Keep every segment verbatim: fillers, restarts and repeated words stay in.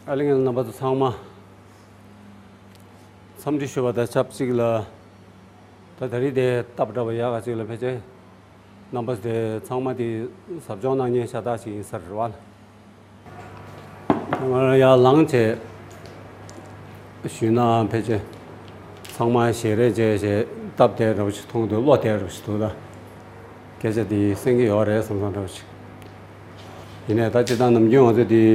ཨ་ལེ། ངས་རྣམ་པ་ཚོ་ཚང་མ་འཚམས་འདྲི་ཞུ་བ་དང་ཆབས་ཅིག་ལ། ད་ད་རེས་དེ་སྟབས་བདེ་བ་ཡག་ག་ཅིག་ལ་ཕལ་ཆེར་རྣམ་པ་དེ་ཚང་མ་དེ་ཟབ་སྦྱོང་གནང་མཁན་ཤ་སྟག་ཅིག་ཡིན་ས་རེད་བ། ང་རང་ཡར་ལངས་བྱས་ཞུས་ན་ཕལ་ཆེར་ཚང་མ་ཞལ་རས་མཇལ་བྱས་སྟབས་བདེ་འདྲ་བོ་ཞིག་མཐོང་འདུག་བློ་བདེ་འདྲ་བོ་ཞིག་འདུག་ད་སྐད་ཆ་དེ་གསན་གྱི་ཡོད་རེད་བསམ་བསམ་འདྲ་བོ་ཞིག་ཡིན་ནའི་ད་སྤྱིར་བཏང་ནམ་རྒྱུན་ང་ཚོ་དེ་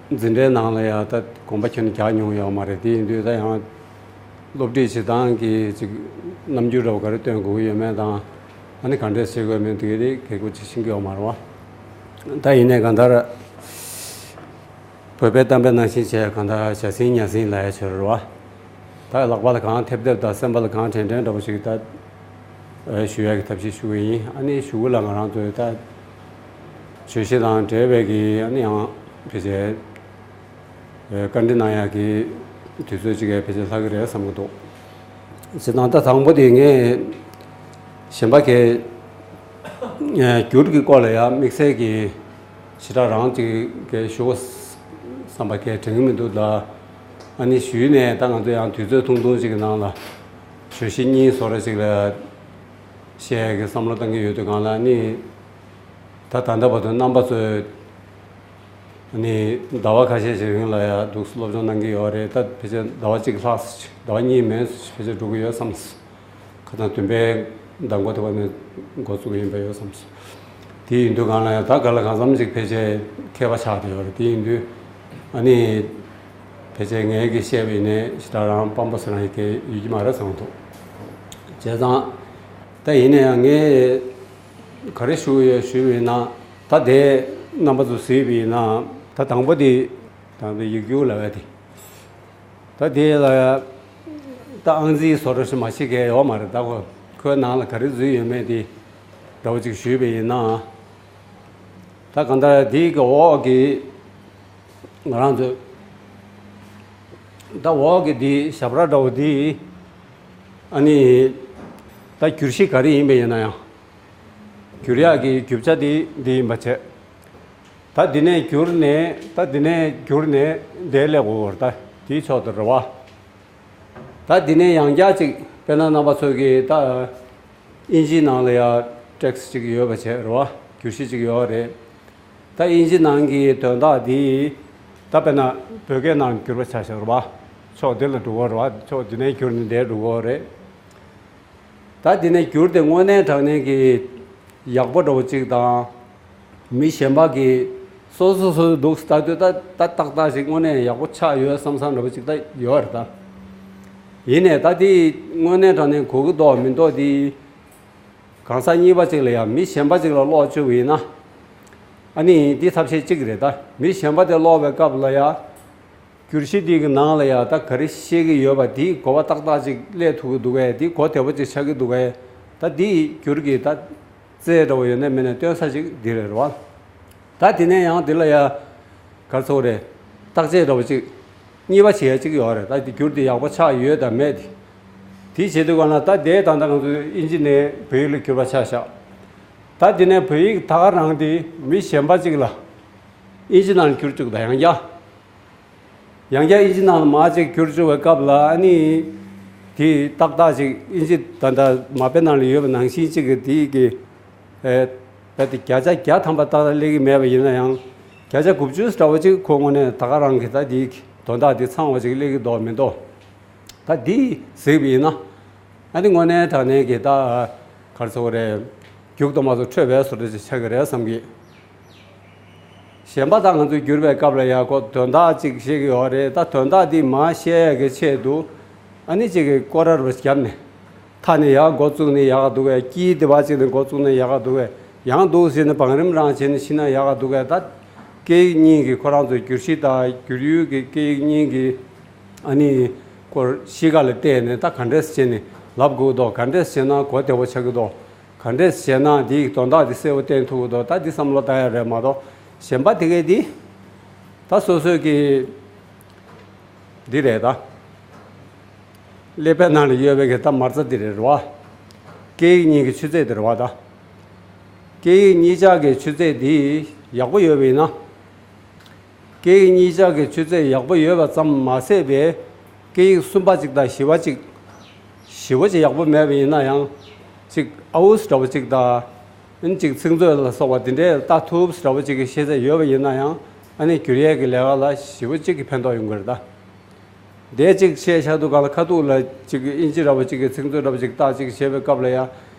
འཛིན་གྲྭའི་ནང་ལ་ཡང་ད་གོམ་པ་ཁྱོན་ནས་རྒྱག་མྱོང་ཡོད་མ་རེད། དེ་ཡིན་དུས་ད་ཡང་སློབ་ཁྲིད་བྱེད་སྟངས་ཀྱི་ཅིག་རྣམ་འགྱུར་འདྲ་བོ་ག་རེ་སྟོན་དགོས་ཀྱི་ཡོད་མེད་དང་། ཨ་ནི་ག་འདྲས་བྱེད་དགོས་མིན་དེ་གའི་གལ་ཁུར་ཅིག་ཤེས་ཀྱི་ཡོད་མ་རེད་བ། ད་ཡིན་ནའི་གང་ལྟར་བོད་པའི་གཏམ་དཔེ་ནང་བཞིན་བྱས་གང་ལྟར་བྱ་ཟིན་ཉ་ཟིན་ལབ་ཡ་ཆོ་རེད་བ། ད་ལག་པ་ལ་གང་ཐེབས་ཐེབས་དང་སེམས་པ་ལ་གང་དྲན་དྲན་འདྲ་བོ་ཞིག་ད་ཞུ་ཡ་གི་ཐབས་ཤེས་ཞུ་གི་ཡིན། ཨ་ནི་གཞུག་གུ་ལ་ང་རང་ཚོའི་ད་བརྗོད་གཞི་དང་འབྲེལ་བའི་གི་ཨ་ནི་ཡང་ཕལ་ཆེར་བཀའ་འདྲི་གནང་ཡག་གི་དུས་ཚོད་ཅིག་ཕལ་ཆེར་ལྷག་གི་རེད་བསམ་གྱི་འདུག་བྱས་ཙང་ད་དང་པོ་དེ་ངས་གཞན་པ་གའི་འགྱུར་གྱི་སྐོར་ལ་ཡང་དམིགས་བསལ་གྱི་ཞེ་དྲག་རང་ཅིག་གའི་ཞུ་བསམ་པ་གའི་དྲན་གྱི་མི་འདུག་ད་ཨ་ནི་ཞུས་ནས་ད་ང་ཚོ་ཡང་དུས་ཚོད་ཐུང་ཐུང་ཅིག་གི་ནང་ལ་བརྗོད་གཞི་གཉིས་བཟོ་འདྲ་ཅིག་ལ་བཤད་ཡག་གི་བསམ་བློ་བཏང་གི་ཡོད་དུས་སྒང་ལ་ཨ་ནི། ད་ད་ལྟ་བར་དུ་རྣམ་པ་ཚོས་ནི་ཟླ་བ་ཁ་ཤས་ཤིག་རིང་ལ་ཡང་འདུག་སློབ་སྦྱོང་གནང་གི་ཡོད་རེད། ད་ཕལ་ཆེར་ཟླ་བ་གཅིག་ལྷག་ཕལ་ཆེར་འགྲོ་གི་ཡོད་བསམ། ཁ་སང་བདུན་པའི་ཟླ་མགོ་དེ་བ་ནས་འགོ་བཙུགས་ཡིན་པ་ཡོད་བསམ། དེ་ཡིན་དུས་སྒང་ལ་ཡང་ད་ག་ལ་གང་འཚམ་ཅིག་ཕལ་ཆེར་མཁས་པ་ཆགས་བསྡད་ཡོད་རེད། དེ་ཡིན་དུས་ཨ་ནི་ཕལ་ཆེར་ངས་ཀྱི་བཤད་པ་ཡིན་ནའི་ཞེ་དྲག་རང་དཔང་པོ་ཟེར་ན་ཡི་གེ་ཡོད་ཀྱི་མ་རེད་བསམ་འདུག་བྱས་ཙང་ད་ཡིན་ན་ཡང་ངས། ག་རེ་ཞུ་ཡོད་ཞུས་པ་ཡིན་ན། ད་དེ་རྣམ་པ་ཚོ་གཟིགས་པ་ཡིན་ན། ད་དང་པོ་དེ་དང་པོ་ཡིག་རྒྱུགས་ལབ་ཡ་དེ། ད་དེ་ལ་ད་ཨང་རྩིས་བཟོ་འདྲ་ཞིག་མ་བྱེད་མཁན་ཡོད་མ་རེད། ད་ཁོ་ཁོའི་ནང་ལ་ག་རེ་འཛུལ་ཡོད་མེད་དེ་འདྲ་བོ་ཅིག་ཞུས་པ་ཡིན་ན། ད་གང་ལྟར་དེའི་གི་འོག་གི་ང་རང་ཚོ་ད་འོག་གི་དེ་ཞབས་ར་འདྲ་བོ་དེ་ཨ་ནི་ད་བསྒྱུར་གཞི་ག་རེ་ཡིན་པ་ཡིན་ན་ཡང་། བསྒྱུར་ཡག་གི་རྒྱུ་ཆ་དེ་འདི་ཡིན་པ་བྱས། ད་འདི་ནས་བསྒྱུར་ནས་ད་འདི་ནས་བསྒྱུར་ནས་འདིར་སླེབས་དགོས་རེད། ད་དེའི་ཕྱོགས་དེ་རེད་བ། ད་འདི་ནས་ཡང་བསྐྱར་ཅིག་དཔེར་ན་རྣམ་པ་ཚོ་གིས་ད་ཨིན་ཇིའི་ནང་ལ་ཡ་ཊེག་སི་ཅིག་ཡོད་པ་བྱས་རེད་བ། བསྒྱུར་གཞི་ཅིག་ཡོད་རེད། ད་ཨིན་ཇི་ནང་གི་དོན་དག་འདི་ད་དཔེར་ན་བོད་སྐད་ནང་བསྒྱུར་བ་ཆ་བཞག་རེད་བ། ཕྱོགས་འདི་ལ་འགྲོ་གི་རེད་བ། ཕྱོགས་འདི་ནས་བསྒྱུར་ནས་འདིར་འགྲོ་གི་རེད། ད་འདི་ནས་བསྒྱུར་ཏེ་དངོས་གནས་དྲང་གནས་ཀྱི་ཡག་པོ་འདྲ་བོ་གཅིག་དང་། མི་གཞན་པ་གིས་སོ་སོ་སོ་སོ་འདུག་ལྟ་དུས་ད་ད་ཏག་ཏག་ཅིག་དངོས་གནས་ཡག་པོ་ཆགས་ཡོད་བསམ་བསམ་འདྲ་བོ་གཅིག་ད་ཡོད་རེད་ད། ཡིན་ནའི་ད་འདི་དངོས་གནས་དྲང་གནས་གོ་གི་འདུག་མི་འདུག་འདི། གང་ཟག་གཉིས་པ་གཅིག་ལ་ཡང་མི་གཞན་པ་གཅིག་ལ་ཀློག་བཅུག་པ་ཡིན་ན། ཨ་ནི་འདི་ཐབས་ཤེས་གཅིག་རེད་ད། མི་གཞན་པ་དེ་ཀློག་པའི་སྐབས་ལ་ཡང་། བསྒྱུར་གཞི་འདི་གི་ནང་ལ་ཡང་ད་ག་རེ་བཤད་ཀྱི་ཡོད་པ་དེའི་གོ་བ་ཏག་ཏག་ཅིག་སླེབས་ཐུབ་ཀྱི་འདུག་གས། དེའི་གོ་བདེ་པོ་ཅིག་ཆགས་ཀྱི་འདུག་གས། ད་འདི་བསྒྱུར་གྱི་ད་རྩལ་འདྲ་བོ་ཡོད་ན་མེད་ན་སྟོན་ས་ཅིག་འདི་རེད་བ། ད་དེ་ནས་ཡང་འདི་ལ་ཡང་ག་རེ་ཟེར་དགོས་རེད། བརྟག་དཔྱད་འདྲ་བོ་ཅིག་གཉིས་པ་བྱེད་ཡ་ཅིག་ཡོད་རེད། ད་འདི་བསྒྱུར་དེ་ཡག་པོ་ཆགས་ཡོད་དམ་མེད་དེ། དེ་བྱེད་དུས་ག་ན་ད་དེ་ད་ལྟ་ང་ཚོ་ཨིན་ཇི་ནས་བོད་ཡིག་ལ་བསྒྱུར་བ་ཆ་བཞག་ད་དེ་ནས་བོད་ཡིག་ད་ག་རང་དེ་མི་གཞན་པ་ཅིག་ལ་ཨིན་ཇི་ནང་བསྒྱུར་བཅུག་ད་ཡང་བསྐྱར། ཡང་བསྐྱར་ཨིན་ཇི་ནང་ལ་མར་ཅིག་བསྒྱུར་བཅུག་པའི་སྐབས་ལ་ཨ་ནི། དེ་ཏག་ཏག་ཅིག་ཨིན་ཇི་ད་ལྟ་མ་དཔེ་ནང་ལ་ཡོད་པ་ནང་བཞིན་ཅིག་གི་དེ་གི་ཨེ། རྦད་དེ་བརྒྱ་ཆ་བརྒྱ་ཐམ་པ་ཏག་ཏག་སླེབས་ཀྱི་མེད་པ་ཡིན་ན་ཡང་། བརྒྱ་ཆ་དགུ་བཅུ་འདྲ་བོ་ཅིག་ཁོ་དངོས་གནས་ད་ག་རང་གི་ད་དེ་གི་དོན་དག་དེ་ཚང་བ་ཅིག་སླེབས་ཀྱི་འདུག་མི་འདུག་ད་འདི་གཟིགས་པ་ཡིན་ན། ཨ་ནི་དངོས་གནས་དྲང་གནས་ཀྱི་ད་ག་རེ་ཟེར་དགོས་རེད། རྒྱུགས་དང་མ་སོགས་འཕྲོད་པའི་བཟོ་འདྲ་ཅིག་ཆགས་ཀྱི་རེད་བསམ་གི། གཞན་པ་དང་ང་ཚོས་བསྒྱུར་བའི་སྐབས་ལ་ཡ་ཁོ་དོན་དག་ཅིག་བཤད་ཀྱི་ཡོད་རེད། ད་དོན་དག་འདི་མར་བཤད་ཡ་གི་ཆེད་དུ་ཨ་ནི་ཅིག་གི་སྐོར་ར་རུ་བརྒྱབ་ནས་མཐའ་ནས་ཡར་འགོ་བཙུགས་ནས་ཡག་ག་འདུག་གས། དཀྱིལ་དེ་བ་ཅིག་ནས་འགོ་བཙུགས་ནས་ཡག་ག་འདུག་གས། ཡང་འདུག་ཟེར་ནས་བང་རིམ་རང་བྱས་ནས་ཕྱིན་ན་ཡག་ག་འདུག་གས། ད་སྐད་ཡིག་གཉིས་ཀྱི་ཁོ་རང་ཚོའི་བསྒྱུར་གཞི་དང་བསྒྱུར་ཡུལ་གྱི་སྐད་ཡིག་གཉིས་ཀྱི་ཨ་ནི་སྐོར་གཤིས་ཀ་ལ་བལྟས་ནས་ད་ག་འདྲས་བྱས་ནས་ལབ་དགོས་འདུག་ག་འདྲས་བྱས་ན་གོ་བདེ་བོ་ཆགས་ཀྱི་འདུག་ག་འདྲས་བྱས་ན་འདིའི་དོན་དག་འདི་གསལ་པོ་བསྟན་ཐུབ་ཀྱི་འདུག་ད་འདི་བསམ་བློ་བཏང་ཡ་རེད་མ་གཏོགས་གཞན་པ་དེ་གས་འདི་ད་སོ་སོའི་གི་འདི་རེད་ད། ཀླད་པའི་ནང་ལ་ཡོད་པའི་གི་ད་མ་རྩ་འདི་རེད་རེད་བ། སྐད་ཡིག་གཉིས་ཀྱི་ཆུ་ཚད་འདི་རེད་བ་ད། སྐད་ཡིག་གཉིས་ཆ་གི་ཆུ་ཚད་འདི་ཡག་པོ་ཡོད་པ་ཡིན་ན། སྐད་ཡིག་གཉིས་ཆ་གི་ཆུ་ཚད་ཡག་པོ་ཡོད་པ་ཙམ་མ་ཟད་པའི་སྐད་ཡིག་གསུམ་པ་གཅིག་དང་བཞི་པ་གཅིག་ཞེ་པོ་ཅིག་ཡག་པོ་མེད་པ་ཡིན་ན་ཡང་། གཅིག་ཨའུ་འདྲ་པོ་གཅིག་དང་། ཨ་ནི་གཅིག་ཚིག་མཛོད་ལ་སོགས་པ་དེ་འདྲའི་ལྟ་ཐུབ་འདྲ་པོ་གཅིག་གི་ཤེས་ཚད་ཡོད་པ་ཡིན་ན་ཡང་། ཨ་ནི་བསྒྱུར་ཡས་ཀྱི་ལས་ཀ་ལ་ཞེ་པོ་གཅིག་གི་ཕན་ཐོགས་ཡོང་གི་རེད་ད། དེ་གཅིག་བཤད་བཞག་དུས་སྒང་ལ་ཁ་ཐུག་ལ་གཅིག་ཨིན་ཇི་འདྲ་པོ་གཅིག་གི་ཚིག་མཛོད་འདྲ་པོ་གཅིག་ལྟ་གཅིག་བྱེད་པའི་སྐབས་ལ་ཡང་།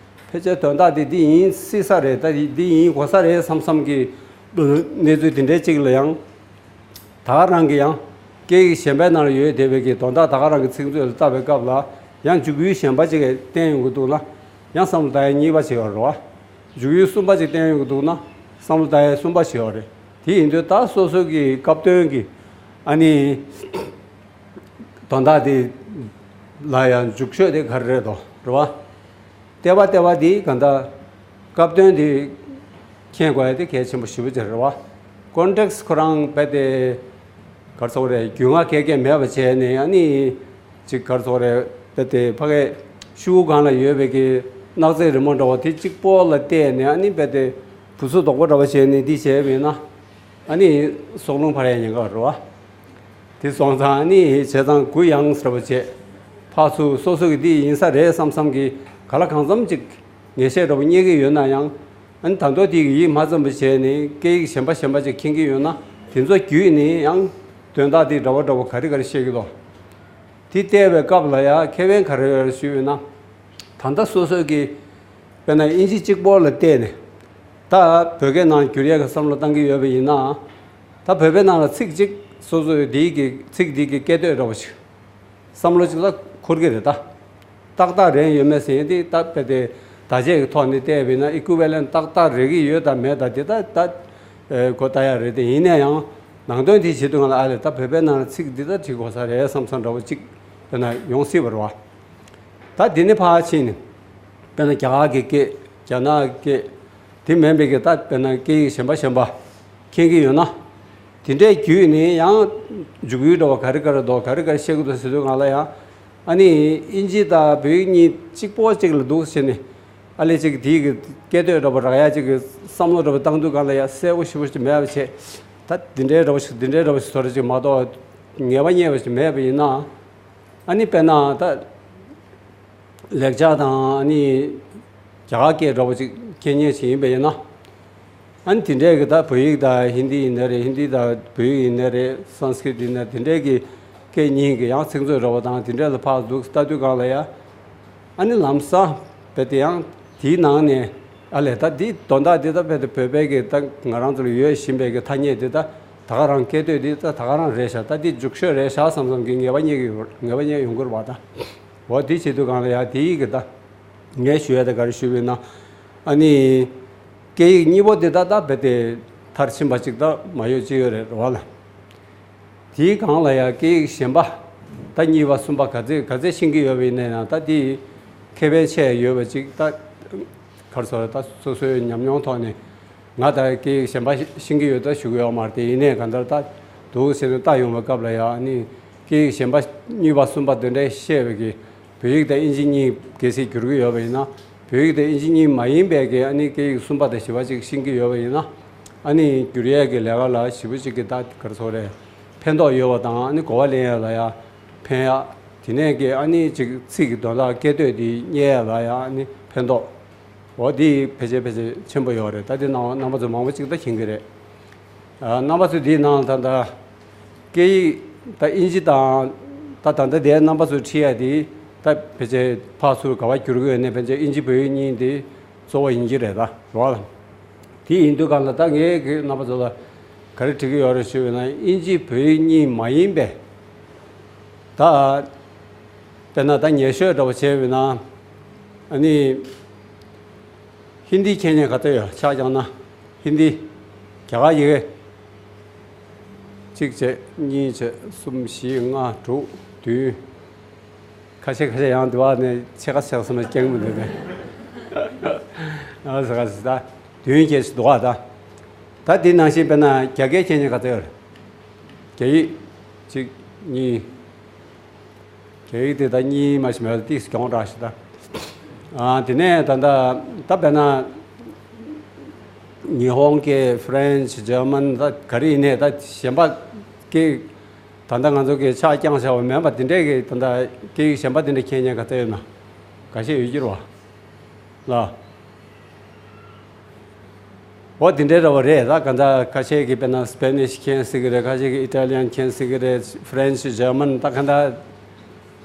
ཕལ་ཆེར་དོན་དག་དེ་འདི་ཡིན་སྲིད་ས་རེད། ད་འདི་ཡིན་དགོས་ས་རེད་བསམ་བསམ་གྱི་གནས་ཚུལ་དེ་འདྲའི་གཅིག་ལ་ཡང་། ད་ག་རང་གི་ཡང་སྐད་ཡིག་གཞན་པའི་ནང་ལ་ཡོད་བསྡད་པའི་གི་དོན་དག་ད་ག་རང་གི་ཚིག་མཛོད་ལ་ལྟ་བའི་སྐབས་ལ་ཡང་འཇུག་ཡུལ་གཞན་པ་གཅིག་བསྟན་ཡོང་གི་འདུག་ན། ཡང་བསམ་བློ་བཏང་ཡས་གཉིས་པ་བྱེད་ཡོད་རེད་བ། འཇུག་ཡུལ་གསུམ་པ་གཅིག་བསྟན་ཡོང་གི་འདུག་ན། བསམ་བློ་བཏང་ཡས་གསུམ་པ་བྱེད་ཡོད་རེད། དེ་ཡིན་དུས་ད་སོ་སོ་གི་སྐབས་དོན་གྱི་ཨ་ནི་དོན་དག་དེ་ལ་ཡང་འཇུག་ཤོས་དེ་ག་རེ་རེད་དོ། རེད་བ། ལྟེ་བ་ལྟེ་བ་དེ་ག་འདྲ། སྐབས་དོན་དེ་མཁྱེན་དགོས་ཡ་དེ་གལ་ཆེན་པོ་ཞེ་པོ་ཅིག་རེད་བ། ཀོན་ཊེག་སི་ཁོ་རང་རྦད་དེ་ག་རེ་ཟེར་དགོས་རེད། རྒྱུས་མངའ་གང་ཡང་མེད་པ་བྱས་ནས། ཨ་ནི་གཅིག་ག་རེ་ཟེར་དགོས་རེད། རྦད་དེ་ཕ་གིའི་ཤོག་གུ་སྒང་ལ་ཡོད་པའི་གི་སྣག་ཚའི་རི་མོ་འདྲ་པོ་དེ་གཅིག་པོ་ལ་བལྟས་ནས། ཨ་ནི་རྦད་དེ་བུ་ཚུགས་དོག་པོ་འདྲ་པོ་བྱས་ནས་འདི་བྱས་པ་ཡིན་ན། ཨ་ནི་སྲོག་རླུང་འཕར་ཡ་ཉེན་ཁ་རེད་བ། དེ་སོང་ཙང་ཨ་ནི་བྱས་ཙང་གུ་ཡངས་ཟེར་བ་བྱས། ཕར་ཚུར་སོ་སོ་གི་འདི་ཡིན་ས་རེད་བསམ་བསམ་གྱི་ག་ལ་གང་འཚམ་ཅིག་ངེས་ཤེས་འདྲ་པོ་རྙེད་ཀྱི་ཡོད་ན་ཡང་། ཨ་ནི་ད་མདོ་དེ་གི་ཡིད་མ་ཚིམ་པ་བྱས་ནས་སྐད་ཡིག་གཞན་པ་གཞན་པ་ཅིག་མཁྱེན་གྱི་ཡོད་ན། དེ་ཚོ་བརྒྱུད་ནས་ཡང་དོན་དག་དེ་འདྲ་པོ་འདྲ་པོ་ག་རེ་ག་རེ་བཤད་ཀྱི་འདུག་དེ་བལྟས་པའི་སྐབས་ལ་ཡང་ཁེ་ཕན་ག་རེ་ཡོད་རེད་ཞུས་ཡོད་ན། ད་ལྟ་སོ་སོ་གི་དཔེར་ན་ཨིན་ཇི་གཅིག་པོ་ལ་བལྟས་ནས། ད་བོད་སྐད་ནང་བསྒྱུར་ཡས་ཀྱི་བསམ་བློ་བཏང་གི་ཡོད་པ་ཡིན་ན། ད་བོད་པའི་ནང་ལ་ཚིག་གཅིག་སོ་སོའི་འདིའི་གི་ཚིག་འདི་གི་སྐད་དོད་འདྲ་པོ་ཞིག་བསམ་བློ་གཅིག་ལ་འཁོར་གི་རེད་ད། ཏག་ཏག་རེད་ཡོད་མེད་ཟེར་ཡས་དེ་ད་དཔེ་དེ་བརྡ་ཆད་ཀྱི་ཐོག་ནས་བལྟས་པ་ཡིན་ན་ཨི་ཀུ་ཝེ་ལན་ཏག་ཏག་རེད་ཀྱི་ཡོད་དང་མེད་དང་དེ་ད་ད་གོ་ལྟ་ཡག་རེད། དེ་ཡིན་ན་ཡང་ནང་དོན་དེ་བྱེད་དུས་ང་ལ་ཨ་ལས་ད་བོད་པའི་ནང་ལ་ཚིག་འདི་ད་བྲིས་དགོས་ས་རེད་བསམ་བསམ་འདྲ་པོ་གཅིག་དཔེར་ན་ཡོང་སྲིད་པ་རེད་བ། ད་འདི་ནས་ཕར་ཕྱིན་ནས། དཔེར་ན་རྒྱ་གར་གྱི་སྐད། རྒྱ་ནག་སྐད། དེ་མིན་པའི་གི་ད་དཔེར་ན་སྐད་ཡིག་གཞན་པ་གཞན་པ་མཁྱེན་གྱི་ཡོད་ན། དེ་འདྲའི་བརྒྱུད་ནས་ཡང་འཇུག་ཡུལ་འདྲ་པོ་ག་རེ་ག་རེ་འདུག་ག་རེ་ག་རེ་བཤད་ཀྱི་འདུག་ཟེར་དུས་སྒང་ལ་ཡང་། ཨ་ནི་ཨིན་ཇི་དང་བོད་ཡིག་གཉིས་གཅིག་པོ་གཅིག་ལ་འདུག་ཟེར་ནས། ཨ་ལས་གཅིག་དེའི་གི་སྐད་དོད་འདྲ་པོ་རག་ཡ་གཅིག་གི་བསམ་བློ་འདྲ་པོ་བཏང་དུས་སྒང་ལ་ཡང་གསལ་པོ་ཞེ་པོ་ཞིག་མེད་པ་བྱས། ད་འདི་འདྲའི་འདྲ་པོ་ཞིག་འདི་འདྲའི་འདྲ་པོ་ཞིག་བཟོ་འདྲ་ཅིག་མ་གཏོགས་ངེས་པ་རྙེད་པ་ཞིག་མེད་པ་ཡིན་ན། ཨ་ནི་དཔེར་ན་ད། ལེགས་སྦྱར་དང་ཨ་ནི་རྒྱ་གར་སྐད་འདྲ་པོ་ཅིག་མཁྱེན་མཁན་ཞིག་ཡིན་པ་ཡིན་ན། ཨ་ནི་དེ་འདྲའི་གི་ད་བོད་ཡིག་དང་ཧིན་དི་ཡིན་ན་རེད། ཧིན་དི་དང་བོད་ཡིག་ཡིན་ན་རེད། སན་སི་ཀྲིཏ་ཡིན་ན་དེ་འདྲའི་གི་སྐད་གཉིས་ཀྱི་ཡང་ཚིག་མཛོད་འདྲ་པོ་དང་དེ་འདྲའི་ལ་ཕར་འདུག་ལྟ་དུས་སྒང་ལ་ཡ། ཨ་ནི་ལམ་སང་རྦད་དེ་ཡང་དེའི་ནང་ནས་ཨ་ལས་ད་འདི་དོན་དག་འདི་ད་རྦད་དེ་བོད་པའི་གི་ད་ང་རང་ཚོ་ལ་ཡོད་བཞིན་པའི་གི་ཐ་སྙད་འདི་ད་ད་ག་རང་སྐད་དོད་འདི་ད་ད་ག་རང་རེད་ཤག་ད་འདི་འཇུག་ཤོས་རེད་ཤག་བསམ་བསམ་གི་ངེས་པ་རྙེད་ཀྱི་ཡོད། ངེས་པ་རྙེད་ཡོང་གི་རེད་བ་ད། འོ་དེ་བྱེད་དུས་སྒང་ལ་ཡ་དེ་ཡི་གི་ད། ངས་ཞུ་ཡ་ད་ག་རེ་ཞུས་པ་ཡིན་ན། ཨ་ནི། སྐད་ཡིག་གཉིས་པོ་དེ་ད་ད་རྦད་དེ་མཐར་ཕྱིན་པ་ཅིག་ད་མ་ཡོད་ཅི་ཡོད་རེད་རེད་བ་ལ། དེའི་སྒང་ལ་ཡ་སྐད་ཡིག་གཞན་པ། ད་གཉིས་པ་གསུམ་པ་ག་ཚད་ག་ཚད་ཤེས་ཀྱི་ཡོད་པ་ཡིན་ན་ཡང་ད་དེ་ཁེ་ཕན་ཆེ་ཡོད་པ་ཅིག་ད། ག་རེ་ཟེར་ད་སོ་སོའི་ཉམས་མྱོང་ཐོག་ནས། ང་ད་སྐད་ཡིག་གཞན་པ་ཤེས་ཀྱི་ཡོད་ད་ཞུ་གི་ཡོད་མ་རེད་དེ། ཡིན་ནའི་གང་ལྟར་ད་འདུག་ཟེར་ནས་ལྟ་ཡོང་བའི་སྐབས་ལ་ཡང་ནི་སྐད་ཡིག་གཞན་པ་གཉིས་པ་གསུམ་པ་དེ་འདྲ་བཤད་པའི་གི་བོད་ཡིག་དང་ཨིན་ཇི་གཉིས་གལ་སྲིད་བསྒྱུར་གི་ཡོད་པ་ཡིན་ན། བོད་ཡིག་དང་ཨིན་ཇི་གཉིས་མ་ཡིན་པའི་གི་ཨ་ནི་སྐད་ཡིག་གསུམ་པ་དང་བཞི་པ་ཅིག་ཤེས་ཀྱི་ཡོད་པ་ཡིན་ན། ཨ་ནི་བསྒྱུར་ཡས་ཀྱི་ལས་ཀ་ལ་ཞེ་པོ་ཅིག་གི་ད་ག་རེ་ཟེར་རེད། ཕན་ཐོགས་ཡོད་པ་དང་ཨ་ནི་གོ་བ་ལེན་ཡས་ལ་ཡང་ཕན་ཡག་དེ་ནས་གི་ཨ་ནི་ཅིག་ཚིག་གི་དོན་དག་སྐད་དོད་དེ་རྙེད་ཡས་ལ་ཡང་ཨ་ནི་ཕན་ཐོགས། འོ་འདི་ཕལ་ཆེར་ཕལ་ཆེར་ཆེན་པོ་ཡོད་རེད། ད་འདི་ནང་རྣམ་པ་ཚོ་མང་པོ་ཅིག་ད་མཁྱེན་གྱི་རེད། ཨ་རྣམ་པ་ཚོ་འདིའི་ནང་ད་ལྟ་སྐད་ཡིག་ད་ཨིན་ཇི་དང་ད་ད་ལྟ་དེ་རྣམ་པ་ཚོ་ཁྲིད་ཡ་དེ་ད་ཕལ་ཆེར་ཕར་ཚུར་ག་པར་བསྒྱུར་དགོས་ནས་ཕལ་ཆེར་ཨིན་ཇི་བོད་ཡིག་གཉིས་དེ་གཙོ་བོ་ཡིན་གྱི་རེད་ད་རོ། དེ་ཡིན་དུས་གང་ལ་ད་ངས་གི་རྣམ་པ་ཚོ་ལ་ག་རེ་དྲི་གི་ཡོད་རེད་ཞུས་པ་ན། ཨིན་ཇི་བོད་ཡིག་གཉིས་མ་ཡིན་པའི་ད་དཔེར་ན་ད་ཉེ་ཤོས་འདྲ་པོ་བྱས་པ་ན། ཨ་ནི། ཧིན་དི་མཁྱེན་མཁན་ག་ཚོད་ཡོད། ཕྱག་བརྐྱངས་ན། ཧིན་དི། རྒྱ་གར་ཡི་གེ། གཅིག་བྱས། གཉིས་བྱས། གསུམ། བཞི། ལྔ། དྲུག། བདུན། ཁ་ཤས་ཁ་ཤས་ཡང་དེ་བ་ནས་ཕྱེད་ཀ་ཕྱེད་ཀ་ཙམ་རྐྱང་མི་འདུག་ནས། ཨ་ཟེར་ག་ཟེར་ད། བདུན་བརྒྱད་ཅིག་འདུག་ཨ་ད། ད་དེ་ནང་བཞིན་དཔེར་ན་རྒྱ་སྐད་མཁྱེན་མཁན་ག་ཚོད་ཡོད། རྒྱ་ཡིག་གཅིག་གཉིས། རྒྱ་ཡིག་དེ་ད་གཉིས་མ་ཞིག་མེད་ཏིག་སྐྱོང་རག་ཞིག་ད། ཨ་དེ་ནས་ད་ད་ད་དཔེར་ན། ཉི་ཧོང་སྐད། ཧྥ་རན་སི། འཇར་མན། ད་ག་རེ་ཡིན་ནའི་ད་གཞན་པ་སྐད། ད་ལྟ་ང་ཚོ་གི་ཆ་རྐྱང་བྱ་བ་མིན་པ་དེ་འདྲས་ཀྱི་ད་ལྟ་སྐད་ཡིག་གཞན་པ་དེ་འདྲས་མཁྱེན་མཁན་ག་ཚད་ཡོད་ན། འགའ་ཤས་ཡོད་ཀྱི་རེད་བ། ལ། འོ་དེ་འདྲའི་འདྲ་བ་རེད། ད་ག་ད་ཁ་ཤས་ཀྱིས་དཔེར་ན་སྤེ་ནིཤ་མཁྱེན་སྲིད་ཀྱི་རེད། ཁ་ཤས་ཀྱིས་ཨི་ཊ་ལི་ཡན་མཁྱེན་སྲིད་ཀྱི་རེད། ཧྥ་རན་སི། འཇར་མན། ད་ག་ད་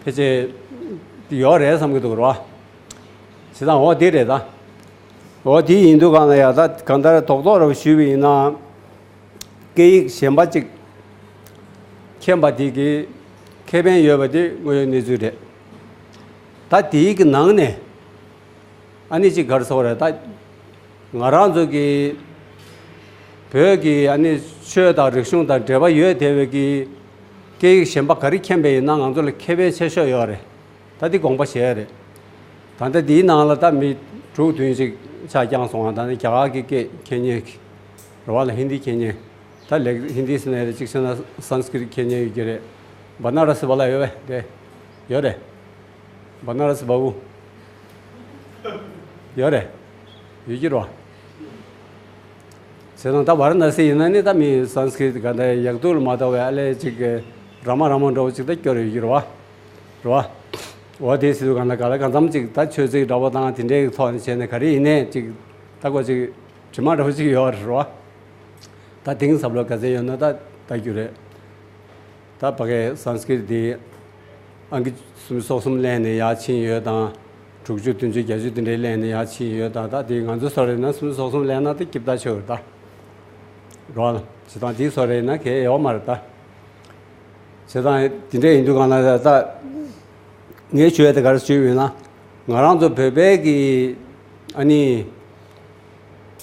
ཕལ་ཆེར་ཡོད་རེད་བསམ་གྱི་འདུག་རེད་བ། བྱས་ཙང་འོ་དེ་རེད་ད། འོ་དེ་ཡིན་དུས་གང་ལ་ཡ་ད་གང་ལྟར་རྡོག་རྡོག་རེ་བ་ཞུས་པ་ཡིན་ན། སྐད་ཡིག་གཞན་པ་གཅིག་མཁྱེན་པ་དེ་གི་ཁེ་ཕན་ཡོད་པ་དེ་དངོས་ཡོད་གནས་ཚུལ་རེད། ད་དེའི་གི་ནང་ནས་ཨ་ནི་གཅིག་ག་རེ་ཟེར་དགོས་རེད། ད་ང་རང་ཚོ་གི་བོད་ཀྱི་ཨ་ནི་ཆོས་དང་རིག་གཞུང་དང་འབྲེལ་བ་ཡོད་བསྡད་པའི་གི་སྐད་ཡིག་གཞན་པ་ག་རེ་མཁྱེན་པ་ཡིན་ན་ང་ཚོ་ལ་ཁེ་ཕན་ཆེ་ཤོས་ཡོད་རེད། ད་འདི་དགོངས་པ་བཞེས་རེད། ད་ལྟ་འདིའི་ནང་ལ་ད་མི་དྲུག་བདུན་ཅིག་ཆ་རྐྱང་སོང་བ། ད་ནི་རྒྱ་གར་གྱི་སྐད་མཁྱེན་མཁན་གྱི་རེད་བ་ལ། ཧིན་དི་མཁྱེན་མཁན། ད་ལེགས་ཧིན་དི་ཟེར་ནའི་རེད། གཅིག་བྱས་ན་སན་སི་ཀྲིཏ་མཁྱེན་མཁན་ཡོད་ཀྱི་རེད། བ་ན་ར་སི་བ་ལ་ཡོད་པས་དེ། ཡོད་རེད། བ་ན་ར་སི་བ་བུ། ཡོད་རེད། ཡོད་ཀྱི་རེད་བ། བྱས་ཙང་ད་ཝཱ་ར་ཎ་སི་ཡིན་ན་ནི་ད་མི་སན་སི་ཀྲིཏ་ག་འདྲ་ཡག་སྡུག་ལ་མ་ལྟོས་པའི་ཨ་ལས་ཅིག་ར་མ་ར་མ་འདྲ་བོ་ཅིག་ད་སྐྱོར་ཡོད་ཀྱི་རེད་བ། རེད་བ། འོ་དེ་སྲིད་དུ་གང་ལ་ག་ལ་གང་འཚམ་ཅིག་ད་ཆོས་ཚིག་འདྲ་བོ་དང་དེ་འདྲའི་ཐོག་ནས་བྱས་ནས་ག་རེ་ཡིན་ནའི་ཅིག་ད་ཁོ་ཅིག་དྲི་མ་འདྲ་བོ་ཅིག་ཡོད་རེད་བ། ད་དེང་སང་ལོ་ག་ཚད་ཡོད་ན་ད་ལྟ་རྒྱུ་རེད། ད་ཕ་གིའི་སན་སི་ཀྲིཏ་འདི་ཨང་ཀི་སུམ་ཅུ་སོ་གསུམ་སླེབས་ནས་ཡར་ཕྱིན་ཡོད་དང་། དྲུག་ཅུ་བདུན་ཅུ་བརྒྱད་ཅུ་དེ་འདྲའི་སླེབས་ནས་ཡར་ཕྱིན་ཡོད་དང་། ད་དེ་ང་ཚོའི་བཟོ་འདྲ་ཡིན་ན་སུམ་ཅུ་སོ་གསུམ་སླེབས་ན་དེ་སྐྱིད་པོ་ཆགས་ཡོད་རེད་ད། རོ་ཨ་ལ་བྱེད་སྟངས་དེའི་བཟོ་འདྲ་ཡིན་ན་གལ་ཡོད་མ་རེད་ད། བྱས་ཙང་དེ་འདྲ་ཡིན་དུས་གང་ལ་ད་ངས་ཞུ་ཡ་དེ་ག་རེ་ཞུས་ཡོད་ན། ང་རང་ཚོ་བོད་པའི་གི་ཨ་ནི་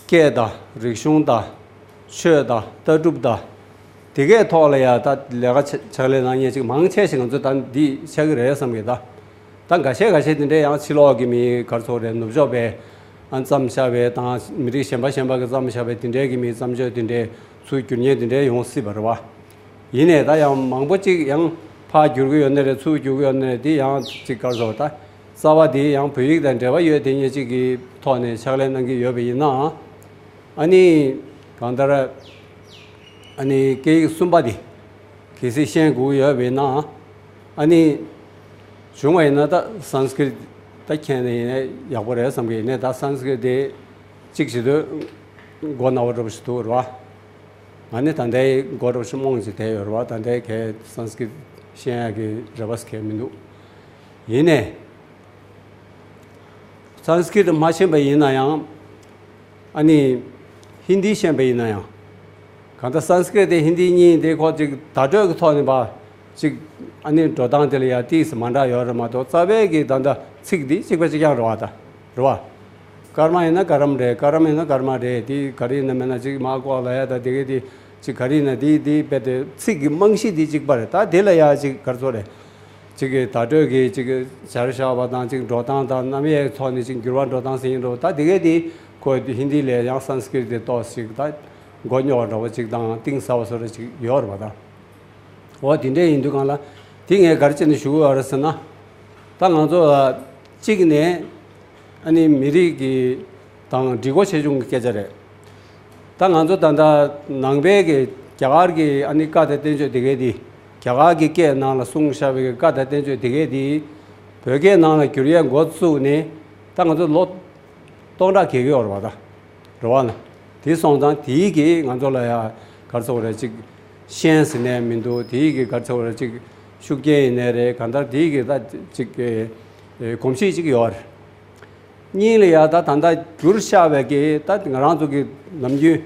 སྐད་དང་རིག་གཞུང་དང་ཆོས་དང་ལྟ་གྲུབ་དང་དེ་གའི་ཐོག་ལ་ཡ་ད་ལས་ཀ་ཕྱ་ཕྱག་ལས་གནང་མཁན་ཅིག་མང་ཆེ་ཞིག་ང་ཚོ་ད་འདི་ཆགས་ཀྱི་རེད་བསམ་གི་ད། ད་འགའ་ཤས་འགའ་ཤས་དེ་འདྲའི་ཡང་ཕྱི་ལོགས་ཀྱི་མི་ག་རེ་ཟེར་དགོས་རེད། ནུབ་ཕྱོགས་པའི་ཨ་བརྩམས་བཞག་པའི་དང་མི་རིགས་གཞན་པ་གཞན་པ་གི་བརྩམས་བཞག་པའི་དེ་འདྲའི་གི་མི་བརྩམས་ཆོས་དེ་འདྲའི་ཚུར་བསྒྱུར་མཁན་དེ་འདྲའི་ཡོང་སྲིད་པ་རེད་བ། ཡིན་ནའི་ད་ཡང་མང་པོ་ཅིག་ཡང་ཕར་བསྒྱུར་གི་ཡོད་ནི་རེད། ཚུར་བསྒྱུར་གི་ཡོད་ནི་རེད། དེ་ཡང་ཅིག་ག་རེ་ཟེར་དགོས་རེད། ད་རྩ་བ་དེ་ཡང་བོད་ཡིག་དང་འབྲེལ་བ་ཡོད་དེ་ཉིད་ཅིག་གི་ཐོག་ནས་ཕྱག་ལས་གནང་གི་ཡོད་པ་ཡིན་ནའང་། ཨ་ནི་གང་ལྟར་ཨ་ནི་སྐད་ཡིག་གསུམ་པ་དེ་གལ་སྲིད་ཤེས་དགོས་ཀྱི་ཡོད་པ་ཡིན་ན། ཨ་ནི་བྱུང་བ་ཡིན་ན་ད་སན་སི་ཀྲིཏ་ད་མཁྱེན་ནས་ཡིན་ན་ཡག་པོ་རེད་བསམ་གི། ཡིན་ནའི་ད་སན་སི་ཀྲིཏ་དེ་གཅིག་བྱེད་དུས་མགོ་ན་བ་འདྲ་པོ་ཞིག་འདུག་རེད་བ། ང་ནི་ད་ལྟའི་མགོ་འདྲ་པོ་ཞིག་རྨོངས་ཀྱི་བསྡད་ཡོད་རེད་བ། ད་ལྟའི་གའི་སན་སི་ཀྲིཏ་ཤེས་ཡག་གི་རེ་བ་གང་ཡང་མི་འདུག་ཡིན་ནའི། སན་སི་ཀྲིཏ་མ་ཤེས་པ་ཡིན་ན་ཡང་། ཨ་ནི་ཧིན་དི་ཤེས་པ་ཡིན་ན་ཡང་། གང་ལྟར་སན་སི་ཀྲིཏ་དེ་ཧིན་དི་གཉིས་དེ་ཁོ་ཅིག་བརྡ་སྤྲོད་ཀྱི་ཐོག་ནས་པ་ཅིག་ཨ་ནི་འགྲོ་སྟངས་དེ་ལ་ཡང་ཏོག་ཙམ་མ་འདྲ་ཡོད་རེད་མ་གཏོགས། རྩ་བའི་གི་ད་ལྟ་ཚིག་འདི་གཅིག་པ་གཅིག་རྐྱང་རེད་བ། ད་རེད་བ། ཀརྨ་ཡིན་ན་ཀ་རམ་རེད། ཀ་རམ་ཡིན་ན་ཀརྨ་རེད། དེ་ག་རེ་ཡིན་ན་མིན་ན་ཅིག་མར་ལྐོག་ལབ་ཡ་ད་དེ་ག་དེ་ཅིག་ག་རེ་ཡིན་ན་དེ་དེ་རྦད་དེ་ཚིག་གི་རྨང་གཞི་དེ་གཅིག་པ་རེད། ད་དེ་ལ་ཡ་ཅིག་ག་རེ་ཟེར་དགོས་རེད། ཅིག་གི་བརྡ་སྤྲོད་ཀྱི་ཅིག་གི་སྦྱར་བཞག་པ་དང་། ཅིག་འགྲོ་སྟངས་དང་རྣམ་དབྱེའི་ཐོག་ནས་ཅིག་འགྱུར་བ་འགྲོ་སྟངས་ཟེར་གྱི་འདུག་ད་དེ་ག་དེ་ཁོ་ཧིན་དི་ལས་ཡང་སན་སི་ཀྲིཏ་དེ་ཏོག་ཙམ་ཅིག་ད་མགོ་རྙོག་འདྲ་བོ་ཅིག་དང་གཏིང་ཟབ་པ་བཟོ་འདྲ་ཅིག་ཡོད་རེད་པ། ད་འོ་དེ་འདྲ་ཡིན་དུས་གང་ལ་དེ་ངས་ག་རེ་བྱས་ནས་ཞུ་གི་ཡོད་རེད་ཟེར་ན། ད་ང་ཚོ་གཅིག་ནས་ཨ་ནི་མི་རིགས་ཀྱི་དང་སྒྲིག་གོ་ཆེ་ཆུང་གི་སྐད་ཆ་རེད། ད་ང་ཚོ་ད་ལྟ་ནང་པའི་གི་རྒྱ་གར་གྱི་ཨ་ནི་བཀའ་དང་བསྟན་བཅོས་དེ་གའི་དེ། རྒྱ་གར་གྱི་སྐད་ནང་ལ་གསུངས་བཞག་པའི་གི་བཀའ་དང་བསྟན་བཅོས་དེ་གའི་དེ་བོད་སྐད་ནང་ལ་བསྒྱུར་ཡས་འགོ་བཙུགས་ནས་ད་ང་ཚོ་ལོ་སྟོང་ཕྲག་བརྒལ་གྱི་ཡོད་རེད་པ། ད་རེད་བ་ལ། དེ་སོང་ཙང་དེའི་གི་ང་ཚོ་ལ་ཡ་ག་རེ་ཟེར་དགོས་རེད། ཅིག་ཤན་ཟེར་ནས་མི་འདུག་དེའི་གི་ག་རེ་ཟེར་དགོས་རེད། ཅིག་ཤུགས་རྐྱེན་ཡིན་ནའི་རེད། གང་ལྟར་དེའི་གི་ད་ཅིག་གོམས་གཤིས་ཅིག་ཡོད་རེད། གཉིས་ལ་ཡ་ད་ད་ལྟ་བསྒྱུར་བཞག་པའི་གི་ད་ང་རང་ཚོ་གི་ནམ་རྒྱུན་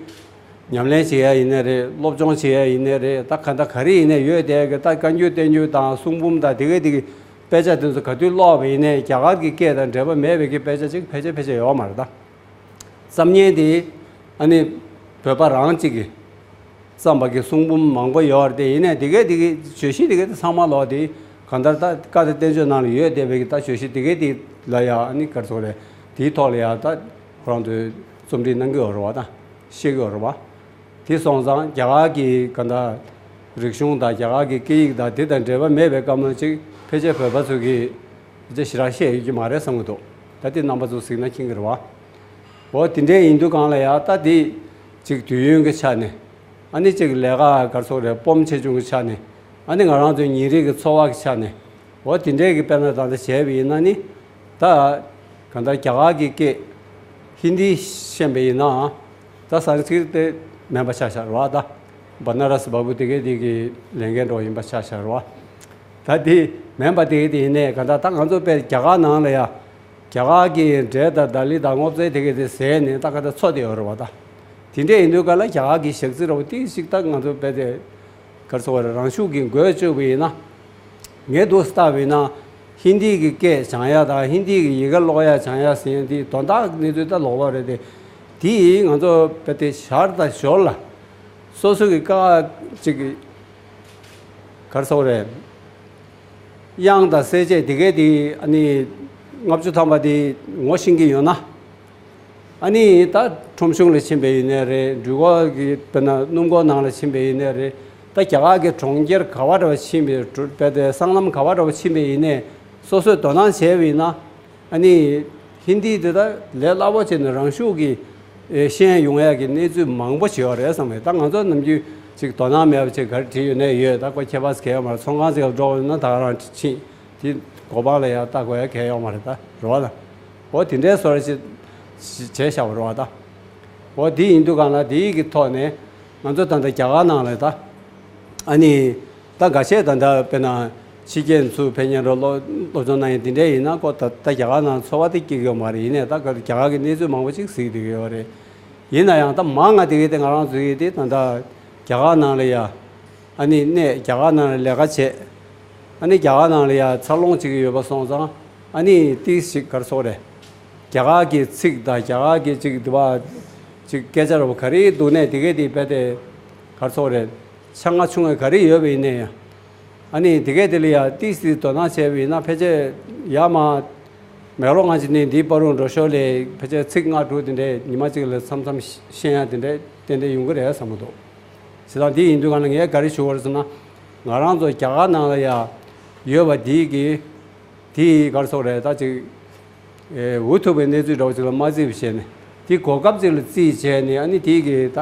ཉམས་ལེན་བྱེད་ཡ་ཡིན་ནའི་རེད། སློབ་སྦྱོང་བྱེད་ཡ་ཡིན་ནའི་རེད། ད་ག་ད་ག་རེ་ཡིན་ནའི་ཡོད་དེ་གི་ད་བཀའ་འགྱུར་བསྟན་འགྱུར་དང་གསུང་འབུམ་དང་དེ་གའི་དེ་གི་དཔེ་ཆ་དེ་ཚོ་ག་དུས་ཀློག་པ་ཡིན་ནའི་རྒྱ་གར་གྱི་སྐད་དང་འབྲེལ་བ་མེད་པའི་གི་དཔེ་ཆ་ཅིག་ཕལ་ཆེར་ཕལ་ཆེར་ཡོད་མ་རེད་ད། བསམ་ངན་དེ་ཨ་ནི་བོད་པ་རང་གཅིག་གི་བརྩམས་པ་གི་གསུང་འབུམ་མང་པོ་ཡོད་རེད་དེ། ཡིན་ནའི་དེ་གའི་དེ་གའི་བརྗོད་གཞི་དེ་གའི་དེ་ཚང་མ་ལོག་དེ་གང་ལྟར་ད་བཀའ་དང་བསྟན་བཅོས་ནང་ལ་ཡོད་བསྡད་པའི་གི་ད་བརྗོད་གཞི་དེ་གའི་དེ་ལ་ཡ་ཨ་ནི་ག་རེ་ཟེར་དགོས་རེད། དེའི་ཐོག་ལ་ཡ་ད་ཁོ་རང་ཚོས་རྩོམ་སྒྲིག་གནང་གི་ཡོད་རེད་བ། ད་ཤེས་ཀྱི་ཡོད་རེད་བ། དེ་སོང་ཙང་རྒྱ་གར་གྱི་གང་ལྟར་རིག་གཞུང་དང་རྒྱ་གར་གྱི་སྐད་ཡིག་དང་དེ་དང་འབྲེལ་བ་མེད་པའི་བཀའ་མོལ་ཅིག་ཕལ་ཆེར་བོད་པ་ཚོས་ཀྱིས་ཕལ་ཆེར་ཞེ་དྲག་བཤད་ཡོད་ཀྱི་མ་རེད་བསམ་གྱི་འདུག་ད་དེ་རྣམ་པ་ཚོ་གཟིགས་ན་མཁྱེན་གྱི་རེད་བ། འོ་དེ་འདྲའི་ཡིན་དུས་གང་ལ་ཡ་ད་དེ་ གཅིག་དུས་ཡུན་གྱི་ཆ་ནས། ཨ་ནི་གཅིག་ལས་ཀ་ག་རེ་ཟེར་དགོས་རེད། སྤོམ་ཆེ་ཆུང་གི་ཆ་ནས། ཨ་ནི་ང་རང་ཚོའི་ཉིན་རེ་གི་འཚོ་བ་གི་ཆ་ནས། འོ་དེ་འདྲའི་གི་དཔེར་ན་ད་ལྟ་བྱས་པ་ཡིན་ན་ནི། ད་གང་ལྟར་རྒྱ་གར་གྱི་སྐད་ཧིན་དི་ཤེས་པ་ཡིན་ནའང་། ད་སཾ་སྐྲྀཏ་དེ་མིན་པ་ཆ་བཞག་རེད་བ། ད་བ་ན་ར་སི་བ་བུ་དེ་གའི་དེ་གི་ལས་འགན་འདྲ་བོ་ཡིན་པ་ཆ་བཞག་རེད་བ། ད་དེ་མིན་པ་དེ་གའི་དེ་ཡིན་ནའི་གང་ལྟར་ད་ང་ཚོ་དཔེར་རྒྱ་གར་ནང་ལ་ཡ། རྒྱ་གར་གྱི་འབྲས་དང་ད་ལི་དང་སྔོ་ཚལ་དེ་གའི་དེ་ཟས་ནས་ད་ག་ད་འཚོ་བསྡད་ཡོད་རེད་བ། ད་དེ་འདྲ་ཡིན་དུས་ག་ལ་རྒྱ་གར་གྱི་ཞག་རྩི་འདྲ་བོ་ཏིག་ཞིག་ད་ང་ཚོ་དཔེ་དེ་ག་རེ་ཟེར་དགོས་རེད། རང་ཤུགས་ཀྱིས་འགོ་བཙུགས་པ་ཡིན་ན། ངས་འདུག་སེ་བལྟས་པ་ཡིན་ན། ཧིན་དི་གི་སྐད་སྦྱང་ཡ་དང་ཧིན་དི་གི་ཡི་གེ་ཀློག་ཡ་སྦྱང་ཡ་ཟེར་ཡ་དེ་དོན་དག་གནས་ཚུལ་ད་ལོགས་ལོགས་རེད་དེ། དེ་ཡིས་ང་ཚོ་དཔེ་དེ་ཞར་དང་ཞོར་ལ། སོ་སོ་གི་ཀ་ཅིག་གི་ག་རེ་ཟེར་དགོས་རེད། དབྱངས་དང་གསལ་བྱེད་དེ་གའི་དེ་ཨ་ནི་ལྔ་བཅུ་ཐམ་པ་དེ་ངོ་ཤེས་ཀྱི་ཡོད་ན། ཨ་ནི་ད་ཁྲོམ་གཞུང་ལ་ཕྱིན་པ་ཡིན་ནའི་རེད། འགྲུལ་འཁོར་གྱི་དཔེར་ན་སྣུམ་འཁོར་ནང་ལ་ཕྱིན་པ་ཡིན་ནའི་རེད། ད་རྒྱ་གར་གྱི་གྲོང་ཁྱེར་ག་བ་འདྲ་བ་ཕྱིན་པའི་གྲུ་དཔེ་དེ་སྲང་ལམ་ག་བ་འདྲ་བ་ཕྱིན་པ་ཡིན་ནའི་སོ་སོས་དོ་སྣང་བྱས་པ་ཡིན་ན། ཨ་ནི་ཧིན་དི་དེ་ད་ལས་སླ་པོ་བྱས་ནས་རང་ཤུགས་ཀྱིས་ཨེ་ཤེས་ཡོང་ཡག་གི་གནས་ཚུལ་མང་པོ་ཞིག་ཡོད་རེད་བསམ་གི། ད་ང་ཚོ་ནམ་རྒྱུན་ཅིག་དོ་སྣང་མེད་པ་ཅིག་ག་རེ་བྲིས་ཡོད་ནའི་ཡོད། ད་ཁོ་ཁྱད་པར་གང་ཡང་མ་རེད། ཚོང་ཁང་ཅིག་ལ་འགྲོ་དགོས་ན་ད་ག་རང་ཕྱིན། དེ་སྒོ་འཕང་ལ་ཡར་ལྟ་དགོས་ཡ་གང་ཡང་ཡོད་མ་རེད། ད་རེད་བ། ད་འོ་དེ་འདྲའི་བཟོ་འདྲ་ཅིག་བྱས་བཞག་པ་རེད་བ། ད་འོ་དེ་ཡིན་དུས་གང་ལ་དེའི་གི་ཐོག་ནས་ང་ཚོ་ད་ལྟ་རྒྱ་གར་ནང་ལ་ད་ཨ་ནི། ད་འགའ་ཤས་ད་ལྟ་དཔེར་ན་ཕྱི་རྒྱལ་ཚུར་ཕེབས་མཁན་འདྲ་བོ་སློབ་སློབ་སྦྱོང་གནང་མཁན་དེ་འདྲས་ཡིན་ན་ཁོ་ད་ད་རྒྱ་གར་ནང་འཚོ་བ་དེ་སྐྱེལ་གྱི་ཡོད་མ་རེད། ཡིན་ནའི་ད་ག་རྒྱ་གར་གྱི་གནས་ཚུལ་མང་པོ་ཅིག་གཟིགས་བསྡད་ཀྱི་ཡོད་རེད། ཡིན་ན་ཡང་ད་མང་ང་དེ་གའི་དེ་ང་རང་ཚོ་གི་དེ་ད་ལྟ་རྒྱ་གར་ནང་ལ་ཡ་ཨ་ནི་གནས། རྒྱ་གར་ནང་ལ་ལས་ཀ་བྱས། ཨ་ནི་རྒྱ་གར་ནང་ལ་ཡ་འཚར་ལོངས་བྱེད་ཀྱི་ཡོད་པ་སོང་ཙང་ཨ་ནི་ཏིག་ཞིག་ག་རེ་ཟེར་དགོས་རེད། རྒྱ་གར་གྱི་ཚིག་དང་རྒྱ་གར་གྱི་ཅིག་དེ་བ་ཅིག་སྐད་ཆ་འདྲ་བོ་ག་རེ་འདུག་ནའི་དེ་གའི་དེ་དཔེ་དེ་ག་རེ་ཟེར་དགོས་རེད། ཆ་ང་ཆུང་ངུ་ག་རེ་ཡོད་པ་ཡིན་ནའི་ཡང་། ཨ་ནི་དེ་གས་དེ་ལ་ཡང་ཏིག་ཙི་དོ་སྣང་བྱས་པ་ཡིན་ན་ཕལ་ཆེར་ཡར་མར་མེག་ལོ་ང་བཅས་ནས་འདིའི་བར་རུ་འགྲོ་ཞོར་ལ་ཕལ་ཆེར་ཚིག་ལྔ་དྲུག་དེ་འདྲས་ཉི་མ་གཅིག་ལ་མཚམས་མཚམས་ཤེས་ཡ་དེ་འདྲས་ཏན་ཏན་ཡོང་གི་རེད་བསམ་གྱི་འདུག། བྱས་ཙང་འདི་ཡིན་དུས་གང་ལ་ངས་ག་རེ་ཞུ་བ་རེད་ཟེར་ན། ང་རང་ཚོ་རྒྱ་གར་ནང་ལ་ཡང་ཡོད་པ་འདི་གི་དེ་ག་རེ་ཟེར་དགོས་རེད། ད་ཅིག་ཨེ་འུ་ཐུག་པའི་གནས་ཚུལ་འདྲ་བོ་ཅིག་ལ་མ་བརྩིས་པ་བྱས་ནས། དེ་གོ་སྐབས་ཅིག་ལ་བརྩིས་བྱས་ནས། ཨ་ནི་དེ་གི་ད་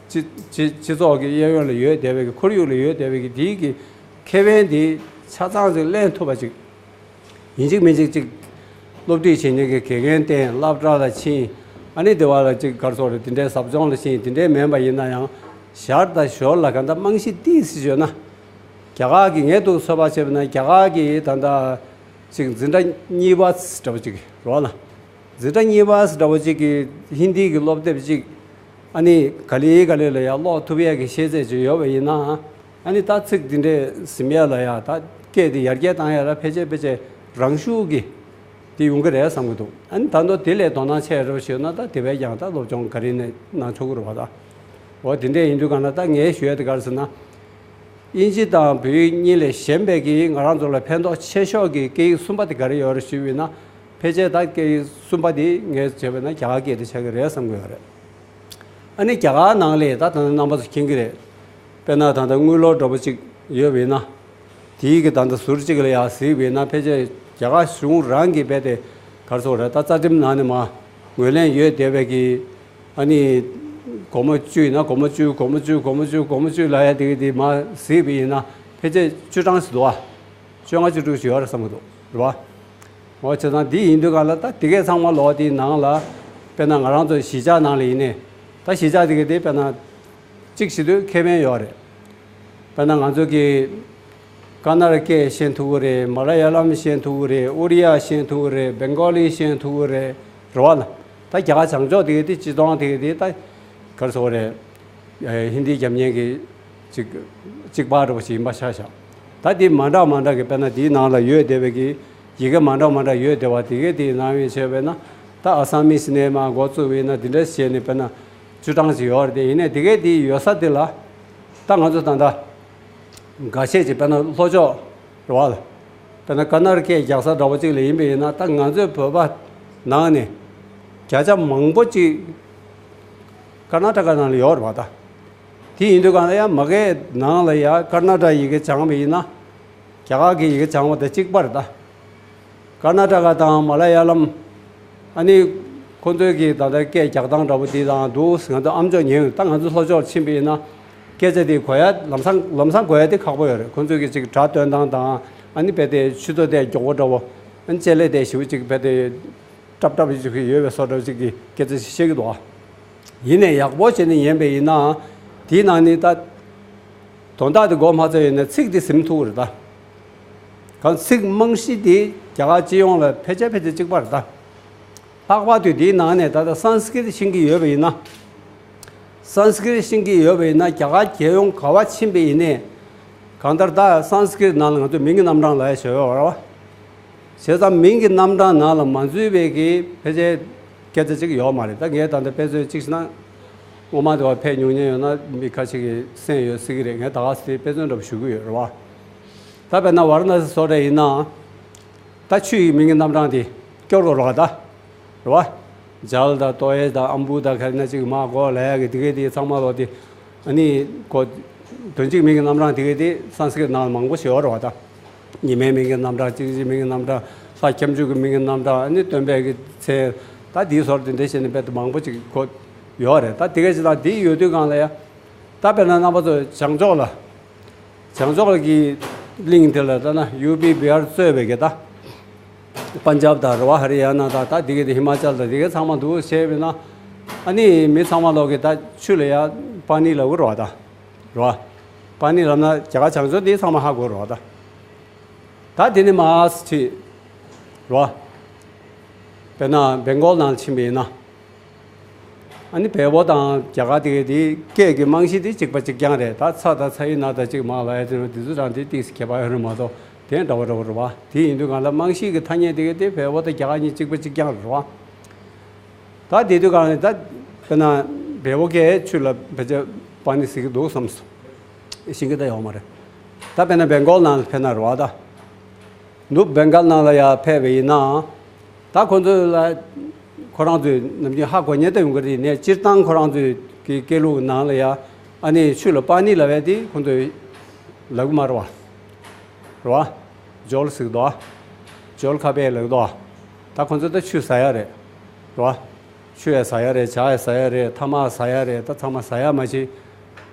སྤྱི་སྤྱི་སྤྱི་ཚོགས་ཀྱི་གཡས་གཡོན་ལ་ཡོད་བསྡད་པའི་གི་ཁོར་ཡུག་ལ་ཡོད་བསྡད་པའི་གི་དེ་གི་ཁེ་ཕན་དེ་ཆ་ཚང་ཅིག་ལེན་ཐུབ་པ་ཅིག་ཡིན་གཅིག་མིན་གཅིག་ཅིག་སློབ་ཁྲིད་བྱེད་མཁན་གྱི་དགེ་རྒན་བསྟེན། སློབ་གྲྭ་ལ་ཕྱིན། ཨ་ནི་དེ་བ་ལ་ཅིག་ག་རེ་ཟེར་དགོས་རེད། དེ་འདྲའི་ཟབ་སྦྱོང་ལ་ཕྱིན། དེ་འདྲའི་མིན་པ་ཡིན་ན་ཡང་ཞར་དང་ཞོར་ལ་གང་ལྟར་རྨང་གཞི་ཏིག་ཙི་ཡོད་ན། རྒྱ་གར་གྱི་ངས་འདུག་ཚོད་དཔག་བྱས་པ་ན་རྒྱ་གར་གྱི་ད་ལྟ་ཅིག་འཛིན་གྲྭ་གཉིས་པ་འདྲ་བོ་ཅིག་རེད་བ་ལ། འཛིན་གྲྭ་གཉིས་པ་འདྲ་བོ་ཅིག་གི་ཧིན་དི་གི་སློབ་དེབ་ཅིག་ཨ་ནི་ག་ལེ་ག་ལེ་ལ་ཡང་ཀློག་ཐུབ་ཡས་ཀྱི་ཤེས་ཚད་ཅིག་ཡོད་པ་ཡིན་ན། ཨ་ནི་ད་ཚིག་འདི་འདྲས་ཟིན་ཡས་ལ་ཡ་ད་སྐད་དེ་ཡར་རྒྱས་བཏང་ཡས་ལ་ཕལ་ཆེར་ཕལ་ཆེར་རང་ཤུགས་ཀྱིས་དེ་ཡོང་གི་རེད་བསམ་གྱི་འདུག། ཨ་ནི་ད་དུང་དེ་ལས་དོ་སྣང་ཆེ་རུ་ཞུས་ན་ད་དེ་བས་ཀྱང་ད་སློབ་སྦྱོང་ག་རེ་ནས་གནང་ཆོག་གི་རེད་བ། ད་འོ་དེ་འདྲས་ཡིན་དུས་གང་ལ་ད་ངས་ཞུ་ཡས་དེ་ག་རེ་ཟེར་ན། དབྱིན་ཇི་དང་བོད་ཡིག་གཉིས་ལས་གཞན་པའི་གི་ང་རང་ཚོ་ལ་ཕན་ཐོགས་ཆེ་ཤོས་ཀྱི་སྐད་ཡིག་གསུམ་པ་དེ་ག་རེ་ཡོད་རེད་ཞུས་པ་ཡིན་ན། ཕལ་ཆེར་ད་སྐད་ཡིག་གསུམ་པ་དེ་ངས་བྱས་པ་ན་རྒྱ་གར་སྐད་དེ་ཆགས་ཀྱི་རེད་བསམ་གྱི་ཡོད་རེད། ཨ་ནི་རྒྱ་གར་ནང་ལ་ད་ད་རྣམ་པ་ཚོ་མཁྱེན་གྱི་རེད། དཔེར་ན་ད་ལྟ་དངུལ་ལོར་འདྲ་པོ་ཅིག་ཡོད་པ་ཡིན་ན། དེའི་གི་ད་ལྟ་ཟུར་གཅིག་ལ་ཡར་གཟིགས་པ་ཡིན་ན་ཕལ་ཆེར་རྒྱ་གར་གཞུང་རང་གི་རྦད་དེ་ག་རེ་ཟེར་དགོས་རེད། ད་རྩ་ཁྲིམས་ནང་ནས་མར་ངོས་ལེན་ཡོད་བསྡད་པའི་གི་ཨ་ནི་སྒོར་མོ་བཅུ་ཡིན་ན་སྒོར་མོ་བཅུ། སྒོར་མོ་བཅུ། སྒོར་མོ་བཅུ། སྒོར་མོ་བཅུ་ལབ་ཡ་དེ་གི་དེ་མར་གཟིགས་པ་ཡིན་ན་ཕལ་ཆེར་བཅུ་གྲངས་ཤིག་འདུག་ཨ། བཅོ་ལྔ་བཅུ་དྲུག་ཞིག་ཡོད་རེད་བསམ་གྱི་འདུག་རེད་བ། འོ་བྱས་ཙང་འདི་ཡིན་དུས་གང་ལ་ད་དེ་གས་ཚང་མ་ལོག་དེའི་ནང་ལ། དཔེར་ན་ང་རང་ཚོ་གཞིས་ཆགས་ནང་ལ་ཡིན་ནའི། ད་གཞིས་ཆགས་དེ་གས་དེ་དཔེར་ན་གཅིག་བྱེད་དུས་ཁེ་ཕན་ཡོད་རེད། དཔེར་ན་ང་ཚོ་གི་ཀ་ན་ཌ་སྐད་ཤེས་ཐུབ་ཀྱི་རེད། མ་ལ་ཡ་ལམ་ཤེས་ཐུབ་ཀྱི་རེད། ཨོ་རི་ཡ་ཤེས་ཐུབ་ཀྱི་རེད། བེང་གོ་ལི་ཤེས་ཐུབ་ཀྱི་རེད། རེད་བ་ལ། ད་རྒྱ་གར་བྱང་ཕྱོགས་དེ་གས་དེ་སྤྱི་ཚོགས་དེ་གས་དེ་ད་ག་རེ་ཟེར་དགོས་རེད། ཧིན་དི་རྒྱབ་མཁན་གྱི་གཅིག་གཅིག་པ་འདྲ་པོ་ཞིག་ཡིན་པ་ཆ་བཞག། ད་དེ་མ་འདྲ་མ་འདྲ་གི་དཔེར་ན་དེའི་ནང་ལ་ཡོད་བསྡད་པའི་གི་ཡི་གེ་མ་འདྲ་མ་འདྲ་ཡོད་བསྡད་པ་དེ་གས་དེའི་ནང་ཡོད་བྱས་པས་ན། ད་ཨ་སམ་མི་སི་ནས་མར་འགོ་བཙུགས་པས་ན་དེ་འདྲ་བྱས་ནས་དཔེར་ན་བཅུ་གྲངས་ཤིག་ཡོད་རེད་དེ། ཡིན་ནའི་དེ་གས་དེ་ཡོད་ས་དེ་ལ་ད་ང་ཚོ་ད་ལྟ་འགའ་ཤས་ཀྱིས་དཔེར་ན་ལྷོ་ཕྱོགས་རེད་བ་ལ། དཔེར་ན་ཀ་ན་ཌ་སྐད་རྒྱག་ས་འདྲ་པོ་གཅིག་ལ་ཡིན་པ་ཡིན་ན་ད་ང་ཚོའི་བོད་པ་ནང་ནས་བརྒྱ་ཆ་མང་པོ་གཅིག་ཀར་ན་ཊ་ཀ་ནང་ལ་ཡོད་རེད་བ་ད། དེ་ཡིན་དུས་གང་ལ་ཡང་མ་གིའི་ནང་ལ་ཡང་ཀར་ན་ཊ་ཡི་གེ་སྦྱངས་པ་ཡིན་ན། རྒྱ་གར་གྱི་ཡི་གེ་སྦྱངས་པ་དང་གཅིག་པ་རེད་ད། ཀར་ན་ཊ་ཀ་དང་མ་ལ་ཡ་ལམ། ཨ་ནི། ཁོང་ཚོའི་གི་ད་ལྟ་སྐད་རྒྱག་སྟངས་འདྲ་པོ་དེ་དང་འདུག་ང་ཚོ་ཨམ་ཅོག་ཉན་ཡོད། ད་ང་ཚོ་ལྷོ་ཕྱོགས་ཕྱིན་པ་ཡིན་ན་སྐད་ཆ་དེ་གོ་ཡ་ལམ་སང་ལམ་སང་གོ་ཡ་དེ་ཁག་པོ་ཡོད་རེད། ཁོང་ཚོའི་གི་ཅིག་སྒྲ་འདོན་སྟངས་དང་ཨ་ནི་རྦད་དེ་ཆུ་ཚོད་དེ་མགྱོགས་པོ་འདྲ་པོ། ཨ་ནི་ལྕེ་ལེ་དེ་ཞེ་པོ་ཅིག་རྦད་དེ་ཀྲབ་ཀྲབ་ཅིག་ཡོད་པའི་བཟོ་འདྲ་ཅིག་གི་སྐད་ཆ་ཞིག་བཤད་ཀྱི་འདུག་ཡིན་ནའི་ཡག་པོ་བྱས་ནས་ཉན་པ་ཡིན་ན་དེའི་ནང་ནས་ད་དོན་དག་དེ་མགོ་མ་ཚོས་ཡིན་ན་ཚིག་དེ་ཟིན་ཐུབ་ཀྱི་རེད་ད། གང་ཚིག་རྨང་གཞི་དེ་རྒྱ་གར་སྤྱི་ཡོངས་ལ་ཕལ་ཆེར་ཕལ་ཆེར་གཅིག་པ་རེད་ད། ལྷག་པར་དུ་དེའི་ནང་ནས་ད་ལྟ་སཾ་སྐྲྀཏ་ཤེས་ཀྱི་ཡོད་པ་ཡིན་ན། སཾ་སྐྲྀཏ་ཤེས་ཀྱི་ཡོད་པ་ཡིན་ན་རྒྱ་གར་རྒྱལ་ཡོངས་ག་པར་ཕྱིན་པ་ཡིན་ནའི། གང་ལྟར་ད་སཾ་སྐྲྀཏ་ནང་ལ་ང་ཚོ་མིང་གི་རྣམ་གྲངས་ལབ་ཡ་ཞིག་ཡོད་རེད་བ། བྱས་ཙང་མིང་གི་རྣམ་གྲངས་ནང་ལ་མ་འཛུལ་བའི་གི་ཕལ་ཆེར་སྐད་ཆ་གཅིག་ཡོད་མ་རེད། ད་ངས་ད་ལྟ་དཔེ་མཚོན་གཅིག་བྱས་ན། སྔོན་མ་དེ་བ་ཕེབས་མྱོང་མཁན་ཡོད་ན་མི་ཁ་ཤས་ཀྱིས་གསན་ཡོད་སྲིད་ཀྱི་རེད། ངས་ད་ག་སེ་དཔེ་མཚོན་འདྲ་པོ་ཞུ་གི་ཡོད་རེད་བ། ད་དཔེར་ན་ཝཱ་ར་ཎ་སི་བཟོ་འདྲ་ཡིན་ན། ད་ཆུ་ཡི་མིང་གི་རྣམ་གྲངས་དེ་སྐྱོར་དགོས་རེད་བ་ད། རེད་བ། ཇལ་དང་ཏོ་ཨེ་དང་ཨམ་བུ་དང་ག་རེ་ན་ཅིག་མ་གོ་ལ་ཡ་གི་དེ་གའི་དེ་ཚང་མ་ལོ་དེ། ཨ་ནི་གོ། དོན་གཅིག་མིང་གི་རྣམ་གྲངས་དེ་གའི་དེ་སཾ་སྐྲྀཏ་ནང་ལ་མང་པོ་ཞིག་ཡོད་རེད་བ་ད། ཉི་མའི་མིང་གི་རྣམ་གྲངས་གཅིག་གཅིག་མིང་གི་རྣམ་གྲངས་ལྷ་ཁྱབ་འཇུག་གི་མིང་གི་རྣམ་གྲངས་ཨ་ནི་སྟོན་པའི་གི་མཚན། ད་དེའི་ཟུར་དེ་འདྲ་བྱས་ནས་དཔེ་དེ་མང་པོ་ཅིག་གོ། ཡོད་རེད་ད། དེ་གའི་ཅིག་དང་དེ་ཡོད་དུས་གང་ལ་ཡ། ད་དཔེར་ན་རྣམ་པ་ཚོ་བྱང་ཕྱོགས་ལ། བྱང་ཕྱོགས་ཀྱི་གླིང་དེ་ལ་ལྟ་ན་ཡུ་པི་བི་ཧར་གཙོས་པའི་གི་ད། པན་ཇབ་དང་རེད་བ། ཧ་རི་ཡ་ན་དང་ད་དེ་གའི་དེ་ཧི་མ་ཅལ་དང་དེ་གའི་ཚང་མ་འདུག་བྱས་པས་ན། ཨ་ནི་མི་ཚང་མ་ལོག་གི་ད་ཆུ་ལ་ཡ་པ་ནི་ལབ་གི་རེད་བ་ད། རེད་བ། པ་ནི་ལབ་ན་རྒྱ་གར་བྱང་ཕྱོགས་དེ་ཚང་མ་ཧ་གོ་རེད་བ་ད། ད་དེ་ནི་མ་ཨ་སི་ཆི། རེད་བ། དཔེར་ན་བེང་གོལ་ནང་ཕྱིན་པ་ཡིན་ན། ཨ་ནི་བལ་པོ་དང་རྒྱ་གར་དེ་གའི་དེ་སྐད་ཀྱི་རྨང་གཞི་དེ་གཅིག་པ་གཅིག་རྐྱང་རེད། ད་ཚ་དང་ཚ་ཡི་ན་དང་གཅིག་མ་ལ་ཡ་དེ་ནོ་དེ་ཚོ་དང་དེ་ཏིག་ཙམ་ཁྱད་པར་ཡོད་རེད་མ་གཏོགས་དེ་འདྲ་བ་འདྲ་བ་རེད་བ། དེ་ཡིན་དུས་གང་ལ་རྨང་གཞི་གི་ཐ་སྙད་དེ་གའི་དེ་བལ་པོ་དང་རྒྱ་གར་གཉིས་གཅིག་པ་གཅིག་རྐྱང་རེད་བ། ད་དེ་དུས་གང་ལ་ད་དཔེར་ན་བལ་པོ་སྐད་ཆུ་ལ་བེ་ཅ་པ་ནི་ཟེར་གི་འདུག་བསམ་སོང་། ཤེས་ཀྱི་ད་ཡོད་མ་རེད། ད་དཔེར་ན་བེང་གོལ་ནང་ལ་ཕེབས་ན་རེད་བ་ད། ནུབ་བེང་གལ་ནང་ལ་ཡ་ཕེབས་པ་ཡིན་ན། ད་ཁོ་ཚོ་ལ་ཁོ་རང་ཚོས་ནམ་རྒྱུན་ཧ་གོ་ཉན་ད་ཡོང་གི་རེད། ནས་སྤྱིར་བཏང་ཁོ་རང་ཚོའི་གི་སྐད་ལུགས་ནང་ལ་ཡ་ཨ་ནི་ཆུ་ལ་པ་ནི་ལབ་ཡ་དེ་ཁོ་ཚོས་ལབ་གི་མ་རེད་བ། རེད་བ། ཇོལ་ཟེར་གི་འདུག་ཨ། ཇོལ་ཁ་པེ་ལབ་གི་འདུག་ཨ། ད་ཁོ་ཚོ་ད་ཆུ་ཟ་ཡ་རེད། རེད་བ། ཆུ་ཡ་ཟ་ཡ་རེད། ཇ་ཡ་ཟ་ཡ་རེད། ཐ་མག་ཟ་ཡ་རེད། ད་ཚང་མ་ཟ་ཡ་མ་གཞི་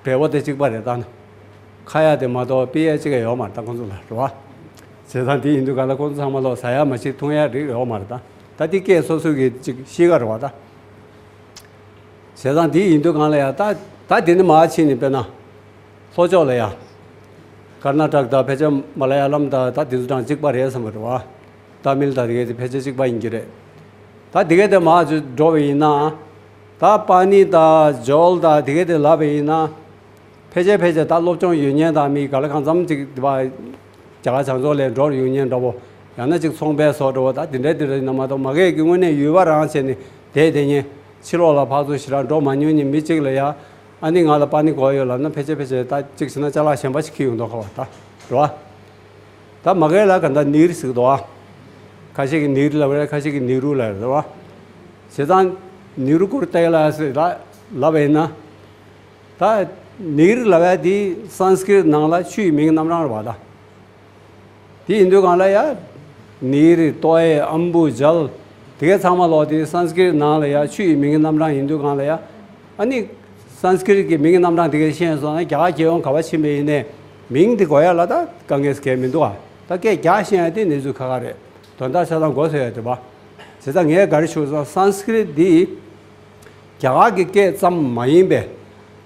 བལ་པོ་དེ་གཅིག་པ་རེད་ད་ནི། ཁ་ཡ་དེ་མ་གཏོགས་པི་ཡ་གཅིག་ཡ་ཡོད་མ་རེད་ད་ཁོང་ཚོ་ལ་རེད་བ། བྱས་ཙང་དེ་ཡིན་དུས་ག་ལ་ཁོང་ཚོ་ཚང་མ་ལོ་ཟ་ཡ་མ་གཞི་འཐུང་ཡ་རིགས་ཡོད་མ་རེད་ད། ད་དེ་སྐད་སོ་སོ་གི་གཅིག་གཤིས་ཀ་རེད་བ་ད། བྱས་ཙང་དེ་ཡིན་དུས་གང་ལ་ཡ་ད་ད་དེ་ནི་མ་ཕྱིན་ནས་དཔེར་ན། ལྷོ་ཕྱོགས་ལ་ཡ། ཀར་ན་ཊག་དང་ཕལ་ཆེར་མ་ལ་ཡ་ལམ་དང་ད་དེ་ཚོ་དང་གཅིག་པ་རེད་བསམ་པ་རེད་བ། ཏཱ་མིལ་དང་དེ་གའི་དེ་ཕལ་ཆེར་གཅིག་པ་ཡིན་གྱི་རེད། ད་དེ་གའི་དེ་མར་འགྲོ་བ་ཡིན་ན། ད་པ་ནི་དང་ཇོལ་དང་དེ་གའི་དེ་ལབ་པ་ཡིན་ན། ཕལ་ཆེར་ཕལ་ཆེར་ད་སློབ་སྦྱོང་ཡོད་མཁན་དང་མི་ག་ལ་གང་འཚམ་ཅིག་དེ་བ། རྒྱ་གར་བྱང་ཕྱོགས་ལ་འགྲོ་ཡོང་མཁན་འདྲ་བོ། ཡང་ན་ཅིག་ཚོང་པའི་བཟོ་འདྲ་བོ་ད་དེ་འདྲ་དེ་འདྲ་ཡིན་ན་མ་གཏོགས་མ་གིའི་དངོས་གནས་ཡུལ་པ་རང་བྱས་ནས་བསྡད་བསྡད་མཁན། ཕྱི་ལོགས་ལ་ཕར་ཚུར་ཞེ་དྲག་འགྲོ་མ་མྱོང་མཁན་མི་གཅིག་ལ་ཡ། ཨ་ནི་ང་ལ་པ་ནི་དགོས་ཡོད་ལབ་ན་ཕལ་ཆེར་ཕལ་ཆེར་ད་གཅིག་བྱས་ན་ཅ་ལག་གཞན་པ་ཞིག་འཁྱེར་ཡོང་མདོག་ཁ་བ་ད། རེད་བ། ད་མ་གིའི་ལ་ག་ད་ནིར་ཟེར་གི་འདུག་ཨ། ཁ་ཤས་ཀྱིས་ནིར་ལབ་རེད། ཁ་ཤས་ཀྱིས་ནི་རུ་ལབ་རེད་བ། བྱས་ཙང་ནི་རུ་ཀུར་ཏེ་ལ་ཟེར་ལ་ལབ་པ་ཡིན་ན། ད་ནིར་ལབ་ཡ་དེ་སཾ་སྐྲྀཏ་ནང་ལ་ཆུ་ཡི་མིང་རྣམ་གྲངས་རེད་བ་ད། དེ་ཡིན་དུས་གང་ལ་ཡ། ནིར་ཏོ་ཨེ་ཨམ་བུ་ཇལ། དེ་གའི་ཚང་མ་ལོག་དེ་སཾ་སྐྲྀཏ་ནང་ལ་ཡ་ཆུ་ཡི་མིང་རྣམ་གྲངས་ཡིན་དུས་གང་ལ་ཡ། ཨ་ནི། སཾ་སྐྲྀཏ་གི་མིང་རྣམ་གྲངས་དེ་གའི་ཤེས་སོང་ན་རྒྱ་གར་རྒྱལ་ཡོངས་ག་པར་ཕྱིན་པ་ཡིན་ནའི། མིང་དེ་གོ་ཡ་ལ་ད་དཀའ་ངལ་གང་ཡང་མི་འདུག་ཨ། ད་སྐད་རྒྱག་ཤེས་ཡ་དེ་གནས་ཚུལ་ཁག་ཁག་རེད། དོན་དག་ཆ་ཚང་མགོ་ཚོས་ཡ་དེ་བ། བྱས་ཙང་ངས་ག་རེ་ཞུ་སོང་སཾ་སྐྲྀཏ་འདི། རྒྱ་གར་གྱི་སྐད་ཙམ་མ་ཡིན་པས།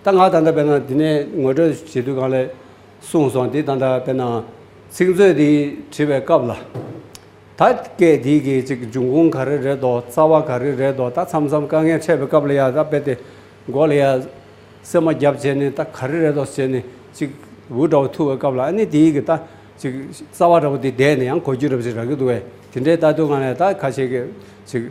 ད་ང་ད་ལྟ་དཔེར་ན་འདི་ནས་ངོ་སྤྲོད་བྱེད་དུས་གང་ལ་གསུངས་སོང་། འདི་ད་ལྟ་དཔེར་ན་ཚིག་མཛོད་འདི་བྲིས་པའི་སྐབས་ལ། ད་སྐད་འདི་གི་ཅིག་འབྱུང་ཁུངས་ག་རེ་རེད་དོ། རྩ་བ་ག་རེ་རེད་དོ། ད་མཚམས་མཚམས་དཀའ་ངལ་འཕྲད་པའི་སྐབས་ལ་ཡ་ད་དཔེ་དེ་མགོ་ལ་ཡ་སེམས་མ་བརྒྱབ་བྱས་ནས་ད་ག་རེ་རེད་དོ་ཟེར་ནས་ཅིག་འུ་འདྲ་བོ་ཐུག་པའི་སྐབས་ལ་ཨ་ནི་དེའི་གི་ད། ཅིག་རྩ་བ་འདྲ་བོ་དེ་བསྡད་ནས་ཡང་གོ་རྒྱུ་འདྲ་བོ་ཅིག་རག་གི་འདུག་བས། དེ་འདྲའི་ལྟ་དུས་སྒང་ནས་ད་ཁ་ཤས་ཀྱིས་ཅིག་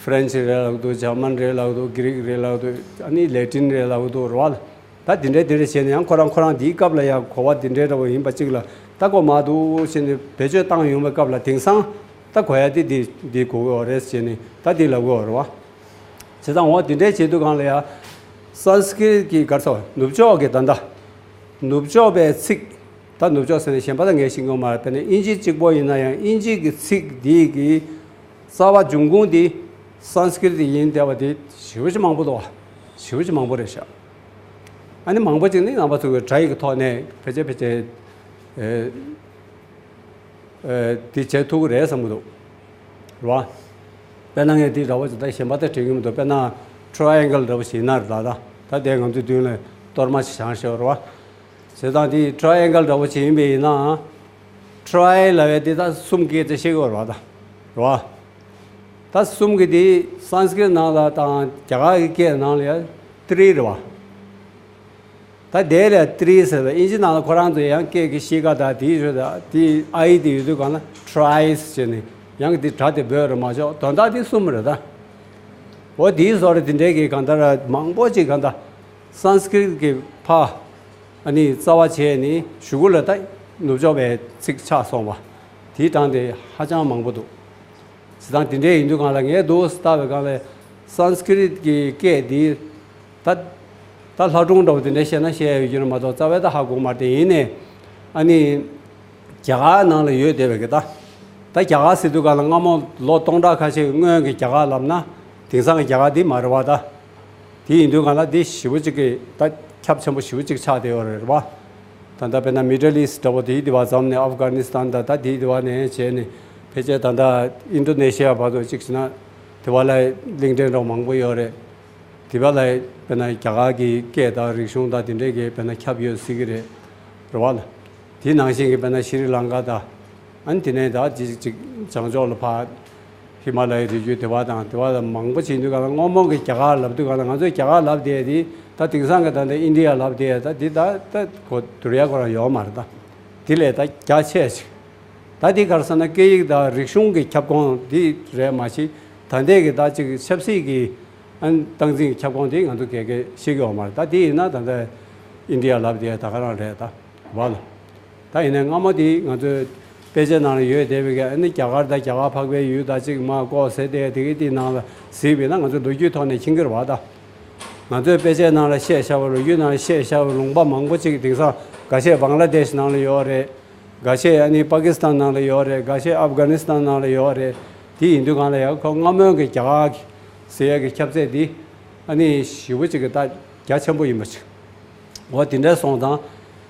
ཧྥ་རན་སི་རེད་ལབ་འདུག་འཇར་མན་རེད་ལབ་འདུག་གྷི་རིག་རེད་ལབ་འདུག་ཨ་ནི་ལེ་ཏིན་རེད་ལབ་འདུག་རེད་བ། ད་དེ་འདྲའི་དེ་འདྲ་བྱས་ནས་ཡང་ཁོ་རང་ཁོ་རང་དེའི་སྐབས་ལ་ཡང་གོ་བ་དེ་འདྲའི་འདྲ་བོ་ཡིན་པ་ཅིག་ལ་ད་གོ་མ་འདུག་བྱས་ནས་བེད་སྤྱོད་བཏང་ཡོང་བའི་སྐབས་ལ་དེང་སང་ད་གོ་ཡ་དེ་དེ་དེ་གོ་གི་ཡོད་རེད་བྱས་ནས་ད་དེ་ལབ་གི་ཡོད་རེད་བ། བྱས་ཙང་འོ་དེ་འདྲའི་བྱེད་དུས་སྒང་ལ་ཡང་སཾ་སྐྲྀཏ་གི་ག་རེ་ཟེར་ནུབ་ཕྱོགས་ཀྱི་ད་ལྟ་ནུབ་ཕྱོགས་པའི་ཚིག་ད་ནུབ་ཕྱོགས་ཟེར་ནས་གཞན་པ་ད་ངས་ཤེས་ཀྱི་ཡོད་མ་རེད། དཔེར་ན་དབྱིན་ཇི་གཅིག་པོ་ཡིན་ན་ཡང་དབྱིན་ཇི་གི་ཚིག་འདི་གི་རྩ་བ་འབྱུང་ཁུངས་འདི་ སཾ་སྐྲྀཏ་ཡིན་བསྡད་པ་དེ་ཞེ་པོ་ཅིག་མང་པོ་འདུག་བ། ཞེ་པོ་ཅིག་མང་པོ་རེད་ཤག་ཨ་ནི་མང་པོ་ཅིག་ནི་རྣམ་པ་ཚོ་གི་སྒྲ་ཡི་གི་ཐོག་ནས་ཕལ་ཆེར་ཕལ་ཆེར་ཨེ་ཨེ་དེ་བྱེད་ཐུབ་ཀྱི་རེད་བསམ་གྱི་འདུག་རེད་བ། དཔེར་ན་ངས་དེ་འདྲ་བོ་ཅིག་ད་གཞན་པ་ད་དྲན་གྱི་མི་འདུག་དཔེར་ན་ཊ་རའི་ཨེང་གལ་འདྲ་བོ་ཞིག་ཡིན་ན་རེད་ད། ད་ད་དེ་ང་ཚོའི་མདུན་ལ་གཏོར་མ་ཞིག་བཞེངས་བཞག་རེད་བ། བྱས་ཙང་དེ་ཊ་རའི་ཨེང་གལ་འདྲ་བོ་ཅིག་ཡིན་པ་ཡིན་ན། ཊ་རའི་ལབ་ཡ་དེ་ད་གསུམ་སྐད་ཆ་བཤད་ཀྱི་ཡོད་རེད་བ་ད། རེད་བ། ད་གསུམ་གྱི་དེ་སཾ་སྐྲྀཏ་ནང་ལ་དང་རྒྱ་གར་གྱི་སྐད་ནང་ལ་ཡ་ཏྲི་རེད་བ། ད་དེ་ལ་ཏྲི་ཟེར་བ་ཨིན་ཇི་ནང་ལ་ཁོ་རང་ཚོ་ཡང་སྐད་ཀྱི་གཤིས་ཀ་དང་དེའི་ཞོར་དང་དེའི་ཨའི་དེ་ཡོད་དུས་གང་ལ་ཊ་རའི་ཟེར་ནས་ཡང་གི་དེ་སྒྲ་དེ་འབོད་རེད་མ་ཆོག་དོན་དག་དེ་གསུམ་རེད་ད། འོ་དེའི་བཟོ་འདྲ་དེ་འདྲའི་གི་གང་ལྟར་མང་པོ་ཅིག་གང་ལྟར་སཾ་སྐྲྀཏ་གི་ཕ་ཨ་ནི་རྩ་བ་བྱས་ནས་གཞུག་གུ་ལ་ད་ནུབ་ཕྱོགས་པའི་ཚིག་ཆགས་སོང་བ། དེའི་གྲངས་དེ་ཧ་ཅང་མང་པོ་འདུག་བྱས་ཙང་དེ་འདྲའི་ཡིན་དུས་གང་ལ་ངས་འདུག་སེ་བལྟ་བའི་སྒང་ལ་སཾ་སྐྲྀཏ་གི་སྐད་འདི་ད་ད་ལྷ་སྒྲུང་འདྲ་བོ་དེ་འདྲ་བཤད་ན་བཤད་ཡ་ཡོད་ཀྱི་རེད་མ་གཏོགས་རྩ་བའི་ད་ཧ་གོ་མ་རེད། དེ་ཡིན་ནའི་ཨ་ནི་རྒྱ་གར་ནང་ལ་ཡོད་བསྡད་པའི་གི་ད་ད་རྒྱ་གར་ཟེར་དུས་གང་ལ་སྔ་མོ་ལོ་སྟོང་ཕྲག་ཁ་ཤས་སྔོན་གྱི་རྒྱ་གར་ལབ་ན་དེང་སང་གི་རྒྱ་གར་འདི་མ་རེད་བ་ད། དེ་ཡིན་དུས་གང་ལ་འདི་ཞེ་པོ་ཅིག་གི་ད་ཁྱབ་ཆེན་པོ་ཞེ་པོ་ཅིག་ཆགས་བསྡད་ཡོད་རེད་བ། ད་ལྟ་དཔེར་ན་མི་ཌལ་ཨིསཊ་འདྲ་བོ་དེའི་དེ་བ་ཙམ་ནས་ཨབ་གྷ་ནི་སི་ཐན་དང་ད་དེའི་དེ་བ་ནས་བྱས་ནས་ཕལ་ཆེར་ད་ལྟ་ཨིན་ཌོ་ནེ་ཤི་ཡ་བར་དུ་གཅིག་བྱས་ན་དེ་བ་ལ་གླིང་ཕྲན་འདྲ་བོ་མང་པོ་ཡོད་རེད། དེ་བ་ལ་དཔེར་ན་རྒྱ་གར་གྱི་སྐད་དང་རིག་གཞུང་དང་དེ་འདྲས་ཀྱི་དཔེར་ན་ཁྱབ་ཡོད་སྲིད་ཀྱི་རེད། རེད་བ་ལ། དེ་ནང་བཞིན་གྱི་དཔེར་ན་ཤྲི་ལང་ཀ་དང་། ཨ་ནི་དེ་ནས་ད་ཅིག་ཅིག་བྱང་ཕྱོགས་ལ་ཕར་ཧི་མ་ལ་ཡའི་རི་རྒྱུད་དེ་བ་དང་དེ་བ་ལ་མང་པོ་ཕྱིན་དུས་ག་ལ་སྔོན་མོ་གི་རྒྱ་གར་ལབ་དུས་ག་ལ་ང་ཚོས་རྒྱ་གར་ལབ་བསྡད་དེ་ད་དེང་སང་གི་ད་ལྟ་ཨིན་ཌི་ཡ་ལབ་བསྡད་ད་དེ་ད་ད་གོ་བསྡུར་ཡ་ཁོ་རང་ཡོད་མ་རེད་ད། དེ་ལས་ད་རྒྱ་ཆེ་ཞིག་ད་དེ་ག་རེ་ཟེར་ན་སྐད་ཡིག་དང་རིག་གཞུང་གི་ཁྱབ་ཁོངས་དེ་རེད་མ་གཞི་ད་ལྟའི་གི་ད་ཅིག་ཆབ་སྲིད་ཀྱི་ཨ་ནི་སྟངས་འཛིན་གྱི་ཁྱབ་ཁོངས་དེ་ང་ཚོ་ག་གེ་ཤེས་ཀྱི་ཡོད་མ་རེད། ད་དེ་ཡིན་ན་ད་ལྟ་ཨིན་ཌི་ཡ་ལབ་བསྡད་ད་ག་རང་རེད་ད། བ་ལ། ད་ཡིན་ནའི་སྔ་མོ་དེ་ང་ཚོའི་དཔེ་ཆའི་ནང་ལ་ཡོད་བསྡད་པའི་གི་ཨ་ནི་རྒྱ་གར་དང་རྒྱ་གར་འཕགས་པའི་ཡུལ་དང་གཅིག་མ་ཀོ་ཟེར་ཏེ་དེ་གི་དེའི་ནང་ལ་གཟིགས་པས་ན་ང་ཚོ་ལོ་རྒྱུས་ཐོག་ནས་མཁྱེན་གྱི་རེད་བ་ད། ང་ཚོའི་དཔེ་ཆའི་ནང་ལ་བཤད་བཞག་པ་ལོ་རྒྱུས་ནང་ལ་བཤད་བཞག་པའི་ལུང་པ་མང་པོ་ཅིག་དེང་སང་འགའ་ཤས་བང་ལ་དེཤ་ནང་ལ་ཡོད་རེད། འགའ་ཤས་ཨ་ནི་པ་ཀི་སི་ཐན་ནང་ལ་ཡོད་རེད། འགའ་ཤས་ཨབ་གྷ་ནི་སི་ཐན་ནང་ལ་ཡོད་རེད། དེ་ཡིན་དུས་གང་ལ་ཡང་ཁོ་སྔ་མོའི་གི་རྒྱ་གར་གྱི་ཟེར་ཡ་གི་ཁྱབ་ཚད་འདི་ཨ་ནི་ཞེ་པོ་ཅིག་གི་ད་རྒྱ་ཆེན་པོ་ཡིན་པ་ཅིག་འོ་དེ་འདྲ་སོང་ཙང་།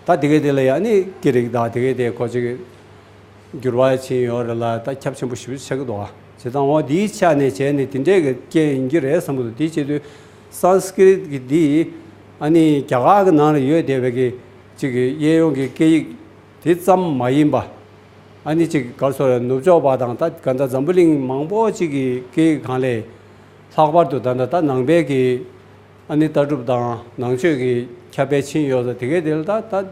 ད་དེ་གའི་དེ་ལ་ཡང་ནི་སྐད་རིགས་དང་དེ་གའི་དེ་ཁོ་ཅིག་འགྱུར་བ་ཕྱིན་ཡོད་རེད་ལ་ད་ཁྱབ་ཆེན་པོ་ཞེ་པོ་ཆགས་ཀྱི་འདུག་ཨ། བྱས་ཙང་འོ་དེའི་ཆ་ནས་བྱས་ནས་དེ་འདྲའི་གི་སྐད་ཡིན་གྱི་རེད་བསམ་གྱི་འདུག་དེ་བྱེད་དུས་སཾ་སྐྲྀཏ་གི་འདི་ཨ་ནི་རྒྱ་གར་གྱི་ནང་ལ་ཡོད་བསྡད་པའི་གི་ཅིག་གི་གཡས་གཡོན་གྱི་སྐད་ཡིག་དེ་ཙམ་མ་ཡིན་པ། ཨ་ནི་ཅིག་ག་རེ་ཟེར་ནུབ་ཕྱོགས་པ་དང་ད་ག་འདྲ་འཛམ་བུ་གླིང་མང་པོ་ཅིག་གི་སྐད་ཡིག་སྒང་ལས་ལྷག་པར་དུ་ད་ལྟ་ད་ནང་པའི་གི་ཨ་ནི་ལྟ་གྲུབ་དང་ནང་ཆོས་ཀྱི་ཁྱབ་སྤེལ་ཕྱིན་ཡོད་ཙང་དེ་གའི་དེ་ལ་ད་ད་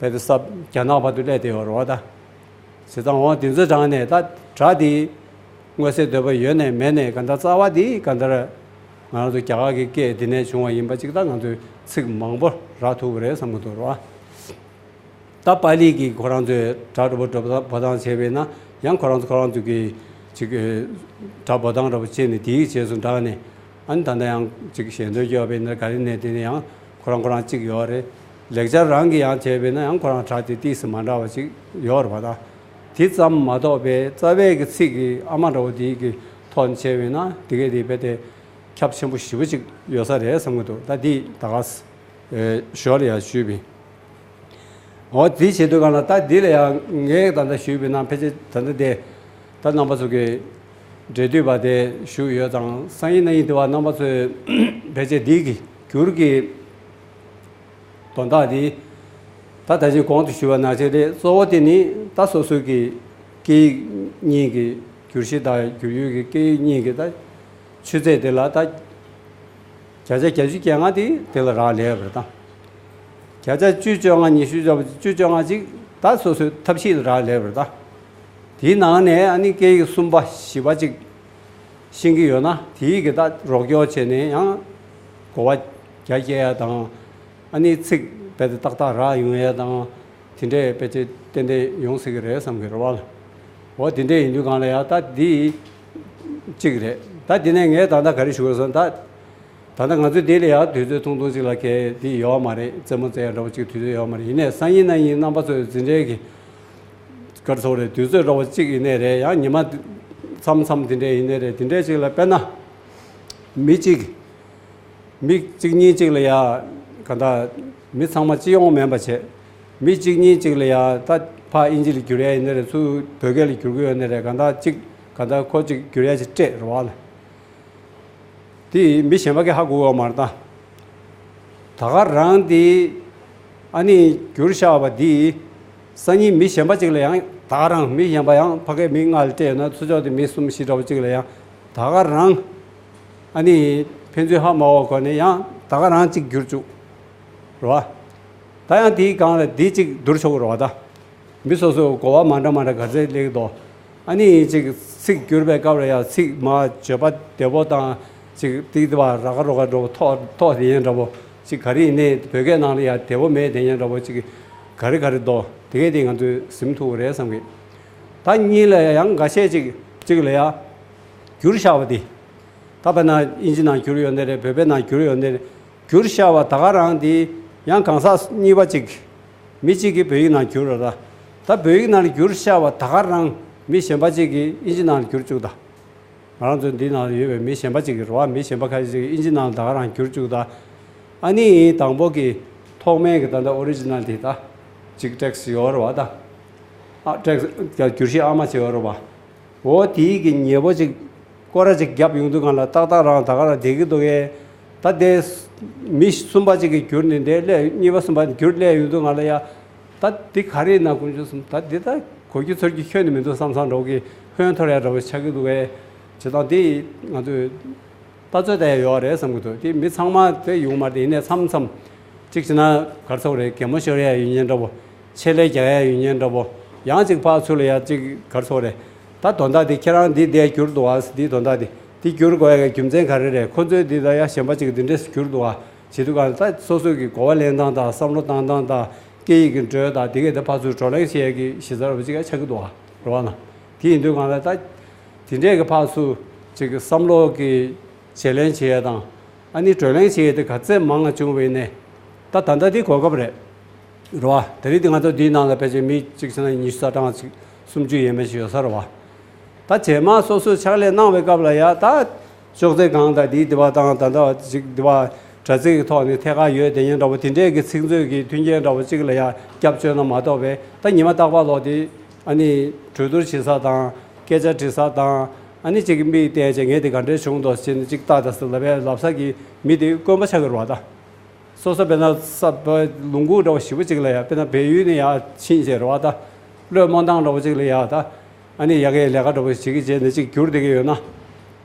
བལ་དུ་སབ་རྒྱ་ནག་བར་དུ་སླེབས་བསྡད་ཡོད་རེད་བ་ད། བྱས་ཙང་འོ་དེ་ཚོའི་གྲས་ནས་ད་སྒྲ་དེ་མངོན་གསལ་དོད་པོ་ཡོད་ནས་མེད་ནས་ག་འདྲ་རྩ་བ་དེ་ག་འདྲ་ང་རང་ཚོ་རྒྱ་གར་གྱི་སྐད་འདི་ནས་བྱུང་བ་ཡིན་པ་ཅིག་ད་ང་ཚོས་ཚིག་མང་པོ་རག་ཐུབ་ཀྱི་རེད་བསམ་གྱི་འདུག་རེད་བ། ད་པཱ་ལི་གི་ཁོ་རང་ཚོས་སྒྲ་འདྲ་པོ་འགྲོ་འབོར་ཐང་བྱས་པས་ན་ཡང་ཁོ་རང་ཚོ་ཁོ་རང་ཚོ་གི་ཅིག་སྒྲ་འབོར་ཐང་འདྲ་པོ་བྱས་ནས་དེའི་རྗེས་སུ་འབྲངས་ནས་ཨ་ནི་ད་ལྟ་ཡང་ཅིག་ཞལ་འདོན་བརྒྱབ་པས་ན་ག་རེ་ནས་དེ་ནས་ཡང་ཁོ་རང་ཁོ་རང་གཅིག་ཡོད་རེད། ལེགས་སྦྱར་རང་གི་ཡང་བྱས་པས་ན་ཡང་ཁོ་རང་སྒྲ་དེ་ཏིས་སུ་མ་འདྲ་བ་ཅིག་ཡོད་རེད་པ་ད། དེ་ཙམ་མ་གཏོགས་པའི་རྩ་བའི་གི་ཚིག་གི་ཨ་མ་འདྲ་པོ་དེའི་གི་ཐོག་ནས་བྱས་པས་ན་དེ་གས་དེ་རྦད་དེ་ཁྱབ་ཆེན་པོ་ཞེ་པོ་ཅིག་ཡོད་ས་རེད་བསམ་གྱི་འདུག་ད་དེ་ད་ག་ཞོར་ལ་ཡང་ཞུས་པས། འོ་དེ་བྱེད་དུས་གང་ལ་ད་འདི་ལ་ཡང་ངས་ད་ལྟ་ཞུས་པའི་ནང་ཕལ་ཆེར་ད་ལྟ་དེ་ད་རྣམ་པ་ཚོ་གི་འབྲེལ་མཐུད་པ་དེ་ཞུས་ཡོད་ཙང་སང་ཉིན་གནངས་ཉིན་དེ་བ་རྣམ་པ་ཚོས་ཕལ་ཆེར་འདི་གི་འགྱུར་གྱི་དོན་དག་འདི་ད་ད་ཅིག་གོང་དུ་ཞུས་པ་ནང་བཞིན་རེད། གཙོ་བོ་དེ་ནི་ད་སོ་སོའི་གི་སྐད་ཡིག་གཉིས་ཀྱི་བསྒྱུར་གཞི་དང་བསྒྱུར་ཡུལ་གྱི་སྐད་ཡིག་གཉིས་ཀྱི་ད་ཆུ་ཚད་དེ་ལ་ད་བརྒྱ་ཆ་བརྒྱད་ཅུ་གྱ་ལྔ་དེ་དེ་ལ་རག་ལས་པ་རེད་ད། བརྒྱ་ཆ་བཅུ་བཅོ་ལྔ་ཉི་ཤུ་བཅོ་བཅུ་བཅོ་ལྔ་ཅིག་ད་སོ་སོའི་ཐབས་ཤེས་ལ་རག་ལས་པ་རེད་ད། དེའི་ནང་ནས་ཨ་ནི་སྐད་ཡིག་གསུམ་པ་བཞི་པ་ཅིག་ཤེས་ཀྱི་ཡོད་ན་དེའི་གི་ད་རོགས་སྐྱོར་བྱས་ནས་ཡང་གོ་བ་རྒྱ་སྐྱེད་ཡ་དང་། ཨ་ནི་ཚིག་རྦད་དེ་ཏག་ཏག་རག་ཡོང་ཡ་དང་། དེ་འདྲའི་དཔེ་ཆ་ཏན་ཏན་ཡོང་སྲིད་ཀྱི་རེད་བསམ་གྱི་རེད་བ། འོ་དེ་འདྲའི་ཡིན་དུས་གང་ལ་ཡ་ད་འདི་གཅིག་རེད། ད་འདི་ནས་ངས་ད་ལྟ་ག་རེ་ཞུ་དགོས་སམ་ད། ད་ལྟ་ང་ཚོས་འདི་ལ་ཡ་དུས་ཚོད་ཐུང་ཐུང་ཅིག་ལ་གལ་འདི་ཡོད་མ་རེད། རྩེད་མོ་རྩེ་ཡ་འདྲ་བོ་ཅིག་དུས་ཚོད་ཡོད་མ་རེད། ཡིན་ནའི་སང་ཉིན་གནངས་ཉིན་རྣམ་པ་ཚོས་འཛིན་གྲྭའི་གི་སྐར་ཚོགས་རེད། དུས་ཚོད་འདྲ་བོ་གཅིག་ཡིན་ནའི་རེད། ཡང་ཉི་མ་དུ་ མཚམས་མཚམས་དེ་འདྲས་ཡིན་ནའི་རེད། དེ་འདྲས་ཅིག་ལ་དཔེར་ན། མི་གཅིག་མི་གཅིག་གཉིས་གཅིག་ལ་ཡ། ག་ད། མི་ཚང་མ་སྤྱི་ཡོངས་མིན་པ་བྱས། མི་གཅིག་གཉིས་གཅིག་ལ་ཡ། ད་ཕར་ཨིན་ཇི་ལ་བསྒྱུར་ཡ་ཡིན་ནའི་རེད། ཚུར་བོད་སྐད་ལ་བསྒྱུར་གི་ཡོད་ནའི་རེད། ག་ད་གཅིག་ག་ད་ཁོ་གཅིག་བསྒྱུར་ཡ་ཅིག་སྤྲད་རེད་བ་ལ། དེ་མི་གཞན་པ་གིས་ཧ་གོ་བ་མ་རེད་ད། ད་ག་རང་དེ་ཨ་ནི་བསྒྱུར་བཞག་པ་དེ་སང་ཉིན་མི་གཞན་པ་ཅིག་ལ་ཡང་ད་ག་རང་མི་གཞན་པ་ཡང་ཕ་གིའི་མི་ལྔ་ལ་སྤྲད་ཡོད་ན། ཚུར་ཕྱོགས་དེ་མི་གསུམ་བཞི་འདྲ་བོ་ཅིག་ལ་ཡང་ད་ག་རང་ཨ་ནི་ཕན་ཚུན་ཧ་མ་གོ་གོང་ནས་ཡང་ད་ག་རང་གཅིག་བསྒྱུར་བཅུག་རེད་བ། ད་ཡང་དེའི་སྒང་ལ་དེ་གཅིག་བསྡུར་ཆོག་གི་རེད་བ་ད། མི་སོ་སོའི་གོ་བ་མ་འདྲ་མ་འདྲ་ག་ཚད་སླེབས་ཀྱི་འདུག་ཨ་ནི་ཅིག་ཚིག་བསྒྱུར་བའི་སྐབས་ལ་ཡང་ཚིག་མ་བརྗོད་པ་བདེ་པོ་དང་། ཅིག་ཏིག་ཏིག་བ་ར་ག་རོ་ག་འགྲོ་བོ་ཐོག་ཐོག་དེ་ཡན་འདྲ་བོ། ཅིག་ག་རེ་ཡིན་ནའི་བོད་སྐད་ནང་ལ་ཡང་བདེ་པོ་མེད་དེ་ཡན་འདྲ་བོ། ཅིག་ག་རེ་ག་རེ་འདུག་དེ་གས་དེ་ང་ཚོས་ཟིན་ཐུབ་ཀྱི་རེད་བསམ་གི། ད་གཉིས་ལ་ཡང་འགའ་ཤས་ཅིག་ཅིག་ལ་ཡང་བསྒྱུར་བཞག་པ་དེ། ད་དཔེར་ན་ཨིན་ཇི་ནང་བསྒྱུར་ཡོད་ནའི་རེད། བོད་པའི་ནང་བསྒྱུར་ཡོད་ནའི་རེད། བསྒྱུར་བཞག་པ་ད་ག་རང་དེ་ཡང་གང་ཟག་གཉིས་པ་གཅིག་མི་གཅིག་གིས་བོད་ཡིག་ནང་བསྒྱུར་རེད་ད། ད་བོད་ཡིག་ནང་ལ་བསྒྱུར་བཞག་པ་ད་ག་རང་མི་གཞན་པ་གཅིག་གིས་ཨིན་ཇི་ནང་ལ་བསྒྱུར་བཅུག་ད། ང་རང་ཚོ་འདི་ནང་ལ་ཡོད་པའི་མི་གཞན་པ་གཅིག་གིས་རེད་བ། མི་གཞན་པ་ཁ་ཤས་ཅིག་གིས་ཨིན་ཇི་ནང་ལ་ད་ག་རང་བསྒྱུར་བཅུག་ད། ཨ་ནི་དང་པོ་གི་ཐོག་མའི་གི་ད་ལྟ་ཨོ་རི་ཇི་ནལ་དེ་ད་ཅིག་ཊེག་སི་ཡོད་རེད་བ་ད། ཨ་ཊེག་སི་བསྒྱུར་གཞི་ཨ་མ་ཅིག་ཡོད་རེད་བ། འོ་དེའི་གི་ཉེ་པོ་ཅིག་སྐོར་ར་ཅིག་བརྒྱབ་ཡོང་དུས་སྒང་ལ་ཏག་ཏག་རང་ད་ག་རང་བསྡད་ཀྱི་འདུག་གས། ད་དེ་མི་གསུམ་པ་ཅིག་གིས་བསྒྱུར་ནས་དེ་སླེབས། གཉིས་པ་གསུམ་པ་བསྒྱུར་སླེབས་ཡོང་དུས་སྒང་ལ་ཡ། ད་འདི་ག་རེ་ཡིན་ན་དཀོན་མཆོག་གསུམ། ད་འདི་ད་གོ་རྒྱུ་ཚོར་རྒྱུ་ཁྱོན་ནས་མི་འདུག་བསམ་བསམ་འདྲ་བོ་གི་ཧོན་འཐོར་ཡ་འདྲ་བོ་ཆགས་ཀྱི་འདུག་གས། བྱེད་སྟངས་དེ་ང་ཚོས་ལྟ་ཚོད་ལྟ་ཡ་ཡོད་རེད་བསམ་གྱི་འདུག་དེ་མི་ཚང་མ་དེ་ཡོང་མ་རེད། ཡིན་ནའི་མཚམས་མཚམས་ཅིག་བྱས་ན་ག་རེ་ཟེར་དགོས་རེད། གད་མོ་ཤོར་ཡ་ཡོད་མཁན་འདྲ་བོ། ཆེད་ལས་རྒྱག་ཡ་ཡོད་མཁན་འདྲ་བོ། ཡང་ཅིག་ཕར་ཚུར་ལ་ཡ་ཅིག་ག་རེ་ཟེར་དགོས་རེད། ད་དོན་དག་དེ་ཁྱེད་རང་འདི་འདི་བསྒྱུར་འདུག་ཨ། འདིའི་དོན་དག་དེ་འདི་བསྒྱུར་དགོས་ཡ་གི་རྒྱུ་མཚན་ག་རེ་རེད། ཁོ་ཚོས་འདི་ད་ཡ་གཞན་པ་ཅིག་འདི་འདྲས་བསྒྱུར་འདུག་ཨ། བྱེད་དུས་ག་ད་སོ་སོ་གི་གོ་བ་ལེན་སྟངས་དང་། བསམ་བློ་བཏང་སྟངས་དང་། སྐད་ཡིག་གི་འགྲོས་དང་དེ་གས་དེ་ཕར་ཚུར་བགྲོ་གླེང་བྱེད་ཡས་ཀྱི་གཞི་རྩ་འདྲ་བོ་ཅིག་ཡང་ཆགས་ཀྱི་འདུག་ཨ། རེད་བ་ན། དེ་ཡིན་དུས་གང་ལ་ད་དེ་འདྲས་ཀྱི་ཕར་ཚུར་ཅིག་བསམ་བློ་གི་བརྗེ་ལེན་བྱེད་ཡས་དང་། ཨ་ནི་བགྲོ་གླེང་བྱེད་ཡས་དེ་ག་ཚད་མང་བ་བྱུང་བ་ཡིན་ནའི། ད་ད་ལྟ་འདི་གོ་སྐབས་རེད། རེད་བ། ད་རེས་འདི་ང་ཚོ་འདིའི་ནང་ལ་ཕལ་ཆེར་མི་གཅིག་བྱས་ན་ཉི་ཤུ་རྩ་གྲངས་ཅིག་སུམ་ཅུ་ཡས་མས་ཅིག་ཡོད་ས་རེད་བ། ད་རྗེས་མ་སོ་སོས་ཕྱག་ལས་གནང་བའི་སྐབས་ལ་ཡ། ད་ཅོག་ཙེ་སྒང་དང་འདིའི་འདི་བ་དང་། ད་ལྟ་ཅིག་འདི་བ་དྲ་ཚིགས་ཀྱི་ཐོག་ནས་ཐད་ཀར་ཡོད་དེ་ཡིན་འདྲ་བོ། དེ་འདྲས་ཀྱི་ཚིག་མཛོད་ཀྱི་མཐུན་རྐྱེན་འདྲ་བོ་ཅིག་ལ་ཡ་རྒྱབ་བཅོལ་ན་མ་གཏོགས་པའི། ད་ཉི་མ་རྟག་པར་ལོག་དེ་ཨ་ནི་གྲོས་བསྡུར་བྱེད་ས་དང་། སྐད་ཆ་དྲི་ས་དང་། ཨ་ནི་ཅིག་མིག་བལྟས་བྱས་ངས་དེ་ག་འདྲས་བྱུང་འདུག་ཟེར་ནས་ཅིག་ལྟ་ད་ཟེར་ལབ་པའི་ལབ་ས་གི་མི་དེ་དཀོན་པོ་ཆགས་ཀྱི་རེད་བ་ད། སོ་སོ་དཔེར་ན་ས་བ་ལུང་ཁུག་འདྲ་བོ་ཞེ་པོ་ཅིག་ལ་ཡ། དཔེར་ན་བལ་ཡུལ་ནས་ཡར་ཕྱིན་བྱས་རེད་བ་ད། བློས་རྨོངས་སྟངས་འདྲ་བོ་ཅིག་ལ་ཡ་ད། ཨ་ནི་ཡ་གིའི་ལས་ཀ་འདྲ་བོ་བྱེད་ཀྱི་བྱས་ནས་ཅིག་བསྒྱུར་བསྡད་ཀྱི་ཡོད་ན།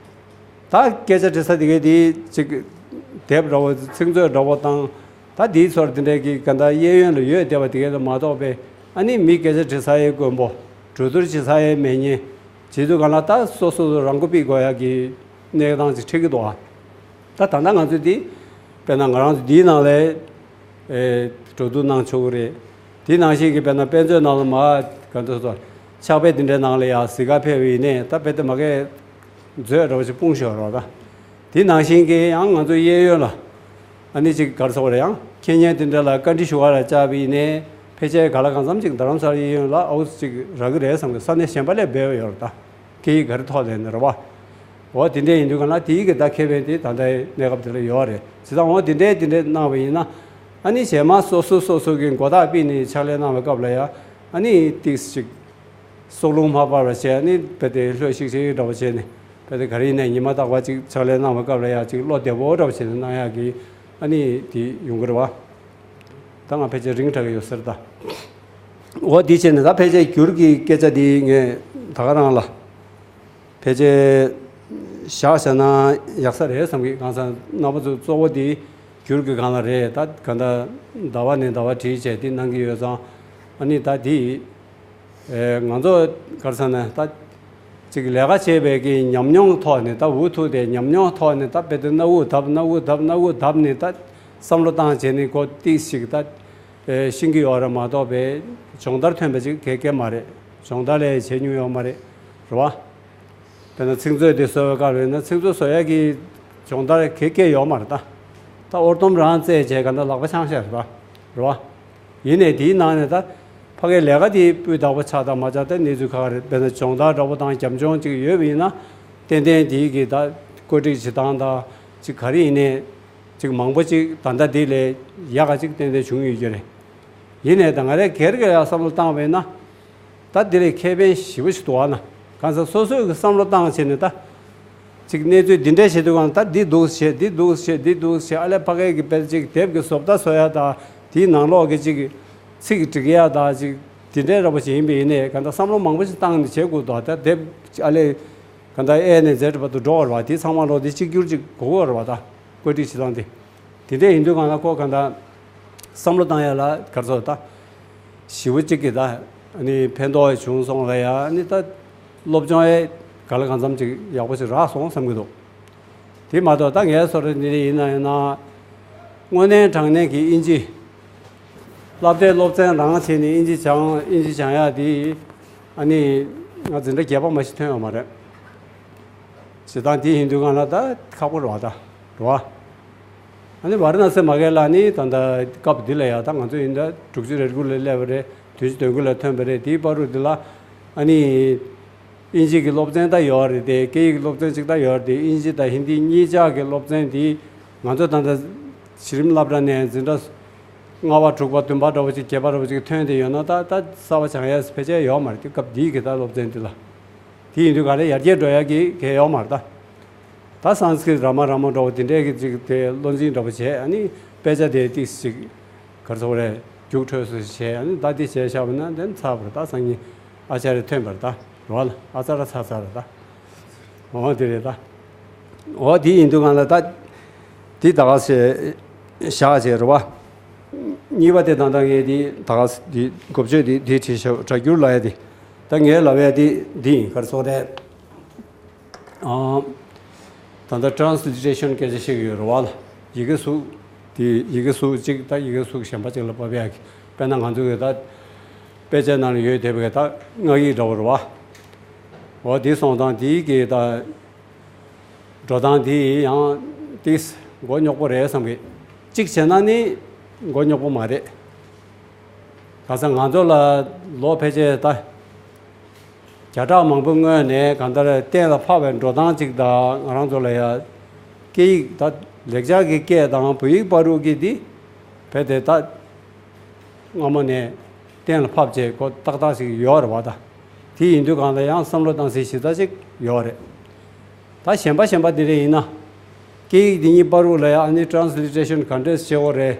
ད་སྐད་ཆ་དྲི་ས་དེ་གས་དེ་ཅིག་དེབ་འདྲ་བོ་ཚིག་མཛོད་འདྲ་བོ་དང་། ད་དེའི་ཚོར་དེ་འདྲའི་གི་ག་ད་གཡས་གཡོན་ལ་ཡོད་བསྡད་པ་དེ་གས་ལ་མ་གཏོགས་པའི། ཨ་ནི་མི་སྐད་ཆ་དྲི་ས་ཡའི་དཀོན་པོ། གྲོས་བསྡུར་བྱེད་ས་ཡའི་མེད་ཉེན། བྱེད་དུས་གང་ལ་ད་སོ་སོ་སོ་རང་མགོ་པིག་དགོས་ཡ་གི་གནས་སྟངས་ཅིག་འཕྲད་ཀྱི་འདུག་ཨ། ད་ད་ལྟ་ང་ཚོས་འདི་དཔེར་ན་ང་རང་ཚོ་འདིའི་ནང་ལ་ཨེ་འགྲོ་འདུག་གནང་ཆོག་གི་རེད། དེ་ནང་བཞིན་གྱི་དཔེར་ན་དཔེ་མཛོད་ནང་ལ་མ་ག་ཚོད་ཚོད་ཕྱག་དཔེ་དེ་འདྲའི་ནང་ལ་ཡ་གཟིགས་ག་ཕེབས་པ་ཡིན་ནའི། ད་དཔེ་དེ་མ་གས་མཛོད་འདྲ་བོ་ཞིག་སྤུངས་ཤོར་རོགས་ད། དེ་ནང་བཞིན་གྱི་ཡང་ང་ཚོ་གཡས་གཡོན་ལ་ཨ་ནི་ཅིག་ག་རེ་ཟེར་དགོས་རེད། ཡང་མཁྱེན་མཁན་དེ་འདྲ་ལ་བཀའ་འདྲི་ཞུ་ག་ལ་བཅར་བ་ཡིན་ནའི། ཕལ་ཆེར་ག་ལ་གང་འཚམ་ཅིག་རྡ་རམ་ས་ལ་གཡས་གཡོན་ལ་ཨའུ་ཙི་ཅིག་རག་གི་རེད་བསམ་གི། ས་གནས་གཞན་པ་ལས་འབེལ་བ་ཡོད་རེད་ད། སྐད་ཡིག་ག་རེ་ཐོག་ལས་ནས་རེད་བ། འོ་དེ་འདྲས་ཡིན་དུས་ག་ན་དེའི་གི་ད་ཁེ་ཕན་དེ་ད་ལྟའི་གནས་སྐབས་དེ་ལ་ཡོད་རེད། བྱས་ཙང་འོ་དེ་འདྲས་དེ་འདྲས་གནང་བ་ཡིན་ན། ཨ་ནི་རྗེས་མ་སོ་སོ་སོ་སོ་གི་མགོ་ཐག་ཕྱེ་ནས་ཕྱག་ལས་གནང་བའི་སྐབས་ལ་ཡ། ཨ་ནི་ཏིག་ཙམ་ཅིག་སྲོག་རླུང་མ་འབར་བ་བྱས། ཨ་ནི་དཔེ་དེ་ལྷོད་ཤིག་ཤིག་འདྲ་བོ་བྱས་ནས། དཔེ་དེ་ག་རེ་ཡིན་ནའི་ཉི་མ་རྟག་པར་ཅིག་ཕྱག་ལས་གནང་བའི་སྐབས་ལ་ཡ་ཅིག་བློ་བདེ་པོ་འདྲ་བོ་བྱས་ནས་གནང་ཡག་གི་ཨ་ནི་དེ་ཡོང་གི་རེད་བ། ད་ང་ཕལ་ཆེར་རིང་དྲགས་ཀྱི་ཡོད་ས་རེད་ད། འོ་དེ་བྱས་ནས་ད་ཕལ་ཆེར་འགྱུར་གྱི་སྐད་ཆ་དེ་ངས་ད་ག་རང་ལ་ཕལ་ཆེར་བཞག་བཞག་ན་ཡག་ས་རེད་བསམ་གི། གང་ཟེར་ན་རྣམ་པ་ཚོ་གཙོ་བོ་དེ་འགྱུར་གྱི་སྒང་ལ་རེད། ད་ག་ད་ཟླ་བ་ནས་ཟླ་བ་བྲིས་བྱས་དེ་གནང་གི་ཡོད་ཙང་། ཨ་ནི་ད་དེ་ཨེ་ང་ཚོ་ག་རེ་ཟེར་ན་ད་ཅིག་ལས་ཀ་བྱེད་པའི་གི་ཉམས་མྱོང་ཐོག་ནས། ད་འུ་ཐུག་དེ་ཉམས་མྱོང་ཐོག་ནས་ད་དཔེ་དེ་སྣ་བུག་བརྡབ་སྣ་བུག་བརྡབ་སྣ་བུག་བརྡབ་ནས་ད་བསམ་བློ་བཏང་བྱས་ནས་ཁོ་ཏིག་ཞིག་ད་ཨེ་ཤེས་ཀྱི་ཡོད་རེད་མ་གཏོགས་པའི་སྦྱོང་བརྡར་ཐོན་པ་ཅིག་ག་གེ་མ་རེད། སྦྱོང་བརྡར་ལས་བྱེད་མྱོང་ཡོད་མ་རེད། རེད་བ། དཔེར་ན་ཚིག་མཛོད་དེ་བཟོ་བའི་སྐབས་ལ་ཡིན་ན་ཚིག་མཛོད་བཟོ་ཡག་གི་སྦྱོང་བརྡར་ག་གེ་ཡོད་མ་རེད་ད། ད་ཨོར་ཏོམ་རང་བཙལ་བྱས་ག་འདྲ་ལག་པ་འཆང་བཞག་རེད་ད། རེད་བ། ཡིན་ནའི་དེའི་ནང་ནས་ད་ ཕ་གིའི་ལས་ཀ་དེ་སྤུས་དག་པོ་ཆགས་དང་མ་ཆགས་ད་གནས་ཚུལ་ཁག་རེད། དཔེར་ན་སྦྱོང་བརྡར་འདྲ་པོ་དང་རྒྱབ་ལྗོངས་ཅིག་ཡོད་པ་ཡིན་ན། ཏན་ཏན་དེའི་གི་ད་བཀོད་སྒྲིག་བྱེད་སྟངས་དང་ཅིག་ག་རེ་ཡིན་ནའི་ཅིག་མང་པོ་ཅིག་ད་ལྟ་དེ་ལས་ཡག་ག་ཅིག་ཏན་ཏན་བྱུང་ཡོད་ཀྱི་རེད། ཡིན་ནའི་ད་ང་རས་སྒེར་གྱི་ཡ་བསམ་བློ་བཏང་བས་ན། ད་དེ་ལས་ཁེ་ཕན་ཞེ་པོ་ཞིག་འདུག་བ་ན། གང་ཟག་སོ་སོའི་གི་བསམ་བློ་བཏང་བྱས་ནས་ད། ཅིག་གནས་ཚུལ་འདི་འདྲ་བྱེད་དུས་གང་ད་འདི་འདུག་བྱེད་འདི་འདུག་བྱེད་འདི་འདུག་བྱེད་ཨ་ལས་ཕ་གའི་གི་དཔེར་ཅིག་དེབ་གི་བཟོ་ལྟ་བཟོ་ཡ་ད། དེའི་ནང་ལོགས་གི་ཅིག་ཚིག་འབྲི་གི་ཡ་ད་ཅིག་དེ་འདྲའི་འདྲ་པོ་ཞིག་ཡིན་པ་ཡིན་ནའི་གང་ད་བསམ་བློ་མང་པོ་ཞིག་བཏང་ནས་བྱེད་དགོས་འདུག་ད་དེབ་ཨ་ལས་གང་ད་ཨེ་ནས་ཛེ་བར་དུ་འགྲོ་བར་བ་དེ་ཚང་མ་ལོག་དེ་གཅིག་གྱུར་ཅིག་དགོས་བར་བ་ད་བཀོད་སྒྲིག་བྱེད་སྟངས་དེ། དེ་འདྲ་ཡིན་དུས་གང་ལ་ཁོ་གང་ལྟར་བསམ་བློ་བཏང་ཡ་ལ་གར་སོ་ད་ཞི་བོ་གཅིག་གི་ད་ནི་ཕན་ཐོགས་བྱུང་སོང་ལ་ཡ་ནི་ད་སློབ་སྦྱོང་ཡ་ག་ལ་གང་འཚམ་ཅིག་ཡག་པོ་ཞིག་རག་སོང་བསམ་གི་འདུག་དེ་མ་གཏོགས་ད་ངའི་སོ་རེ་འདི་འདྲ་ཡིན་ན་ཡིན་ན་དངོས་གནས་དྲང་གནས་ཀྱི་ཨིན་ཇི་སློབ་གྲྭའི་སློབ་ཚན་རང་བྱས་ནས་ཨིན་ཇི་སྦྱང་ཨིན་ཇི་སྦྱང་ཡ་དེ་ཨ་ནི་ང་འཛིན་གྲྭ་བརྒྱད་པ་མ་ཞིག་ཐོན་ཡོད་མ་རེད། བྱེད་སྟངས་དེ་ཡིན་དུས་གང་ལ་ད་ཁག་པོ་རེད་བ་ད་རེད་བ། ཨ་ནི་ཝཱ་ར་ཎ་སི་མ་གི་ལ་ནི་ད་ལྟ་སྐབས་འདི་ལ་ཡ་ད་ང་ཚོ་ཡིན་ད་དྲུག་ཅུ་རེ་དགུ་ལ་སླེབས་པ་རེད། བདུན་ཅུ་དོན་དགུ་ལ་ཐོན་པ་རེད། དེའི་བར་དུ་འདི་ལ་ཨ་ནི་ཨིན་ཇི་གི་སློབ་ཚན་ད་ཡོད་རེད་དེ་སྐད་ཡིག་སློབ་ཚན་གཅིག་ད་ཡོད་རེད་དེ་ཨིན་ཇི་དང་ཧིན་དི་གཉིས་ཆ་གི་སློབ་ཚན་དེ་ང་ཚོ་ད་ལྟ་གཞི་རིམ་སློབ་གྲྭ་ནས་འཛིན་གྲྭ་ལྔ་པ་དྲུག་པ་བདུན་པ་འདྲ་བོ་ཅིག་བརྒྱད་པ་འདྲ་བོ་ཅིག་ཐོན་བསྡད་ཡོད་ན་ད་ད་གསར་པ་སྦྱང་ཡས་ཕལ་ཆེར་ཡོད་མ་རེད་དེ་སྐབས་འདིའི་གི་ད་སློབ་ཚན་འདི་ལ། དེ་ཡིན་དུས་ག་རེ་ཡར་རྒྱས་འགྲོ་ཡག་གི་གལ་ཡོད་མ་རེད་ད། ད་སཾ་སྐྲྀཏ་ར་མ་ར་མ་འདྲ་བོ་དེ་འདྲས་ཀྱི་ཅིག་དེ་བློ་འཛིན་འདྲ་བོ་བྱས་ཨ་ནི་དཔེ་ཆ་དེ་ཏིག་ཅིག་གར་སོང་རེད་རྒྱུགས་འཕྲོད་སུ་བྱས་ཨ་ནི་ད་དེ་བྱས་བཞག་པ་ན་དེ་ཚར་བ་རེད་ད། སང་ཉིན་ཨ་ཅར་ཡ་ཐོན་པ་རེད་ད་རོ་ལ་ཨ་ཙ་ར་ཚ་ཚ་རེད་ད། འོ་དེ་རེད་ད། འོ་དེ་ཡིན་དུས་གང་ལ་ད་དེ་ད་ག་ཟེ་བཞག་བྱས་རེད་བ། གཉིས་པ་དེ་ད་ལྟ་ངས་དེ་ད་ག་ཟེ་དེ་འགོ་བརྗོད་དེ་དེ་བྲིས་ཤག་སྒྲ་སྒྱུར་ལབ་ཡ་དེ། ད་ངས་ལབ་ཡ་དེ་འདི་ཡིན་གར་སོང་རེད། ཨང་། ད་ལྟ་ཊ་རན་སི་ལི་ཊི་རེ་ཤན་སྐད་ཆ་བཤད་ཀྱི་ཡོད་རེད་བ་ལ། ཡི་གེ་གཟུགས་དེ་ཡི་གེ་གཟུགས་གཅིག་ད་ཡི་གེ་གཟུགས་གཞན་པ་གཅིག་ལ་ཕབ་ཡག་གི་དཔེར་ན་ང་ཚོ་གི་ད་དཔེ་ཆའི་ནང་ལ་ཡོད་བསྡད་པའི་ད་སྔགས་ཡིག་འདྲ་བོ་རེད་བ། འོ་དེ་སོང་ཙང་དེའི་གི་ད་འགྲོ་སྟངས་དེ་ཡང་ཏིས་མགོ་རྙོག་པོ་རེད་བསམ་གི། གཅིག་བྱས་ན་ནི་མགོ་རྙོག་པོ་མ་རེད། ག་ས་ང་ཚོ་ལ་ལོ་ཕལ་ཆེར་ད། བརྒྱ་ཕྲག་མང་པོའི་སྔོན་ནས་གང་ལྟར་གཏན་ལ་ཕབ་པའི་འགྲོ་སྟངས་ཅིག་དང་ང་རང་ཚོ་ལ་ཡ། སྐད་ཡིག་ད་ལེགས་སྦྱར་གྱི་སྐད་དང་བོད་ཡིག་བར་དུ་གི་འདི། བས་དེ་ད། སྔ་མོ་ནས་གཏན་ལ་ཕབ་བྱས་གོ་ཏག་ཏག་ཞིག་ཡོད་རེད་བ་ད། དེ་ཡིན་དུས་གང་ལ་ཡང་བསམ་བློ་བཏང་སའི་གཞི་རྩ་ཅིག་ཡོད་རེད། ད་གཞན་པ་གཞན་པ་འདི་འདྲ་ཡིན་ན། སྐད་ཡིག་འདི་གཉིས་བར་དུ་ལ་ཡང་ཨ་ནི་ཊ་རན་སི་ལི་ཊི་རེ་ཤན་ག་འདྲས་བྱེད་དགོས་རེད།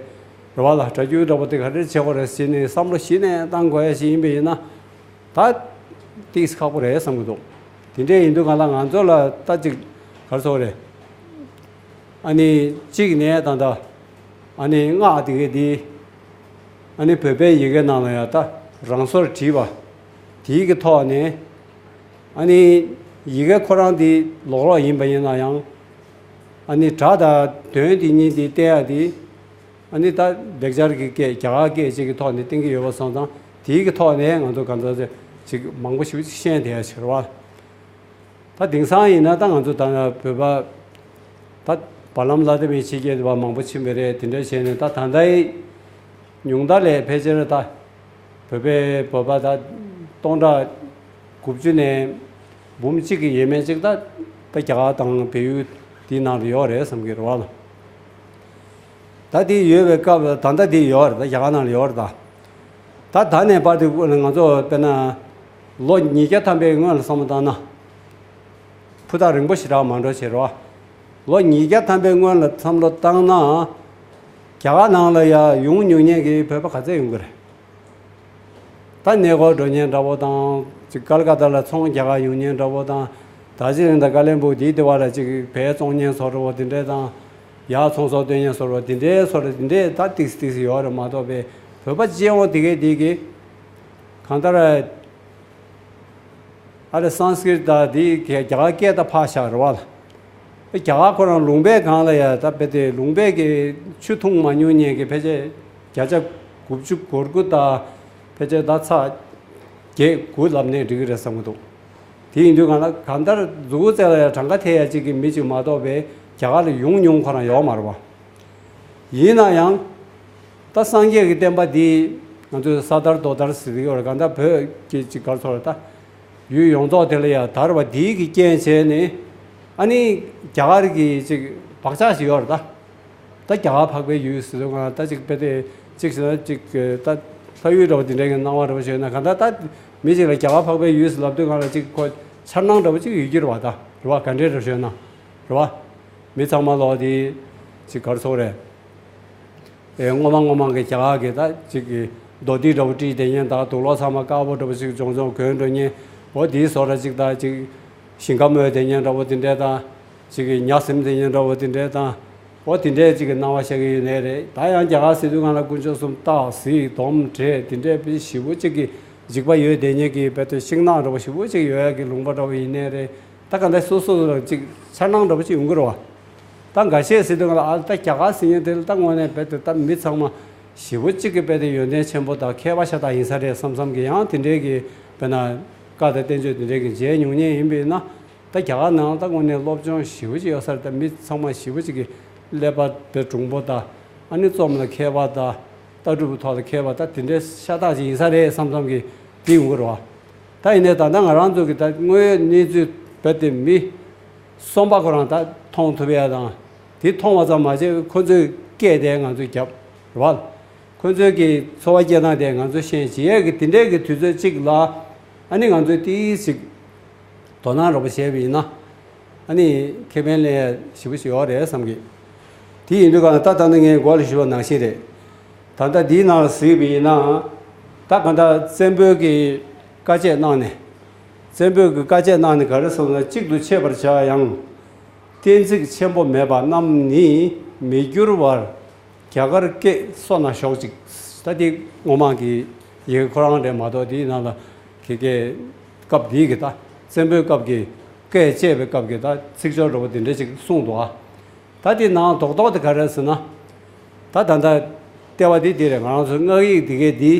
རེད་བ་ལ་སྒྲ་སྒྱུར་འདྲ་པོ་དེ་ག་འདྲས་བྱེད་དགོས་རེད་ཟེར་ནས་བསམ་བློ་གཞི་ནས་བཏང་དགོས་ཡ་ཞིག་ཡིན་པ་ཡིན་ན། ད་ཏིག་ཁག་པོ་རེད་བསམ་གི་འདུག་དེ་འདྲས་ཡིན་དུས་གང་ལ་ང་ཚོ་ལ་ད་ཅིག་གར་སོང་རེད། ཨ་ནི་གཅིག་ནས་ད་ལྟ་ཨ་ནི་སྔགས་དེ་གའི་དེ་ཨ་ནི་བོད་པའི་ཡི་གེ་ནང་ལ་ཡང་ད་རང་སོར་བྲིས་པ་དེའི་གི་ཐོག་ནས་ཨ་ནི་ཡི་གེ་ཁོ་རང་དེ་ལོག་ལོག་ཡིན་པ་ཡིན་ན་ཡང་ཨ་ནི་སྒྲ་དང་དོན་དེ་གཉིས་དེ་བསྟན་ཡ་དེ། ཨ་ནི་ད་ལེགས་སྦྱར་གྱི་སྐད་རྒྱ་གར་སྐད་ཅིག་གི་ཐོག་ནས་བསྟན་གྱི་ཡོད་པ་སོང་ཙང་དེའི་གི་ཐོག་ནས་ང་ཚོ་གང་ཟག་ཅིག་མང་པོ་ཞིག་ཤེས་བསྡད་ཡ་ཕྱིར་བ། ད་དེང་སང་ཡིན་ན་ད་ང་ཚོ་ད་བོད་པ་ད་བར་ལམ་ལ་དེ་མིན་ཕྱི་རྒྱལ་དུ་བ་མང་པོ་ཕྱིན་པ་རེད། དེ་འདྲ་བྱས་ནས་ད་ད་ལྟའི་ཉུང་མཐའ་ལས་ཕལ་ཆེར་ད་བོད་པའི་བོད་པ་ད་སྟོང་ཕྲག་དགུ་བཅུ་ནས་འབུམ་གཅིག་གི་ཡས་མས་གཅིག་ད་ད་རྒྱ་གར་དང་བལ་ཡུལ་དེའི་ནང་ལ་ཡོད་རེད་བསམ་གྱི་རེད་བ་ལ། ད་དེ་ཡོད་པའི་སྐབས་ལ་ད་ལྟ་དེ་ཡོད་རེད། ད་རྒྱ་གར་ནང་ལ་ཡོད་རེད་ད། ད་ད་ནས་བར་དུ་ང་ཚོ་དཔེར་ན་ལོ་ཉིས་བརྒྱ་ཐམ་པའི་སྔོན་ལ་བསམ་བློ་བཏང་ན། ཕུ་ཐག་རིང་པོ་ཞེ་དྲག་མ་འགྲོ་བྱེད་རོགས། ལོ་ཉིས་བརྒྱ་ཐམ་པའི་སྔོན་ལ་བསམ་བློ་བཏང་ན། རྒྱ་གར་ནང་ལ་ཡ་ཡོང་མྱོང་མཁན་གྱི་བོད་པ་ག་ཚད་ཡོང་གི་རེད། ད་གནས་སྐོར་འགྲོ་མཁན་འདྲ་བོ་དང་ཅིག་ཀལ་ཀ་ཏ་ལ་ཚོང་རྒྱག་ག་ཡོང་མཁན་འདྲ་བོ་དང་། ད་ཅི་རིང་ད་ཀ་ལན་སྦུག་འདིའི་ལྟེ་བ་ལ་ཅིག་བལ་བཙོང་མཁན་བཟོ་འདྲ་བོ་དེ་འདྲས་དང་། ཡར་ཚོང་ཟོག་སྟོན་མཁན་བཟོ་འདྲ་བོ་དེ་འདྲས་བཟོ་འདྲ་དེ་འདྲས་ད་ཏིག་ཙི་ཏིག་ཙི་ཡོད་རེད་མ་གཏོགས་པའི་བོད་པ་སྤྱི་ཡོངས་དེ་གས་དེ་གས་གང་ལྟར། ཨ་རེ་སཾ་སྐྲྀ་ཏ་འདི་རྒྱ་གར་སྐད་ད་ཕར་བཞག་རེད་བ་ལ། རྒྱ་གར་ཁོ་རང་ལུང་པའི་སྒང་ལ་ཡ་ད་དཔེ་དེ་ལུང་པའི་གི་ཆུ་འཐུང་མ་མྱོང་མཁན་གྱི་ཕལ་ཆེར་བརྒྱ་ཆ་དགུ་བཅུ་གོ་དགུ་དང་ཕལ་ཆེར་ད་ཚེག་བརྒྱད་དགུ་ལབ་ནས་འགྲིག་གི་རེད་བསམ་གྱི་འདུག་དེ་ཡིན་དུས་གང་ལ་གང་ལྟར་མཛུ་གུ་རྩེ་ལ་ཡ་གྲངས་ཀ་ཐེ་ཡ་གཅིག་གི་མི་གཅིག་མ་གཏོགས་པའི་རྒྱ་གར་ལ་ཡོང་མྱོང་ཁོ་རང་ཡོད་མ་རེད་བ། ཡིན་ན་ཡང་། ད་སངས་རྒྱས་ཀྱི་བསྟན་པ་འདི་ ང་ཚོས་ས་དར་རྡོ་དར་ཟེར་གྱི་ཡོད་རེད། གང་ལྟར་བོད་ཀྱི་ཅིག་ག་རེ་ཟེར་ད། ཡུལ་ཡོངས་རྫོགས་དེ་ལ་ཡང་དར་བ་འདིའི་གི་རྐྱེན་བྱས་ནས་ཨ་ནི་རྒྱ་གར་གྱི་ཅིག་བག་ཆགས་ཤིག་ཡོད་རེད་ད། ད་རྒྱ་གར་འཕགས་པའི་ཡུལ་ཟེར་དུས་སྒང་ལ་ད་ཅིག་དཔེ་དེ་ཅིག་ཟེར་ན་ཅིག་ད་ལྷ་ཡུལ་འདྲ་བོ་དེ་འདྲའི་གི་སྣང་བ་འདྲ་བོ་ཞིག་ཡོད་ན། གང་ལྟར་ད་མི་ཅིག་ལ་རྒྱ་གར་འཕགས་པའི་ཡུལ་ཟེར་ལབ་དུས་སྒང་ལ་ཅིག་ཁོ་འཆར་སྣང་འདྲ་བོ་ཅིག་ཡོད་ཀྱི་རེད་བ། ད་རེད་བ། ག་འདྲའི་འདྲ་བོ་ཞིག་ཡོད་ན་རེད་བ། མི་ཚང་མ་ལོག་དེ་ཅིག་ག་རེ་ཟེར་དགོས་རེད། ཨེ་སྔོན་མ་སྔོན་མ་གི་རྒྱ་གར་གྱི་ད་ཅིག་གི་རྡོ་རྡེག་འདྲ་བོ་དཀྲིས་བསྡད་མཁན་དང་དུག་ལོག་ཚང་མ་དཀར་པོ་འདྲ་བོ་ཅིག་གྱོང་གྱོང་གྱོན་འགྲོ་མཁན། འོ་དེའི་བཟོ་འདྲ་ཅིག་དང་ཅིག་ཞིང་ཁ་རྨོས་བསྡད་མཁན་འདྲ་བོ་དེ་འདྲས་དང་། ཅིག་གི་ཉ་ཟིམ་བསྡད་མཁན་འདྲ་བོ་དེ་འདྲས་དང་། འོ་དེ་འདྲས་ཅིག་གི་སྣང་བ་ཤར་གྱི་ཡོད་ནའི་རེད། ད་ཡང་རྒྱ་གར་ཟེར་དུས་སྒང་ལ་དཀོན་མཆོག་གསུམ་སྟག་གཟིག་དོམ་དྲེད་དེ་འདྲས་དཔེ་ཞེ་པོ་ཅིག་གི་འཇིགས་པ་ཡོད་བསྡད་མཁན་གྱི་དཔེ་དེ་ཤིང་ནགས་འདྲ་བོ་ཞེ་པོ་ཅིག་ཡོད་ཡ་གི་ལུང་པ་འདྲ་བོ་ཡིན་ནའི་རེད། ད་ག་འདྲ་སོ་སོ་ལ་ཅིག་འཆར་སྣང་འདྲ་བོ་ཅིག་ཡོང་གི་རེད་བ། ད་འགའ་ཤས་ཟེར་དུས་སྒང་ལ་ཨ་ད་རྒྱ་གར་ཟེར་མཁན་དེ་ལ་ད་དངོས་གནས་དཔེ་དེ་ད་མི་ཚང་མ་ཞེ་པོ་གཅིག་གི་དཔེ་དེ་ཡོན་ཏན་ཆེན་པོ་དང་མཁས་པ་ཤ་སྟག་ཡིན་ས་རེད་བསམ་བསམ་གི། ཡང་དེ་འདྲའི་གི་དཔེར་ན་བཀའ་དང་བསྟན་བཅོས་དེ་འདྲའི་གི་མཇལ་མྱོང་མཁན་ཡིན་པས་ན། ད་རྒྱ་གར་ནང་ད་དངོས་གནས་སློབ་སྦྱོང་ཞེ་པོ་ཅིག་ཡོད་ས་རེད། ད་མི་ཚང་མ་ཞེ་པོ་ཅིག་གི་ཀླད་པ་དཔེ་གྲུང་པོ་དང་། ཨ་ནི་རྩོམ་ལ་མཁས་པ་དང་། ལྟ་གྲུབ་ཐོག་ལ་མཁས་པ་དང་དེ་འདྲའི་ཤ་སྟག་ཅིག་ཡིན་ས་རེད་བསམ་བསམ་གི་དེ་ཡོང་གི་རེད་བ། ད་ཡིན་ནའི་ད་ལྟ་ང་རང་ཚོ་གི་ད་དངོས་ཡོད་གནས་ཚུལ་རྦད་དེ་མི་གསོན་པ་ཁོ་རང་ད་མཐོང་ཐུབ་ཡ་དང་། དེ་མཐོང་བ་ཙམ་མ་བྱས་ཁོ་ཚོས་སྐད་དེ་ང་ཚོས་རྒྱབ་རེད་བ། ཁོ་ཚོའི་གི་འཚོ་བ་སྐྱེལ་སྟངས་དེ་ང་ཚོས་ཤེས་བྱེད་ཡས་ཀྱི་དེ་འདྲའི་གི་དུས་ཚོད་ཅིག་ལ། ཨ་ནི་ང་ཚོས་ཏིས་ཅིག་དོ་སྣང་རོབ་བྱས་པ་ཡིན་ན། ཨ་ནི་ཁེ་ཕན་ལེན་ཡས་ཞེ་པོ་ཞིག་ཡོད་རེད་བསམ་གི། དེ་ཡིན་དུས་གང་ད་ད་ནི་ངས་འགོ་ལ་ཞུས་པ་ནང་བཞིན་རེད། ད་ལྟ་འདིའི་ནང་ལ་གཟིགས་པ་ཡིན་ན། ད་གང་ལྟར་བཙན་པོའི་གི་བཀའ་བཅད་གནང་ནས། བཙན་པོའི་གི་བཀའ་བཅད་གནང་ནས་ག་རེ་གསུངས་ན། གཅིག་ཏུ་མཆེད་པར་བྱ་ཡང་། གཏན་ཚིགས་ཆེན་པོ་མེད་པ་རྣམས་ནི་མི་འགྱུར་བར་རྒྱ་གར་སྐད་སོ་ན་ཞོག་ཅིག། ད་དེ་སྔོན་མ་གི་ཡི་གེ་ཁོ་རང་རེད་མ་གཏོགས། དེའི་ནང་ལ་གི་གི་སྐབས་འདིའི་གི་ད་བཙན་པོའི་སྐབས་ཀྱི་བཀས་བཅད་པའི་སྐབས་ཀྱི་ད་ཚིག་སྦྱོར་འདྲ་བོ་དེ་འདྲ་ཅིག་གསུངས་འདུག་ཨ། ད་དེ་ནང་རྡོག་རྡོག་དེ་ག་རེ་ཟེར་ན། ད་ད་ལྟ་ལྟེ་བ་འདི་འདི་རེད། ང་རང་ཚོའི་སྔགས་ཡིག་འདི་གའི་འདི་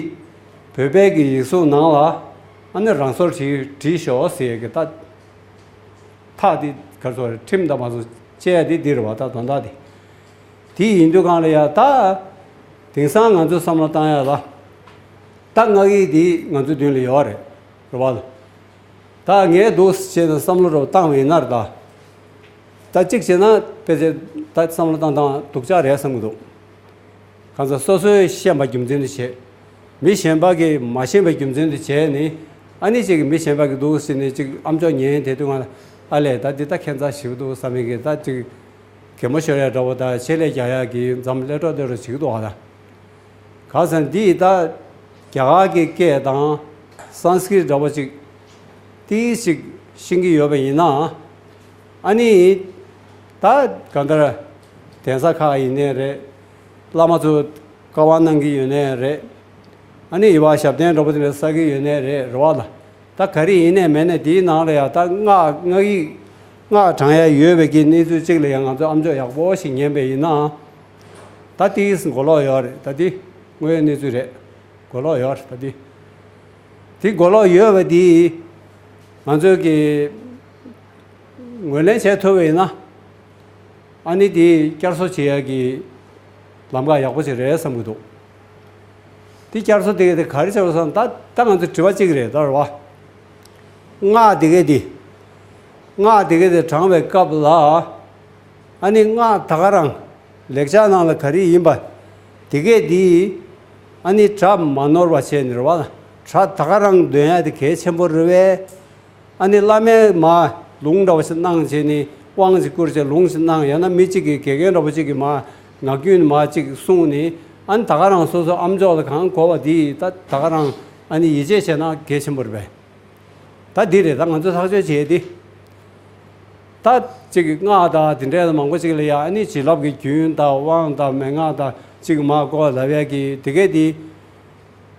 བོད་པའི་གི་ཡིག་གཟུགས་ནང་ལ་ཨ་ནི་རང་སོར་བྲིས་བྲིས་ཤོག་ཟེར་ཡས་གི་ད། ཐག་འདི་ག་རེ་ཟེར་ཁྲིམས་དང་མ་སོང་བཅད་ཡ་འདི་འདི་རེད་བ། ད་དོན་དག་འདི། དེ་ཡིན་དུས་གང་ལ་ཡ་ད། དེང་སང་ང་ཚོས་བསམ་བློ་བཏང་ཡ་ལ། ད་སྔགས་ཡིག་འདི་ང་ཚོའི་མདུན་ལ་ཡོད་རེད། རེད་བ། ད་ངས་འདུག་བྱས་ན་བསམ་བློ་རུ་བཏང་བ་ཡིན་ན་རེད་ད། ད་གཅིག་བྱས་ན་དཔེ་ཆ་ད་བསམ་བློ་བཏང་སྟངས་སྡུག་ཅག་རེད་བསམ་གྱི་འདུག། གང་ཟག་སོ་སོས་ཤེས་པ་རྒྱུ་མཚན་དུ་བྱས། མི་གཞན་པ་གིས་མ་ཤེས་པའི་རྒྱུ་མཚན་དུ་བྱས་ནས། ཨ་ནི་གཅིག་གིས་མི་གཞན་པ་གིས་འདུག་ཟེར་ནས་གཅིག་ཨམ་ཅོག་ཉན་དེ་དུས་ང་ལ་ཨ་ལས་ད་འདི་ད་ཁྱད་མཚར་ཞིག་འདུག་བསམ་མི་གིས་ད་གཅིག་གད་མོ་ཤོར་ཡ་འདྲ་བོ་དང་། ཆེད་ལས་རྒྱག་ཡ་གི་འཛམ་ལས་འཕྲོ་དེ་རུ་བྱེད་ཀྱི་འདུག་ཨ། ད་གང་ཟེར་ན་འདི་ད་རྒྱ་གར་གྱི་སྐད་དང་སཾ་སྐྲྀཏ་འདྲ་བོ་ཅིག་ཏིས་ཅིག་ཤེས་ཀྱི་ཡོད་པ་ཡིན་ན། ཨ་ནི་ད་གང་ལྟར་གདན་ས་ཁག་ཡིན་ནའི་རེད། བླ་མ་ཚོ་བཀའ་དབང་གནང་གི་ཡོད་ནའི་རེད། ཨ་ནི་ཡི་བ་ཞབས་བརྟན་འདྲ་བོ་དེ་འདྲ་བསགས་ཀྱི་ཡོད་ནའི་རེད། རེད་བ་ལ། ད་ག་རེ་ཡིན་ནའི་མིན་ནའི་དེའི་ནང་ལ་ཡང་ད་སྔགས་སྔགས་ཡིག་སྔགས་བགྲང་ཡ་ཡོད་པའི་གི་གནས་ཚུལ་གཅིག་ལ་ཡང་ང་ཚོས་ཨམ་ཅོག་ཡག་པོ་ཞིག་ཉན་པ་ཡིན་ན། ད་དེའི་གོ་ལོག་ཡོད་རེད། ད་དེ་དངོས་ཡོད་གནས་ཚུལ་རེད། གོ་ལོག་ཡོད་རེད། ད་དེ་དེ་གོ་ལོག་ཡོད་པ་དེ་ང་ཚོས་གི་ངོས་ལེན་བྱེད་ཐུབ་པ་ཡིན་ན། ཨ་ནི་དེ་བསྐྱར་གསོ་བྱེད་ཡ་གི་ལམ་ཁ་ཡག་པོ་ཞིག་རེད་བསམ་གྱི་འདུག། དེ་བསྐྱར་གསོ་དེ་ག་དེ་ག་རེ་བྱས་པ་སོང་ད། ད་ང་ཚོ་དྲི་བ་གཅིག་རེད་ད། རེད་བ། སྔགས་དེ་ག་དེ། སྔགས་དེ་ག་དེ་བགྲང་བའི་སྐབས་ལ། ཨ་ནི་སྔགས་ད་ག་རང་ལེགས་སྦྱར་ནང་ལ་ག་རེ་ཡིན་པ་དེ་ག་དེ། ཨ་ནི་སྒྲ་མ་ནོར་བ་བྱས་ནས། རེད་བ། སྒྲ་ད་ག་རང་འདོན་ཡ་དེ་གལ་ཆེན་པོ་རེད་བས། ཨ་ནི་བླ་མས་མར་ལུང་འདྲ་བོ་ཞིག་གནང་བྱས་ནས། དབང་ཞིག་བསྐུར་བྱས་ལུང་ཞིག་གནང་། ཡང་ན་མི་གཅིག་གིས་དགེ་རྒན་འདྲ་བོ་གཅིག་གིས་མར་ངག་རྒྱུན་མར་གཅིག་གསུངས་ནས། ཨ་ནི་ད་ག་རང་སོ་སོ་ཨམ་ཅོག་ལ་གང་གོ་བ་དེ་ད་ད་ག་རང་ཨ་ནི་ཡིད་ཆེས་བྱས་ན་གལ་ཆེན་པོ་རེད་པས། ད་འདི་རེད། ད་ང་ཚོ་ཐག་གཅོད་བྱས་ཏེ། ད་གཅིག་གི་སྔགས་དང་དེ་འདྲའི་མང་པོ་ཅིག་ལ་ཡ། ཨ་ནི་བྱིན་རླབས་ཀྱི་རྒྱུན་དང་དབང་དང་མན་ངག་དང་གཅིག་མར་བསྐོར་ལབ་ཡ་གི་དེ་གས་དེ།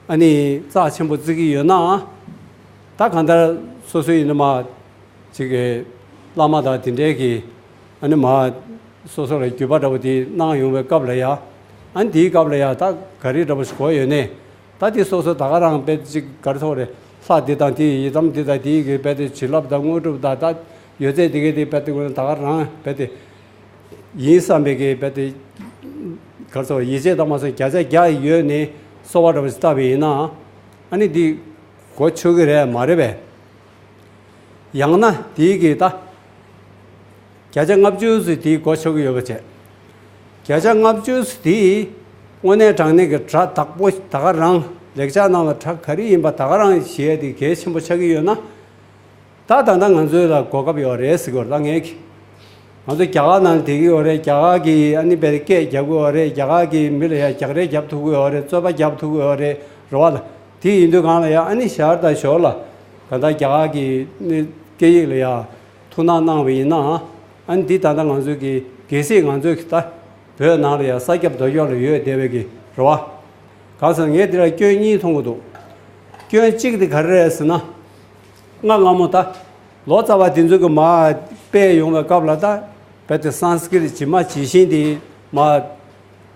ཨ་ནི་རྩ་ཆེན་པོ་བརྩི་གི་ཡོད་ན། ད་གང་ལྟར་སོ་སོའི་ཡིན་ན་མ་ཅིག་གི་བླ་མ་དང་དེ་འདྲའི་གི་ཨ་ནི་མ་སོ་སོ་ལ་བརྒྱུད་པ་འདྲ་བོ་དེ་གནང་ཡོང་བའི་སྐབས་ལ་ཡ། ཨ་ནི་དེའི་སྐབས་ལ་ཡ་ད་ག་རེ་འདྲ་བོ་ཞིག་གོ་ཡོད་ནས། ད་དེ་སོ་སོ་ད་ག་རང་དཔེ་ཅིག་ག་རེ་ཟེར་དགོས་རེད། ལྷ་འདི་དང་དེ་ཡི་དམ་འདི་དང་དེ་ཡི་གི་དཔེ་དེ་བྱིན་རླབས་དང་དངོས་གྲུབ་དང་། ད་ཡོད་ཚད་དེ་གི་དེ་དཔེ་དེ་ད་ག་རང་དཔེ་དེ། ཡིན་བསམ་པའི་གི་དཔེ་དེ། ག་རེ་ཟེར། ཡིད་ཆེས་དང་མ་སོང་བརྒྱ་ཆ་བརྒྱ་ཡོད་ནས། གསོ་བ་འདྲ་བོ་ཞིག་བཏབ་པ་ཡིན་ན། ཨ་ནི་འདི་གོ་ཆོད་ཀྱི་རེད་མ་རེད་པས། ཡང་ན་དེའི་གི་ད་བརྒྱ་ཆ་ལྔ་བཅུ་ཙམ་དེའི་གོ་ཆོད་ཀྱི་ཡོད་པ་བྱས། བརྒྱ་ཆ་ལྔ་བཅུ་ཙམ་དེའི་དངོས་གནས་དྲང་གནས་ཀྱི་གྲ་བདག་པོ་ད་ག་རང་ལེགས་ཆ་ནང་ལ་གྲ་ག་རེ་ཡིན་པ་ད་ག་རང་བཞེས་ཏེ་གལ་ཆེན་པོ་ཆགས་ཀྱི་ཡོད་ན། ད་ད་ལྟ་ང་ཚོའི་ལ་གོ་སྐབས་ཡོད་རེད་ཟེར་གྱི་ཡོད་རེད། ད་ངས་ཀྱི་ང་ཚོ་རྒྱ་གར་ནང་བསྡད་ཀྱི་ཡོད་རེད། རྒྱ་གར་གྱི་ཨ་ནི་དཔེ་སྐད་རྒྱབ་ཀྱི་ཡོད་རེད། རྒྱ་གར་གྱི་མི་ལ་ཡ་རྒྱག་རེས་རྒྱབ་ཐུབ་ཀྱི་ཡོད་རེད། རྩོད་པ་རྒྱབ་ཐུབ་ཀྱི་ཡོད་རེད། རེད་བ་ལ། དེ་ཡིན་དུས་གང་ལ་ཡ་ཨ་ནི་ཞར་དང་ཞོར་ལ་ག་ད་རྒྱ་གར་གྱི་ནི་སྐད་ཡིག་ལ་ཡ་ཐུགས་སྣང་གནང་བ་ཡིན་ན། ཨ་ནི་འདི་ད་ལྟ་ང་ཚོ་གི་གལ་སྲིད་ང་ཚོའི་གི་ད་བོད་ནང་ལ་ཡ་ས་ཁྱབ་རྡོ་ཁྱབ་ལ་ཡོད་བསྡད་པའི་གི་རེད་བ། གང་ཟེར་ངས་འདི་ལ་སྐྱོན་གཉིས་མཐོང་གི་འདུག་སྐྱོན་གཅིག་དེ་ག་རེ་རེད་ཟེར་ན། སྔ་སྔ་མོ་ད་ལོ་ཙཱ་བ་དེ་ཚོ་གི་མར་དཔེ་ཡོང་བའི་སྐབས་ལ་ད་རྦད་དེ་སཾ་སྐྲྀཏ་ཇི་མ་ཇི་བཞིན་དེ་མར་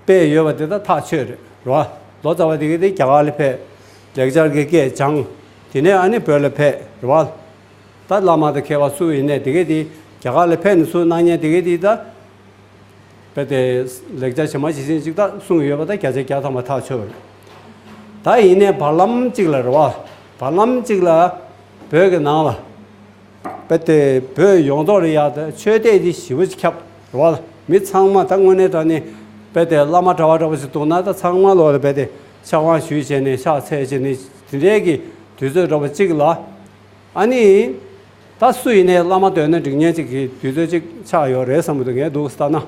དཔེ་ཡོད་པ་དེ་ད་ཐག་ཆོད་རེད་རེད་བ། ལོ་ཙཱ་བ་དེ་གི་དེ་རྒྱ་གར་ལ་ཕེབས། ལེགས་སྦྱར་གྱི་སྐད་སྦྱངས། དེ་ནས་ཨ་ནི་བོད་ལ་ཕེབས་རེད་བ། ད་བླ་མ་དང་མཁས་པ་སུ་ཡིན་ནས་དེ་གི་དེ་རྒྱ་གར་ལ་ཕེབས་ནས་སུ་གནང་མཁན་དེ་གི་དེ་ད། དཔེ་དེ་ལེགས་སྦྱར་ཇི་མ་ཇི་བཞིན་ཅིག་ད་གསུངས་ཡོད་པ་ད་བརྒྱ་ཆ་བརྒྱ་ཐམ་པ་ཐག་ཆོད་རེད། ད་ཡིན་ནའི་བར་ལམ་གཅིག་ལ་རེད་བ། བར་ལམ་གཅིག་ལ་བོད་ཀྱི་ནང་ལ་དཔེ་དེ་བོད་ཡོངས་རྫོགས་ལ་ཡ་ད་ཆོས་དད་དེ་ཞེ་པོ་ཅིག་ཁྱབ་རེད་བ། མི་ཚང་མ་ད་དངོས་གནས་དྲང་གནས་དཔེ་དེ་བླ་མ་གྲྭ་པ་འདྲ་པོ་ཞིག་འདུག་ན་ད་ཚང་མ་ལོག་ལ་དཔེ་དེ་ཕྱག་དབང་ཞུས་བྱས་ནས་ཕྱག་འཚལ་བྱས་ནས་དེ་འདྲའི་གི་དུས་ཚོད་འདྲ་པོ་གཅིག་ལ། ཨ་ནི། ད་སུ་ཡིན་ནའི་བླ་མ་འདོན་ན་འགྲིག་མཁན་ཅིག་གི་དུས་ཚོད་ཅིག་ཆགས་ཡོད་རེད་བསམ་གྱི་འདུག་ངས་འདུག་ལྟ་ན།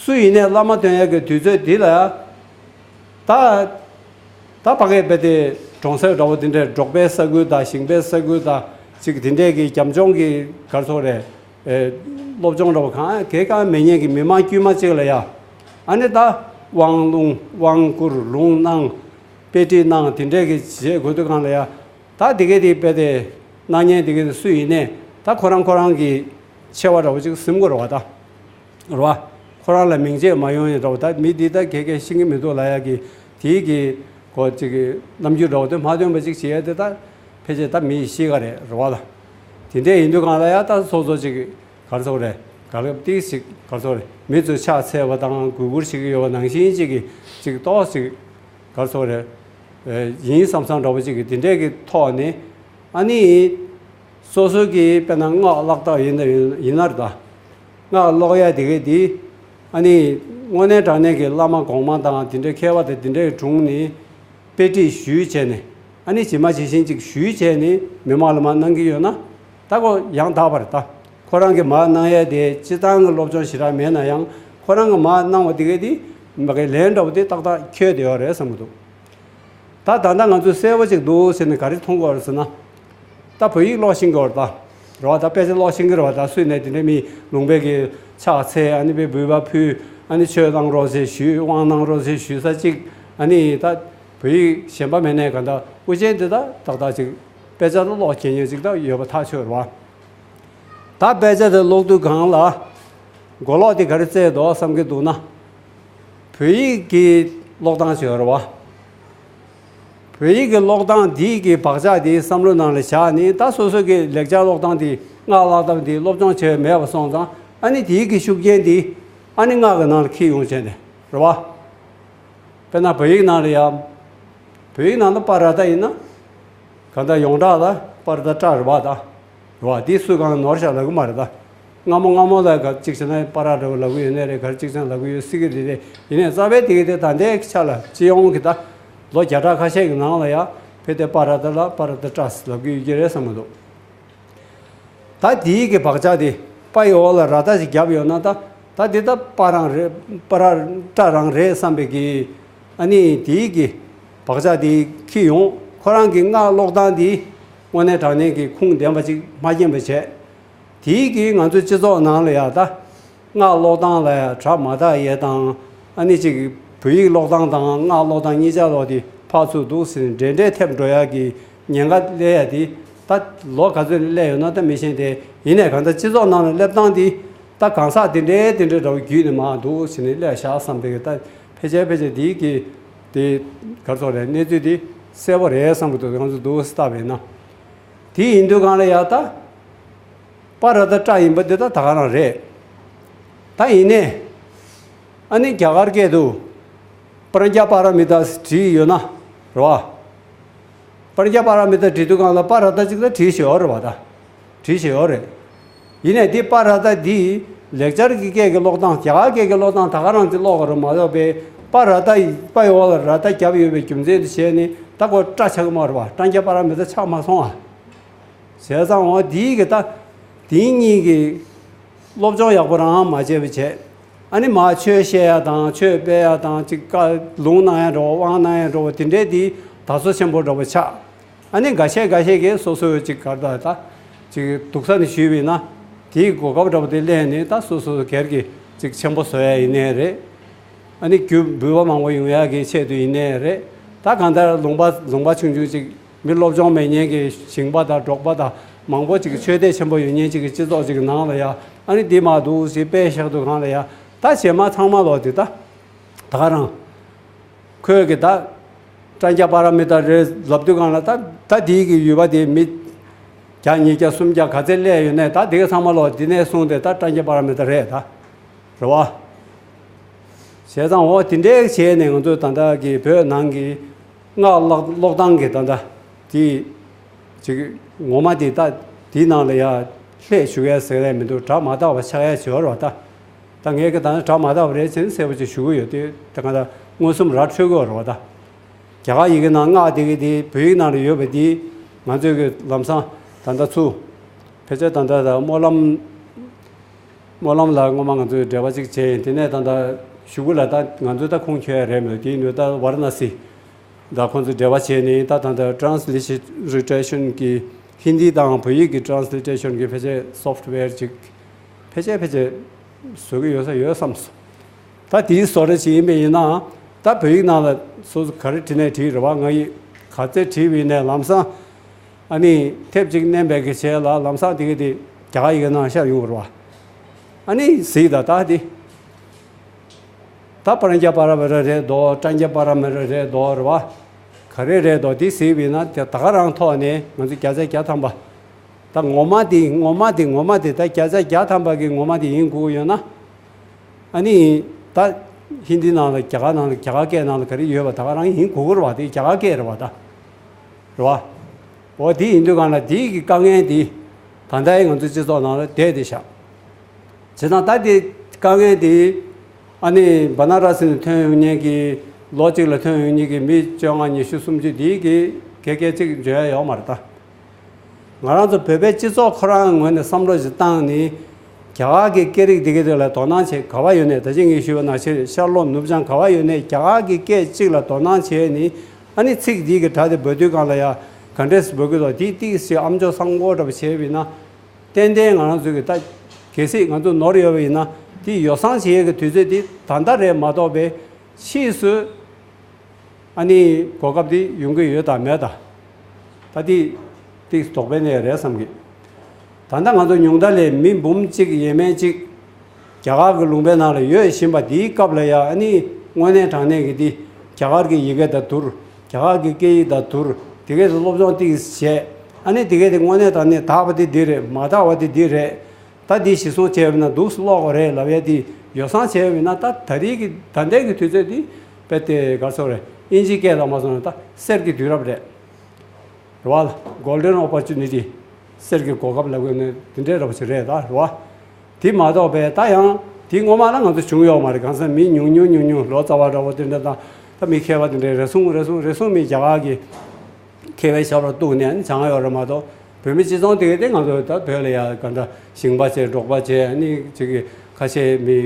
སུ་ཡིན་ནའི་བླ་མ་འདོན་ཡག་གི་དུས་ཚོད་འདི་ལ། ད། ད་ཕ་གིའི་དཔེ་དེ་གྲོང་གསེབ་འདྲ་བོ་འདི་འདྲའི་འབྲོག་པའི་ས་ཁུལ་དང་ཞིང་པའི་ས་ཁུལ་དང་ཅིག་འདི་འདྲའི་གི་རྒྱབ་ལྗོངས་ཀྱི་ག་རེ་ཟེར་དགོས་རེད། ཨེ། སློབ་སྦྱོང་འདྲ་བོ་གང་གས་གང་མེད་མཁན་གྱི་མི་མང་དཀྱུས་མ་ཅིག་ལ་ཡ། ཨ་ནི་ད་དབང་ལུང་དབང་བསྐུར་ལུང་གནང་། དཔེ་ཁྲིད་གནང་དེ་འདྲའི་གི་བྱེད་དགོས་དུས་གང་ལ་ཡ། ད་དེ་གས་དེ་དཔེ་དེ་གནང་མཁན་དེ་གས་དེ་སུ་ཡིན་ནའི་ད་ཁོ་རང་ཁོ་རང་གི་ཆེ་བ་འདྲ་བོ་ཅིག་ཟིན་དགོས་རེད་བ་ད། རེད་བ། ཁོ་རང་ལ་མིང་ཆད་མ་ཡོང་ཡ་འདྲ་བོ་ད་མི་འདི་ད་གས་གས་ཤེས་ཀྱི་མི་འདུག་ལབ་ཡ་གི་དེའི་གི་གོ་ཅིག་གི་རྣམ་འགྱུར་འདྲ་བོ་དེ་མ་སྟོན་པ་ཅིག་བྱེད་ཡ་དེ་ད་ཕལ་ཆེར་ད་མི་ཡི་གཤིས་ཀ་རེད་རེད་བ་ལ། དེ་འདྲས་ཡིན་དུས་གང་ལ་ཡ་ད་སོ་སོ་ཅིག་ག་རེ་ཟེར་དགོས་རེད། ག་ལེར་ཏིག་ཅིག་ག་རེ་ཟེར་དགོས་རེད། མི་ཚོས་ཕྱག་འཚལ་བ་དང་གུས་བཀུར་བྱེད་ཀྱི་ཡོད་པ་ནང་བཞིན་ཅིག་གི་ཅིག་ཏོག་ཅིག་ག་རེ་ཟེར་དགོས་རེད། ཨེ། ཡིན་བསམ་བསམ་འདྲ་བོ་ཅིག་གི་དེ་འདྲས་ཀྱི་ཐོག་ནས་ཨ་ནི། སོ་སོ་གི་དཔེར་ན་སྔགས་བཀླག་སྟངས་ཡིན་ན་ཡིན་ན་རེད་ད། སྔགས་ཀློག་ཡ་དེ་གས་དེ། ཨ་ནི། དངོས་གནས་དྲང་གནས་ཀྱི་བླ་མ་གོང་མ་དང་དེ་འདྲའི་མཁས་པ་དང་དེ་འདྲའི་དྲུང་ནས་དཔེ་ཁྲིད་ཞུས་བྱས་ནས་ཨ་ནི་ཇི་མ་ཇི་བཞིན་ཅིག་ཞུས་བྱས་ནས་མི་མང་ལ་མར་གནང་གི་ཡོད་ན་ད་ཁོ་ཡང་དག་པ་རེད་ད། ཁོ་རང་གི་མར་གནང་ཡ་དེ་སྤྱིར་བཏང་གི་སློབ་སྦྱོང་ཞེ་དྲག་མེད་ན་ཡང་ཁོ་རང་གི་མར་གནང་བ་དེ་གས་དེ་མ་གི་ལན་འདྲ་བོ་དེ་ཏག་ཏག་འཁྱོལ་བསྡད་ཡོད་རེད་བསམ་གྱི་འདུག་ད་ད་ལྟ་ང་ཚོས་གསལ་པོ་ཅིག་འདུག་ཟེར་ནས་ག་རེ་མཐོང་གི་ཡོད་རེད་ཟེར་ན། ད་བོད་ཡིག་ཀློག་ཤེས་ཀྱི་ཡོད་རེད་ད། རེད་བ། ད་དཔེ་ཆ་ཀློག་ཤེས་ཀྱི་རེད་བ། ད་སུས་ནས་དེ་འདྲའི་མི་ལུང་པའི་གི་ཕྱག་འཚལ། ཨ་ནི་དཔེ་འབུལ་བ་ཕུལ། ཨ་ནི་ཆོས་གནང་རོགས་ཟེར་ཞུས། དབང་གནང་རོགས་ཟེར་ཞུས་ས་ཅིག་ཨ་ནི་ད་བོད་ཡིག་གཞན་པ་མེད་ནའི་ག་ད་དབུ་ཅན་དེ་ད་ཏག་ཏག་ཅིག་དཔེ་ཆ་ད་ཀློག་མཁྱེན་མཁན་ཅིག་ད་ཡོད་པ་ཐག་ཆོད་རེད་བ། ད་དཔེ་ཆ་དེ་ཀློག་དུས་སྒང་ལ་མགོ་ལོག་དེ་ག་རེ་བཙལ་འདུག་བསམ་གྱི་འདུག་ན། བོད་ཡིག་གི་ཀློག་སྟངས་ཤིག་ཡོད་རེད་བ། བོད་ཡིག་གི་ཀློག་སྟངས་འདི་གི་བག་ཆགས་འདི་བསམ་བློ་ནང་ལ་བཞག་ནས་ད་སོ་སོ་གི་ལེགས་སྦྱར་ཀློག་སྟངས་འདི་སྔགས་བཀླག་སྟངས་འདི་སློབ་སྦྱོང་བྱས་མེད་པ་སོང་ཙང་ཨ་ནི་དེའི་གི་ཤུགས་རྐྱེན་འདི་ཨ་ནི་སྔགས་ཀྱི་ནང་ལ་འཁྱེར་ཡོང་བྱས་ནས་རེད་བ། དཔེར་ན་བོད་ཡིག་ནང་ལ་ཡང་། བོད་ཡིག་ནང་ལ་པ་ར་ཏ་ཡིན་ན། གང་ལྟར་ཡོངས་གྲགས་ལ་པ་ར་ཏ་ཏྲ་རེད་བ་ད། རེད་བ། འདི་སུས་གང་ནོར་བཞག་ལབ་གི་མ་རེད་ད། སྔ་མོ་སྔ་མོ་ལ་ག་གཅིག་བྱས་ན་པ་ར་འདྲ་བོ་ལབ་གི་ཡོད་ནའི་རེད། ག་རེ་གཅིག་བྱས་ན་ལབ་གི་ཡོད་སྲིད་གི་རེད་རེད། ཡིན་ནའི་རྩ་བའི་དེ་གི་དེ་ད་ལྟའི་ཆ་ལ་སྤྱི་ཡོངས་གི་ད། ལོ་བརྒྱ་ཕྲག་ཁ་ཤས་ཀྱི་ནང་ལ་ཡ། ཕེ་དེ་པ་ར་ཏ་ལ་པ་ར་ཏ་ཏྲ་ལབ་གི་ཡོད་ཀྱི་རེད་བསམ་གི་འདུག་ད་དེའི་གི་བག་ཆགས་དེ་པ་ཡི་འོག་ལ་ར་ཏ་ཞིག་བརྒྱབ་ཡོད་ན་ད་ད་དེ་ད་པ་རང་རེད། པ་ར་ཏ་རང་རེད་བསམ་པའི་གི་ཨ་ནི་དེའི་གི་བག་ཆགས་དེ་འཁྱེར་ཡོང་། ཁོ་རང་གི་སྔགས་ཀློག་སྟངས་དེ་དངོས་གནས་དྲང་གནས་ཀྱི་ཁུངས་ལྡན་པ་ཅིག་མ་མཁྱེན་པ་བྱས། དེའི་གི་ང་ཚོའི་སྤྱི་ཚོགས་ནང་ལ་ཡ་ད། སྔགས་ཀློག་སྟངས་ལ་ཡང་གྲ་མ་དག་ཡས་དང་། ཨ་ནི་གཅིག་བོད་ཡིག་ཀློག་སྟངས་དང་སྔགས་ཀློག་སྟངས་གཉིས་ཆ་ལོག་དེ་ཕར་ཚུར་འདུག་ཟེར་ནས་འདྲེས་འདྲེས་ཐེབས་འགྲོ་ཡག་གི་ཉེན་ཁ་སླེབས་ཡ་དེ་ད་ལོ་ག་ཚོད་སླེབས་ཡོད་ན་ད་མི་ཤེས་ཏེ། ཡིན་ནའི་གང་ལྟར་སྤྱི་ཚོགས་ནང་ལ་སླེབས་སྟངས་དེ་ད་གང་ཟག་དེ་འདྲའི་དེ་འདྲའི་འདྲ་བོ་བརྒྱུད་ནས་མར་འདུག་ཟེར་ནས་སླེབས་ཤག་བསམ་པའི་གི་ད་ཕལ་ཆེར་ཕལ་ཆེར་དེའི་གི་དེ་ག་རེ་ཟེར་དགོས་རེད། གནས་ཚུལ་དེ་གསལ་པོ་རེད་བསམ་གི་འདུག་ང་ཚོ་འདུག་ལྟ་བས་ན། དེ་ཡིན་དུས་གང་ལ་ཡ་ད། པ་ར་ཏ་ཏྲ་ཡིན་པ་འདི་ད་ད་ག་རང་རེད། ད་ཡིན་ནའི། ཨ་ནི་རྒྱ་གར་སྐད་དུ། པྲཛྙཱ་པཱ་ར་མི་ཏཱ་བྲིས་ཡོད་ན་རེད་བ། པྲཛྙཱ་པཱ་ར་མི་ཏཱ་བྲིས་དུས་སྒང་ལ་པ་ར་ཏ་གཅིག་ད་བྲིས་བཞག་ཡོད་རེད་བ་ད། བྲིས་བཞག་ཡོད་རེད། ཡིན་ནའི་འདི་པ་ར་ཏ་འདི་ལེགས་སྦྱར་གྱི་སྐད་ཀྱི་ཀློག་སྟངས། རྒྱ་གར་སྐད་ཀྱི་ཀློག་སྟངས་ད་ག་རང་ཅིག་ཀློག་གི་རེད་མ་གཏོགས་པའི་པ་ར་ཏ་ཡི་པ་ཡི་འོག་ལ་ར་ཏ་བརྒྱབ་ཡོད་པའི་རྒྱུ་མཚན་དེ་བྱས་ནས་ད་ཁོ་པྲ་ཆགས་ཀྱི་མ་རེད་བ། པྲཛྙཱ་པཱ་ར་མི་ཏཱ་ཆགས་མ་སོང་ཨ། བྱས་ཙང་འོ་འདིའི་གི་ད་འདི་གཉིས་ཀྱི་སློབ་སྦྱོང་ཡག་པོ་རང་མ་བྱས་པ་བྱས། ཨ་ནི་མ་ཆོས་བཤད་ཡ་དང་ཆོས་སྤེལ་ཡ་དང་ཅིག་བཀའ་ལུང་གནང་ཡ་འདྲ་བོ་དབང་གནང་ཡ་འདྲ་བོ་དེ་འདྲའི་དེ་དར་སོ་ཆེན་པོ་འདྲ་བོ་ཆགས། ཨ་ནི་འགའ་ཤས་འགའ་ཤས་ཀྱིས་སོ་སོའི་ཅིག་གར་ད་ད་ཅིག་སྡུག་ས་ནས་ཞུས་པ་ཡིན་ན་དེའི་གོ་སྐབས་འདྲ་བོ་དེ་ལེན་ནས་ད་སོ་སོ་སྒེར་གྱི་ཅིག་ཆེན་པོ་བཟོ་ཡ་ཡིན་ནའི་རེད། ཨ་ནི་རྒྱུ་འབུལ་བ་མང་པོ་ཡོང་ཡ་གི་ཆེད་དུ་ཡིན་ནའི་རེད། ད་གང་ལྟར་ལུང་པ་ལུང་པ་ཆུང་ཆུང་ཅིག་མི་སློབ་སྦྱོང་མེད་མཁན་གྱི་ཞིང་པ་དང་འབྲོག་པ་དང་མང་པོ་ཅིག་ཆོས་དད་ཆེན་པོ་ཡོད་མཁན་ཅིག་གི་སྤྱི་ཚོགས་ཅིག་གི་ནང་ལ་ཡ་ཨ་ནི་འདི་མ་འདུག་ཟེར་དཔེ་བཞག་དུས་སྒང་ལ་ཡ་ད་རྗེས་མ་ཚང་མ་ལོག་དེ་ད་ད་ག་རང་ཁོས་གི་ད་པྲཛྙཱ་པཱ་ར་མི་ཏཱ་རེད་ལབ་དུས་སྒང་ལ་ད་ད་དེའི་གི་ཡུལ་པ་དེ་མི་བརྒྱ་ཉིས་བརྒྱ་སུམ་བརྒྱ་ག་ཚད་སླེབས་ཡོད་ནའི་ད་དེ་ག་ཚང་མ་ལོག་འདི་ནས་གསུངས་ཏེ་ད་པྲཛྙཱ་པཱ་ར་མི་ཏཱ་རེད་ད། རེད་བ། བྱས་ཙང་འོ་དེ་འདྲའི་བྱས་ནས་ང་ཚོས་ད་ལྟ་གི་བོད་ནང་གི་སྔགས་ཀློག་ཀློག་སྟངས་ཀྱི་ད་ལྟ་དེ་ཅིག་ངོ་མ་དེ་ད་དེའི་ནང་ལ་ཡ་ལྷད་ཞུགས་ཡ་ཟེར་ཡ་མི་འདུག་སྒྲ་མ་དག་པ་ཆགས་ཡ་ཅིག་ཡོད་རེད་བ་ད། ད་ངས་ཀྱི་ད་ནི་སྒྲ་མ་དག་པ་རེད་ཟེར་ནས་གསལ་པོ་ཅིག་ཞུ་གི་ཡོད་དེ་ད་ག་ད་མངོན་སུམ་ར་འཕྲོད་གི་ཡོད་རེད་བ་ད། རྒྱ་གར་ཡི་གེ་ནང་སྔགས་དེ་གི་དེ་བོད་ཡིག་ནང་ལ་ཡོད་པ་དེ་ང་ཚོས་གི་ལམ་སང་ད་ལྟ་ཚུར་ཕལ་ཆེར་ད་ལྟ་ད་སྨོན་ལམ། སྨོན་ལམ་ལ་སྔོན་མ་ང་ཚོས་འབྲེལ་བ་ཅིག་བྱས་ཡིན། དེ་ནས་ད་ལྟ་གཞུག་གུ་ལ་ད་ང་ཚོས་ད་ཁུངས་འཁྱོལ་ཡ་རེད་མོད། དེ་ཡིན་དུས་ད་ཝཱ་ར་ཎ་སི་ད་ཁོང་ཚོས་འབྲེལ་བ་བྱས་ནས་ད་ད་ལྟ་transliteration་གི་ཧིན་དི་དང་བོད་ཡིག་གི་transliteration་གི་ཕལ་ཆེར་software་ཅིག་ཕལ་ཆེར་ཕལ་ཆེར་བཟོ་གི་ཡོད་ས་ཡོད་བསམ་སོང་། ད་དེའི་བཟོ་གྲྭ་ཅིག་ཡིན་པ་ཡིན་ན་ད་བོད་ཡིག་ནང་ལ་སོ་སོ་ག་རེ་བྲིས་ནས་བྲིས་རེད་བ། ང་ཡིག་ག་ཚད་བྲིས་པ་ཡིན་ནའི་ལམ་སང་ཨ་ནི་དེབ་ཅིག་བསྣན་པའི་གི་བྱས་ལ་ལམ་སང་དེ་གི་དེ་རྒྱ་གར་ཡི་གེ་ནང་ཤར་ཡོང་བ་རེད་བ། ཨ་ནི་གཟིགས་དང་ད་དེ་ད་པྲཛྙཱ་པཱ་ར་མི་ཏཱ་རེད་དོ། པྲཛྙཱ་པཱ་ར་མི་ཏཱ་རེད་དོ་རེད་བ། ག་རེ་རེད་དོ་དེ་གཟིགས་པ་ཡིན་ན་དེ་ད་ག་རང་ཐོག་ནས་ང་ཚོ་བརྒྱ་ཆ་བརྒྱ་ཐམ་པ་ད་ངོ་མ་དེ་ངོ་མ་དེ་ངོ་མ་དེ་ད་བརྒྱ་ཆ་བརྒྱ་ཐམ་པ་གི་ངོ་མ་དེ་ཡིན་དགོས་ཡོད་ན། ཨ་ནི་ད་ཧིན་དི་ནང་ལ་རྒྱ་གར་ནང་ལ་རྒྱ་གར་སྐད་ནང་ལ་ག་རེ་ཡོད་པ་ད་ག་རང་ཡིན་དགོས་ཀྱི་རེད་བ། དེ་རྒྱ་གར་སྐད་རེད་བ་ད། རེད་བ། འོ་དེ་ཡིན་དུས་གང་ལ་དེའི་གི་དཀའ་ངལ་དེ་ད་ལྟའི་ང་ཚོའི་སྤྱི་ཚོགས་ནང་ལ་བསྡད་དེ་བཞག་བྱས་ཙང་ད་དེ་དཀའ་ངལ་དེ་ཨ་ནི་བ་ན་ར་སི་ནས་ཐོན་ཡོང་མཁན་གྱི་ལོ་གཅིག་ལ་ཐོན་ཡོང་མཁན་གྱི་མི་བཅོ་ལྔ་ཉི་ཤུ་སུམ་ཅུ་དེའི་གི་གེ་གེ་གཅིག་འཇོན་ཡ་ཡོད་མ་རེད་ད། ང་རང་ཚོ་བོད་པའི་སྤྱི་ཚོགས་ཁོ་རང་ངོས་ནས་བསམ་བློ་ཞིག་བཏང་ནས་རྒྱ་གར་གྱི་སྐད་རིགས་འདི་གའི་ཐད་ལ་དོ་སྣང་བྱེད་ག་བ་ཡོད་ནས། ད་ཅི་ངས་ཞུས་པ་ནང་བཞིན་ཤར་ལྷོ་ནུབ་བྱང་ག་བ་ཡོད་ནས་རྒྱ་གར་གྱི་སྐད་གཅིག་ལ་དོ་སྣང་བྱས་ནས་ཨ་ནི་ཚིག་འདི་གི་སྒྲ་དེ་འབོད་དུས་སྒང་ལ་ཡ་ག་འདྲས་འབོད་ཀྱི་འདུག་དེ་ཏིག་ཙམ་ཨམ་ཅོག་གསར་པ་འདྲ་པོ་བྱས་པ་ཡིན་ན་ཏན་ཏན་ང་རང་ཚོའི་གི་ད་གལ་སྲིད་ང་ཚོ་ནོར་ཡོད་པ་ཡིན་ན་དེ་ཡོ་བསྲང་བྱེད་ཡས་ཀྱི་དུས་ཚོད་དེ་ད་ལྟ་རེད་མ་གཏོགས་པའི་ཕྱིས་སུ་ཨ་ནི་གོ་སྐབས་དེ་ཡོང་གི་ཡོད་དམ་མེད་དམ། ད་དེ་ཏིག་དོགས་པ་ནས་རེད་བསམ་གི། ད་ལྟ་ང་ཚོ་ཉུང་མཐའ་ལས་མི་འབུམ་གཅིག་ཡས་མས་གཅིག་རྒྱ་གར་གྱི་ལུང་པའི་ནང་ལ་ཡོད་བཞིན་པ་དེའི་སྐབས་ལ་ཡ་ཨ་ནི་དངོས་གནས་དྲང་གནས་ཀྱི་དེ་རྒྱ་གར་གྱི་ཡི་གེ་དང་བསྡུར། རྒྱ་གར་གྱི་སྐད་ཡིག་དང་བསྡུར། དེ་གས་སུ་སློབ་སྦྱོང་ཏིག་བྱས། ཨ་ནི་དེ་གས་དེ་དངོས་གནས་དྲང་གནས་དག་པ་དེ་འདི་རེད། མ་དག་པ་དེ་འདི་རེད། ད་འདི་གཞི་བཟུང་བྱས་པ་ན་འདུག་སེ་ཀློག་དགོས་རེད་ལབ་ཡ་དེ་ཡོ་བསྲང་བྱས་པ་ཡིན་ན་ད་ད་རེས་ཀྱི་ད་ལྟའི་གི་དུས་ཚོད་འདི་དཔེ་དེ་ག་རེ་ཟེར་དགོས་རེད། དབྱིན་ཇིའི་སྐད་ལ་མ་སོང་ན་ད་གསེར་གྱི་དུས་རབས་རེད། རེད་བ། Golden Opportunity། གསེར་གྱི་གོ་སྐབས་ལབ་དགོས་ནི་དེ་འདྲའི་འདྲ་པོ་ཞིག་རེད་ད། རེད་བ། དེ་མ་གཏོགས་པའི་ད་ཡང་དེ་སྔོན་མ་ལ་ང་ཚོ་བྱུང་ཡོད་མ་རེད། གང་ཟེར་མི་ཉུང་ཉུང་ཉུང་ཉུང་ལོ་ཙཱ་བ་འདྲ་པོ་དེ་འདྲ་དང་ད་མི་མཁས་པ་དེ་འདྲའི་རེ་ཟུང་རེ་ཟུང་རེ་ཟུང་མི་རྒྱ་གར་གྱི་མཁས་པའི་ཞབས་ལ་གཏུགས་ནས་ཨ་ནི་སྦྱང་ཡོད་རེད་མ་གཏོགས། བོད་མི་སྤྱི་ཚོགས་དེ་གའི་དེ་ང་ཚོ་ད་བོད་ལ་ཡ་ག་འདྲ་ཞིང་པ་བྱས་འབྲོག་པ་བྱས་ཨ་ནི་ཅིག་གི་ཁ་ཤས་མི་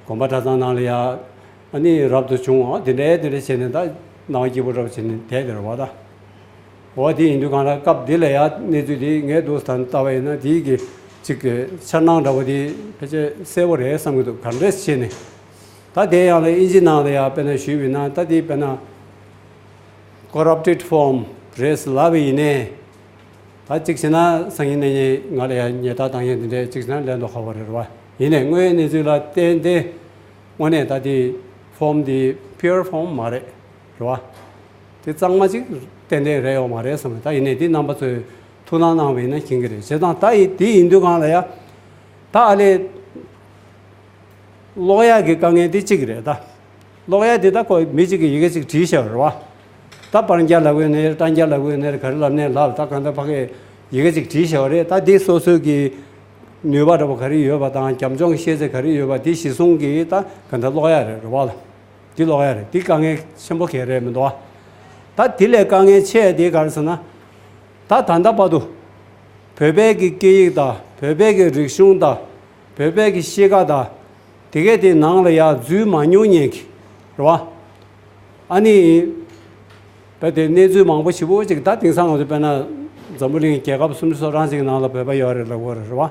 དགོན་པ་གྲྭ་ཚང་ནང་ལ་ཡ་ཨ་ནི་རབ་ཏུ་བྱུང་ཨ་དེ་འདྲའི་དེ་འདྲ་བྱས་ནས་ད་སྣང་བ་སྐྱིད་པོ་འདྲ་པོ་བྱས་ནས་བསྡད་དེ་རེད་བ་ད། འོ་དེ་ཡིན་དུས་གང་ལ་སྐབས་འདི་ལ་ཡ་གནས་ཚུལ་དེ་ངས་འདུག་སེ་ད་ལྟ་བ་ཡིན་ན་དེའི་གི་ཅིག་གི་འཆར་སྣང་འདྲ་པོ་དེ་ཕལ་ཆེར་གསལ་པོ་རེད་བསམ་གྱི་འདུག་ག་འདྲས་བྱས་ནས་ད་དེ་ཡང་ལ་དབྱིན་ཇི་ནང་ལ་ཡ་དཔེར་ན་ཞུས་པ་ཡིན་ན་ད་དེ་དཔེར་ན་corrupted form་རེད་ལབ་པ་ཡིན་ནའི། ད་གཅིག་བྱས་ན་སང་ཉིན་གནངས་ཉིན་ང་ལ་ཡང་ཉེས་རྡུང་བཏང་མཁན་དེ་འདྲས་གཅིག་བྱས་ན་ལན་དུ་ཧ་བ་རེད་བ། ཡིན་ནའི་དངོས་ཡོད་གནས་ཚུལ་ལ་བརྟེན་ཏེ་དངོས་གནས་ད་དེ་ཕོམ་དེ་pure form་མ་རེད། རེད་བ། དེ་གཙང་མ་ཅིག་ཏན་ཏན་རེད་ཡོད་མ་རེད་བསམ། ད་ཡིན་ནའི་དེ་རྣམ་པ་ཚོས་ཐུགས་སྣང་གནང་བ་ཡིན་ན་མཁྱེན་གྱི་རེད། བྱས་ཙང་ད་ཡི་དེ་ཡིན་དུས་གང་ལ་ཡ། ད་ཨ་ལས། ཀློག་ཡག་གི་དཀའ་ངལ་དེ་གཅིག་རེད་ད། ཀློག་ཡ་དེ་ད་ཁོ་མི་གཅིག་གིས་ཡི་གེ་གཅིག་བྲིས་བཞག་རེད་བ། ད་པར་རྒྱག་ལབ་དགོས་ནའི་རེད། སྒྲ་རྒྱག་ལབ་དགོས་ནའི་རེད། ག་རེ་ལབ་ནའི་ལབ། ད་གང་ལྟར་ཕ་གིས་ཡི་གེ་གཅིག་བྲིས་བཞག་རེད། ད་འདི་སོ་སོའི་གི་ནུས་པ་འདྲ་པོ་ག་རེ་ཡོད་པ་དང་རྒྱབ་ལྗོངས་ཤེས་ཚད་ག་རེ་ཡོད་པ་དེ་གཞི་བཟུང་གིས་ད་གང་ལྟར་ཀློག་ཡ་རེད་རེད་བ་ལ། འདི་ཀློག་ཡ་རེད། འདི་དཀའ་ངལ་ཆེན་པོ་གང་ཡང་རེད་མི་འདུག་བ། ད་དེ་ལས་དཀའ་ངལ་ཆེ་དེ་ག་རེ་ཟེར་ན། ད་ད་ལྟ་བར་དུ་བོད་པའི་གི་སྐད་ཡིག་དང་བོད་པའི་གི་རིག་གཞུང་དང་བོད་པའི་གི་གཤིས་ཀ་དང་དེ་གས་དེ་ནང་ལ་ཡར་འཛུལ་མ་མྱོང་མཁན་གྱི་རེད་བ། ཨ་ནི་བོད་དེ་གནས་ཚུལ་མང་པོ་ཞེ་པོ་ཅིག་ད་དེང་སང་ང་ཚོ་དཔེར་ན་འཛམ་བུ་གླིང་རྒྱལ་ཁབ་སུམ་ཅུ་སོ་གྲངས་ཅིག་ནང་ལ་བོད་པ་ཡོད་རེད་ལབ་དགོས་རེད་རེད་བ།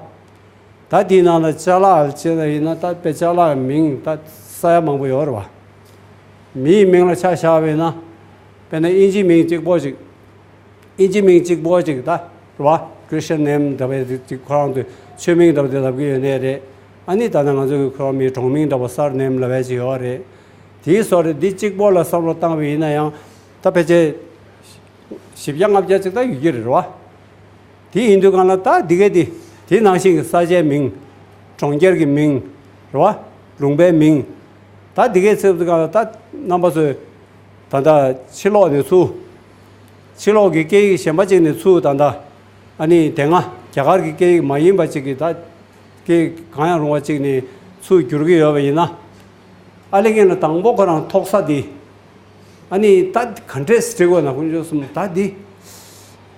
ད་དེའི་ནང་ལ་ཅ་ལག་བྱས་ན་ཡིན་ན་ད་དཔེ་ཅ་ལག་མིང་ད་ས་ཡ་མང་པོ་ཡོད་རེད་བ། མིའི་མིང་ལ་ཆ་བཞག་པ་ཡིན་ན་དཔེར་ན་ཨིན་ཇིའི་མིང་གཅིག་པོ་ཅིག་ཨིན་ཇི་མིང་གཅིག་པོ་ཅིག་ད་རེད་བ། Christian name འདྲ་བའི་ཅིག་ཁོ་རང་ཚོས་ཆོས་མིང་འདྲ་བ་དེ་ལབ་ཀྱི་ཡོད་ནའི་རེད། ཨ་ནི་ད་ལྟ་ང་ཚོ་གི་ཁོ་རང་མིའི་གྲོང་མིང་འདྲ་བ་surname ལབ་ཡ་ཅིག་ཡོད་རེད། དེའི་སོགས་རེད། འདི་གཅིག་པོ་ལ་བསམ་བློ་བཏང་བ་ཡིན་ན་ཡང་ད་ཕལ་ཆེར་བཞི་བརྒྱ་ལྔ་བརྒྱ་ཅིག་ད་ཡོད་ཀྱི་རེད་བ། དེ་ཡིན་དུས་གང་ལ་ད་འདི་གས་དེ་དེ་ནང་བཞིན་གྱི་ས་ཆའི་མིང་། གྲོང་ཁྱེར་གྱི་མིང་། རེད་བ། ལུང་པའི་མིང་། ད་འདི་གས་ཚོའི་སྐབས་ལ་ད་རྣམ་པ་ཚོས་ད་ལྟ་ཕྱི་ལོགས་ནས་ཚུར། ཕྱི་ལོགས་ཀྱི་སྐད་ཡིག་གཞན་པ་ཅིག་ནས་ཚུར་ད་ལྟ་ཨ་ནི་དེ་སྔ་རྒྱ་གར་གྱི་སྐད་ཡིག་མ་ཡིན་པ་ཅིག་གི་ད་སྐད་ཡིག་གང་ཡང་རུང་བ་ཅིག་ནས་ཚུར་བསྒྱུར་གྱི་ཡོད་པ་ཡིན་ན། ཨ་ལེ་ངན་ལ་དང་པོ་ཁོ་རང་ཐོག་ས་འདི། ཨ་ནི་ད་ག་འདྲས་བྲིས་དགོས་ན་དཀོན་མཆོག་གསུམ་ད་འདི།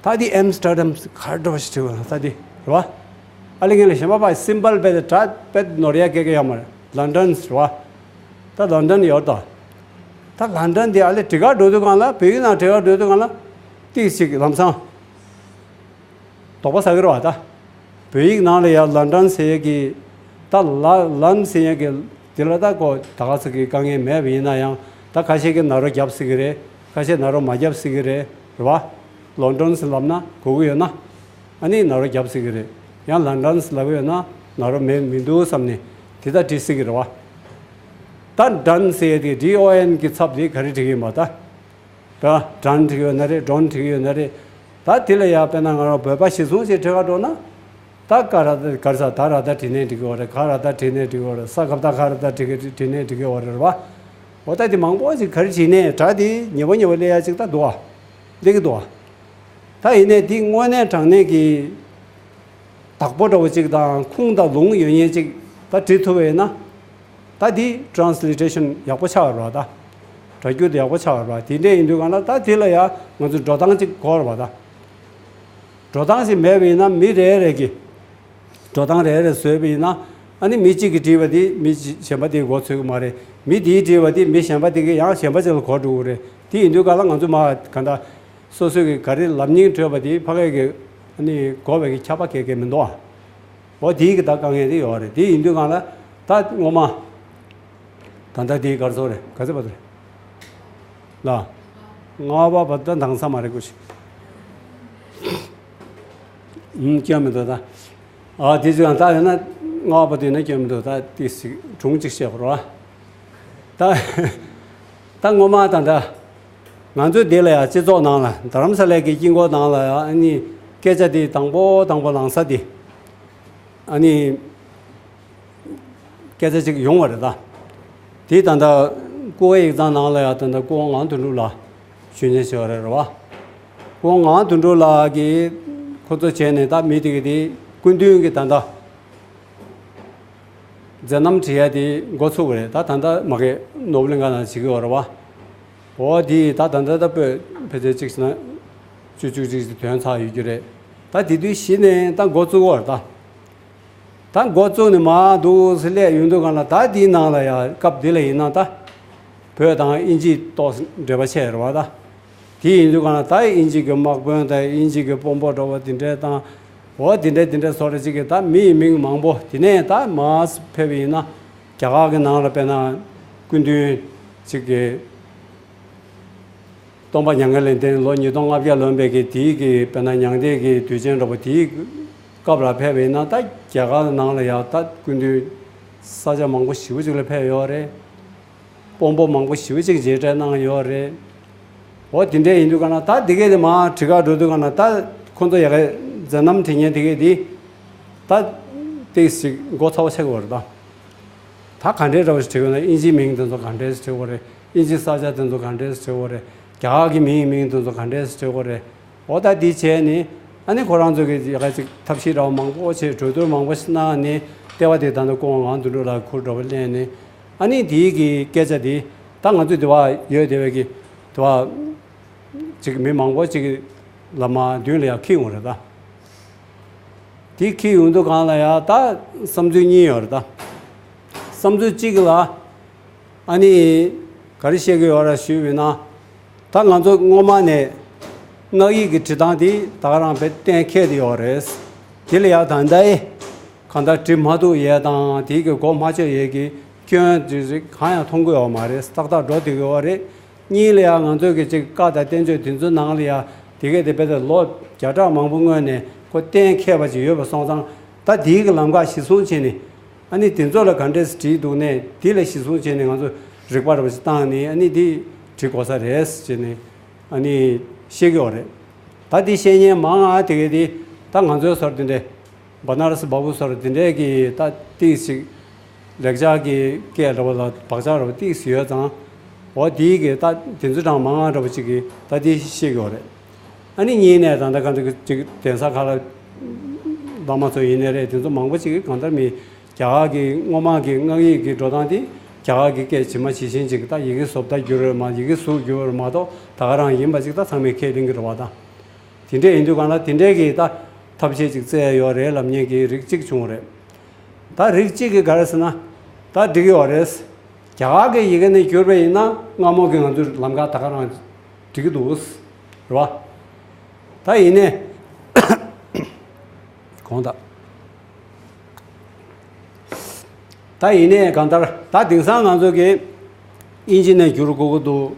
ད་འདི་ཨེམ་སི་ཊར་ཌམ་ག་འདྲ་བ་ཞིག་བྲིས་དགོས་ན་ད་འདི་རེད་བ། ཨ་ལེ་ངན་ལ་གཞན་པ་པ་སིམ་པལ་བེད་དྲ་བེད་ནོར་ཡ་སྐད་ཀྱི་ཡོད་མ་རེད། ལོན་ཌོན་རེད་བ། ད་ལོན་ཌོན་ཡོད་ད། ད་ལོན་ཌོན་འདི་ཨ་ལེ་བྲིས་ཁ་འགྲོ་དུས་གང་ལ་བོད་ཡིག་ནང་བྲིས་ཁ་འགྲོ་དུས་གང་ལ་ཏིག་ཞིག་ལམ་སང་དོགས་པ་ཟ་གི་རེད་བ་ད། བོད་ཡིག་ནང་ལ་ཡང་ལོན་ཌོན་ཟེར་ཡས་ཀྱི། ད་ལ་ལོན་ཟེར་ཡས་ཀྱི་དེ་ལ་ད་ཀོ་ད་ག་ཚོད་ཀྱི་དཀའ་ངལ་མེད་པ་ཡིན་ན་ཡང་ད་ཁ་ཤས་ཀྱིས་ན་རོ་རྒྱབ་སྲིད་ཀྱི་རེད། ཁ་ཤས་ན་རོ་མ་རྒྱབ་སྲིད་ཀྱི་རེད། རེད་བ། ལོན་ཌོན་ཟེར་ལབ་ན་གོ་གི་ཡོད་ན། ཨ་ནི་ན་རོ་རྒྱབ་སྲིད་ཀྱི་རེད། ཡང་ལོན་ཌོན་ཟེར་ལབ་ཀྱི་ཡོད་ན་ན་རོ་མེད་མི་འདུག་བསམ་ནས་དེ་ལྟར་བྲིས་སྲིད་ཀྱི་རེད་བ། ད་ཌོན་ཟེར་ཡས་དེ་ཌི་ཨོ་ཨེན་གྱི་ཚབ་དེ་ག་རེ་བྲིས་ཀྱི་ཡིན་པ་ད། ད་ཌོན་བྲིས་ཡོད་ན་རེད། ཌོན་བྲིས་ཡོད་ན་རེད། ད་དེ་ལ་ཡང་དཔེར་ན་ང་རང་བོད་པ་གཞིར་བཟུང་ཞིག་བྲིས་ག་འགྲོ་ན། ད་ཀ་ར་ད་ག་རེ་ཟ་ད་ར་ད་བྲིས་ནས་འགྲིག་གི་ཡོད་རེད། ག་ར་ད་བྲིས་ནས་འགྲིག་གི་ཡོད་རེད། ས་ག་བཏགས་གྷ་ར་ད་བྲིས་གི་བྲིས་ནས་འགྲིག་གི་ཡོད་རེད་བ། འོ་ད་དེ་མང་པོ་ཞིག་ག་རེ་བྲིས་ནས་སྒྲ་དེ་ཉེ་པོ་ཉེ་པོ་སླེབས་ཡ་ཅིག་ད་འདུག་ཨ། སླེབས་ཀྱི་འདུག་ཨ། ད་ཡིན་ནའི་འདི་དངོས་གནས་དྲང་གནས་ཀྱི་བདག་པོ་འདྲ་བོ་ཅིག་དང་ཁུངས་དང་ལུང་ཡོད་མཁན་ཅིག་ད་བྲིས་ཐུབ་པ་ཡིན་ན། ད་འདི་ཊེ་རན་སི་ལི་ཊེ་ཤན་ཡག་པོ་ཆགས་པ་རེད་བ་ད། སྒྲ་སྒྱུར་དེ་ཡག་པོ་ཆགས་པ་རེད་བ། དེ་འདྲས་ཡིན་དུས་གང་ལ་ད་དེ་ལ་ཡང་ང་ཚོས་འགྲོ་སྟངས་ཅིག་དགོས་རེད་བ་ད། འགྲོ་སྟངས་ཤིག་མེད་པ་ཡིན་ན་མི་རེ་རེ་གིས་འགྲོ་སྟངས་རེ་རེ་བཟོས་པ་ཡིན་ན། ཨ་ནི་མི་གཅིག་གིས་བྲིས་པ་དེ་མི་གཞན་པ་དེས་མགོ་ཚོས་ཀྱི་མ་རེད། མི་དེས་བྲིས་པ་དེ་མི་གཞན་པ་དེ་གིས་ཡང་གཞན་པ་ཅིག་ལ་གོ་འགྲོ་གི་རེད། དེ་ཡིན་དུས་གང་ལ་ང་ཚོ་མ་ག་འདྲ། སོ་སོས་ཀྱི་ག་རེ་ལབ་སྙིང་བྲོས་པ་དེ་ཕ་གི་གི་ཨ་ནི་གོ་བའི་གི་ཁྱབ་པ་གས་གས་མི་འདུག་ཨ། འོ་དེའི་གི་ད་དཀའ་ངལ་དེ་ཡོད་རེད། དེ་ཡིན་དུས་གང་ལ་ད་སྔོན་མ་ད་ལྟ་དེའི་གར་སོ་རེད་ག་ཚོད་པ་དེ་རེད་ལ། ལྔ་པ་བ་ད་འདང་ས་མ་རེད་གོ་ཞིག་ཨུམ་སྐྱོན་མི་འདུག་ད། ཨ་དེ་ཚོ་ཡང་ད་ཡོད་ན་ལྔ་པ་དེ་ན་སྐྱོན་མི་འདུག་ད་དེ་ཞིག་སྒྲུང་གཅིག་བཤད་དགོས་རེད་བ། ད་ད་སྔོན་མ་ད་ད་ང་ཚོའི་འདི་ལ་ཡང་སྤྱི་ཚོགས་ནང་ལ་རྡ་རམ་ས་ལའི་གི་དཀྱིལ་འཁོར་ནང་ལ་ཡང་ཨ་ནི་སྐད་ཆ་དེ་དང་པོ་དང་པོ་ལངས་ས་དེ་ཨ་ནི་སྐད་ཆ་ཅིག་ཡོང་བ་རེད་ད། དེ་ད་ལྟ་ཀོ་ཝེ་ཡིག་ཚང་ནང་ལ་ཡང་ད་ལྟ་སྐུ་ངོ་ངག་དོན་གྲུབ་ལགས་ཞུ་མཁན་ཞིག་ཡོད་རེད་རེད་བ། སྐུ་ངོ་ངག་དོན་གྲུབ་ལགས་ཀྱིས་ཁོ་ཚོ་བྱས་ནས་ད་མི་དེ་གི་དེ་སྐུ་མདུན་གྱི་ད་ལྟ་མཛད་རྣམ་བྲིས་ཡ་དེ་འགོ་ཚུགས་པ་རེད། ད་ད་ལྟ་མ་གི་ནོར་བུ་གླིང་ག་ནང་བྱེད་ཀྱི་ཡོད་རེད་བ། འོ་དེ་ད་ད་ལྟ་ད་པོད་ཕལ་ཆེར་གཅིག་ཟེར་ན་བཅུ་གཅིག་གཅིག་ཟེར་དོན་ཚར་ཡོད་རྒྱུ་རེད། ད་དེ་དུས་གཞི་ནས་ད་འགོ་བཙུགས་པ་རེད་ད། ད་འགོ་བཙུགས་ནས་མར་འདུག་སེ་སླེབས་ཡོང་དུས་གང་ལ་ད་དེའི་ནང་ལ་ཡང་སྐབས་འདི་ལ་ཡིན་ན་ད་བོད་དང་དབྱིན་ཇིའི་ཏོག་ཙམ་འབྲེལ་བ་ཆེ་རེད་བ་ད། དེ་ཡིན་དུས་གང་ལ་ད་དབྱིན་ཇི་གི་དམག་དཔོན་དང་དབྱིན་ཇི་གི་དཔོན་པོ་འདྲ་བོ་དེ་འདྲས་དང་། འོ་དེ་འདྲས་དེ་འདྲས་བཟོ་འདྲ་ཅིག་གི་ད་མི་ཡི་མིང་མང་པོ་དེ་ནས་ད་མར་ཕེབས་པ་ཡིན་ན་རྒྱ་གར་གྱི་ནང་ལ་དཔེར་ན་སྐུ་མདུན་ཅིག་གི་སྟོན་པ་མྱ་ངན་ལས་འདས་ལོ་ཉིས་སྟོང་ལྔ་བརྒྱ་ལོན་པའི་གི་དེའི་གི་དཔེར་ན་མྱང་འདས་ཀྱི་དུས་ཆེན་འདྲ་བོ་དེའི་སྐབས་ལ་ཕེབས་པ་ཡིན་ན་ད་རྒྱ་གར་ནང་ལ་ཡང་ད་སྐུ་མདུན་ས་ཆ་མང་པོ་ཞེ་པོ་ཅིག་ལ་ཕེབས་ཡོད་རེད། དཔོན་པོ་མང་པོ་ཞེ་པོ་ཅིག་མཇལ་འཕྲད་གནང་ཡོད་རེད། འོ་དེ་འདྲས་ཡིན་དུས་ག་ན་ད་དེ་གས་དེ་མར་བྲིས་ག་འགྲོ་དུས་ག་ན་ད་ཁོ་ཚོ་ཡ་གི་མཛད་རྣམ་བྲིས་མཁན་དེ་གས་དེ་ད་ཏོག་ཙམ་མགོ་ཚ་བོ་ཆགས་ཀྱི་ཡོད་རེད་ད། ད་ག་འདྲའི་འདྲ་བ་ཞིག་བྲིས་དགོས་ན། དབྱིན་ཇིའི་མིང་དེ་ཚོ་ག་འདྲས་བྲིས་དགོས་རེད། དབྱིན་ཇིའི་ས་ཆ་དེ་ཚོ་ག་འདྲས་བྲིས་དགོས་རེད། རྒྱ་གར་གྱི་མིའི་མིང་དེ་ཚོ་ག་འདྲས་བྲིས་དགོས་རེད། འོ་ད་འདི་བྱས་ནི། ཨ་ནི་ཁོ་རང་ཚོ་གི་ཡ་ག་ཅིག་ཐབས་ཤེས་འདྲ་བ་མང་པོ་བྱས། གྲོས་བསྡུར་མང་པོ་ཞིག་གནང་ནི། ལྟེ་བ་དེ་ད་ནི་སྐུ་ངོ་ངག་དོན་གྲུབ་ལགས་ཁུར་འདྲ་བ་གླན་ནི། ཨ་ནི་འདིའི་གི་སྐད་ཆ་འདི་ད་ང་ཚོས་འདི་བ་ཡོད་བསྡད་པའི་གི་འདི་བ་ཅིག་མི་མང་པོ་ཅིག་ལ་མ་མདུན་ལ་ཡ་འཁྱེར་ཡོང་རེད་ད། དེ་འཁྱེར་ཡོང་དུས་སྒང་ལ་ཡ་ད་བསམ་ཚུལ་གཉིས་ཡོད་རེད་ད། བསམ་ཚུལ་གཅིག་ལ། ཨ་ནི་ག་རེ་བཤད་ཀྱི་ཡོད་རེད་ཞུས་པ་ཡིན་ན། ད་ང་ཚོ་སྔོན་མ་ནས་སྔགས་ཡིག་གི་བྲིས་སྟངས་དེ་ད་ག་རང་དཔེ་གཏན་འཁེལ་དེ་ཡོད་རེད། དེ་ལ་ཡ་ད་ལྟ་ཨེ་གང་ལྟར་བྲིས་མ་ཐུབ་ཡས་དང་། དེ་གི་མགོ་མ་ཆོད་ཡས་ཀྱི་སྐྱོན་དེ་རིགས་གང་ཡང་མཐོང་གི་ཡོད་མ་རེད། ཏག་ཏག་འགྲོ་བསྡད་ཀྱི་ཡོད་རེད། གཉིས་ལ་ཡང་ང་ཚོས་ཀྱི་ཅིག་བཀའ་དང་བསྟན་བཅོས་དེ་ཚོའི་ནང་ལ་ཡང་དེ་གས་དེ་དཔེ་དེ་ལོ་བརྒྱ་ཕྲག་མང་པོ་སྔོན་ནས་ཁོ་གཏན་འཁེལ་བ་ཅིག་ཡོད་པ་སོང་ཙང་། ད་དེའི་གི་ལམ་ཁ་གཞིར་བཟུང་བྱས་ནས། ཨ་ནི་དེ་ཚོ་ལ་ག་འདྲས་བྲིས་འདུག་ནས། དེ་ལ་གཞིར་བཟུང་བྱས་ནས་ང་ཚོ་རིག་པ་ར་བ་ཞིག་བཏང་ནས། ཨ་ནི་དེ་བྲིས་དགོས་ས་རེད་ཟེར་ནས་ཨ་ནི་བཤད་ཀྱི་ཡོད་རེད། ད་དེ་བཤད་མཁན་མང་ང་དེ་གས་དེ་ད་ང་ཚོའི་སོར་དེ་འདྲས། བ་ན་ར་སི་བ་བུ་སོར་དེ་འདྲས་ཀྱི་ད་ཏིག་ཞིག་ལེགས་སྦྱར་གྱི་སྐད་འདྲ་བ་ལ་བག་ཆགས་འདྲ་བ་ཏིག་ཞིག་ཡོད་ཙང་། འོ་དེའི་གི་ད་དེ་ཚོ་གྲངས་མང་ང་འདྲ་བ་ཅིག་གི་ད་དེ་བཤད་ཀྱི་ཡོད་རེད། ཨ་ནི་གཉིས་ནས་ད་ལྟ་ག་འདྲ་ཅིག་གདན་ས་ཁག་ལ་བླ་མ་ཚོ་ཡིན་ནའི་རེད། དེ་ཚོ་མང་པོ་ཅིག་གི་གང་ལྟར་མི་རྒྱ་གར་གྱི་སྔོན་མ་གི་སྔགས་ཡིག་གི་འགྲོ་སྟངས་དེ་རྒྱ་གར་གྱི་སྐད་ཇི་མ་ཇི་བཞིན་ཅིག་ད་ཡི་གེ་བཟོ་ལྟ་བསྒྱུར་བ་མ། ཡི་གེ་གཟུགས་བསྒྱུར་བ་མ་གཏོགས་ད་ག་རང་ཡིན་པ་ཅིག་ད་ཚང་མས་ཁས་ལེན་གྱི་རེད་བ་ད། དེ་འདྲས་ཡིན་དུས་སྒང་ལ་དེ་འདྲས་ཀྱི་ད་ཐབས་ཤེས་ཅིག་བཙལ་ཡོད་རེད་ལབ་མཁན་གྱི་རིགས་གཅིག་བྱུང་རེད། ད་རིགས་གཅིག་གིས་ག་རེ་ཟེར་ན། ད་འགྲིག་གི་ཡོད་རེད། རྒྱ་གར་གྱི་ཡི་གེ་ནས་བསྒྱུར་བ་ཡིན་ན་སྔ་མོ་གི་ང་ཚོའི་ལམ་ཁ་ད་ག་རང་འགྲིག་གི་འདུག་རེད་བ། ད་ཡིན་ནའི་གོང་ད། ད་ཡིན་ནའི་གང་ལྟར་ད་དེང་སང་ང་ཚོ་གི་དབྱིན་ཇི་ནས་བསྒྱུར་དགོས་ཀྱི་འདུག།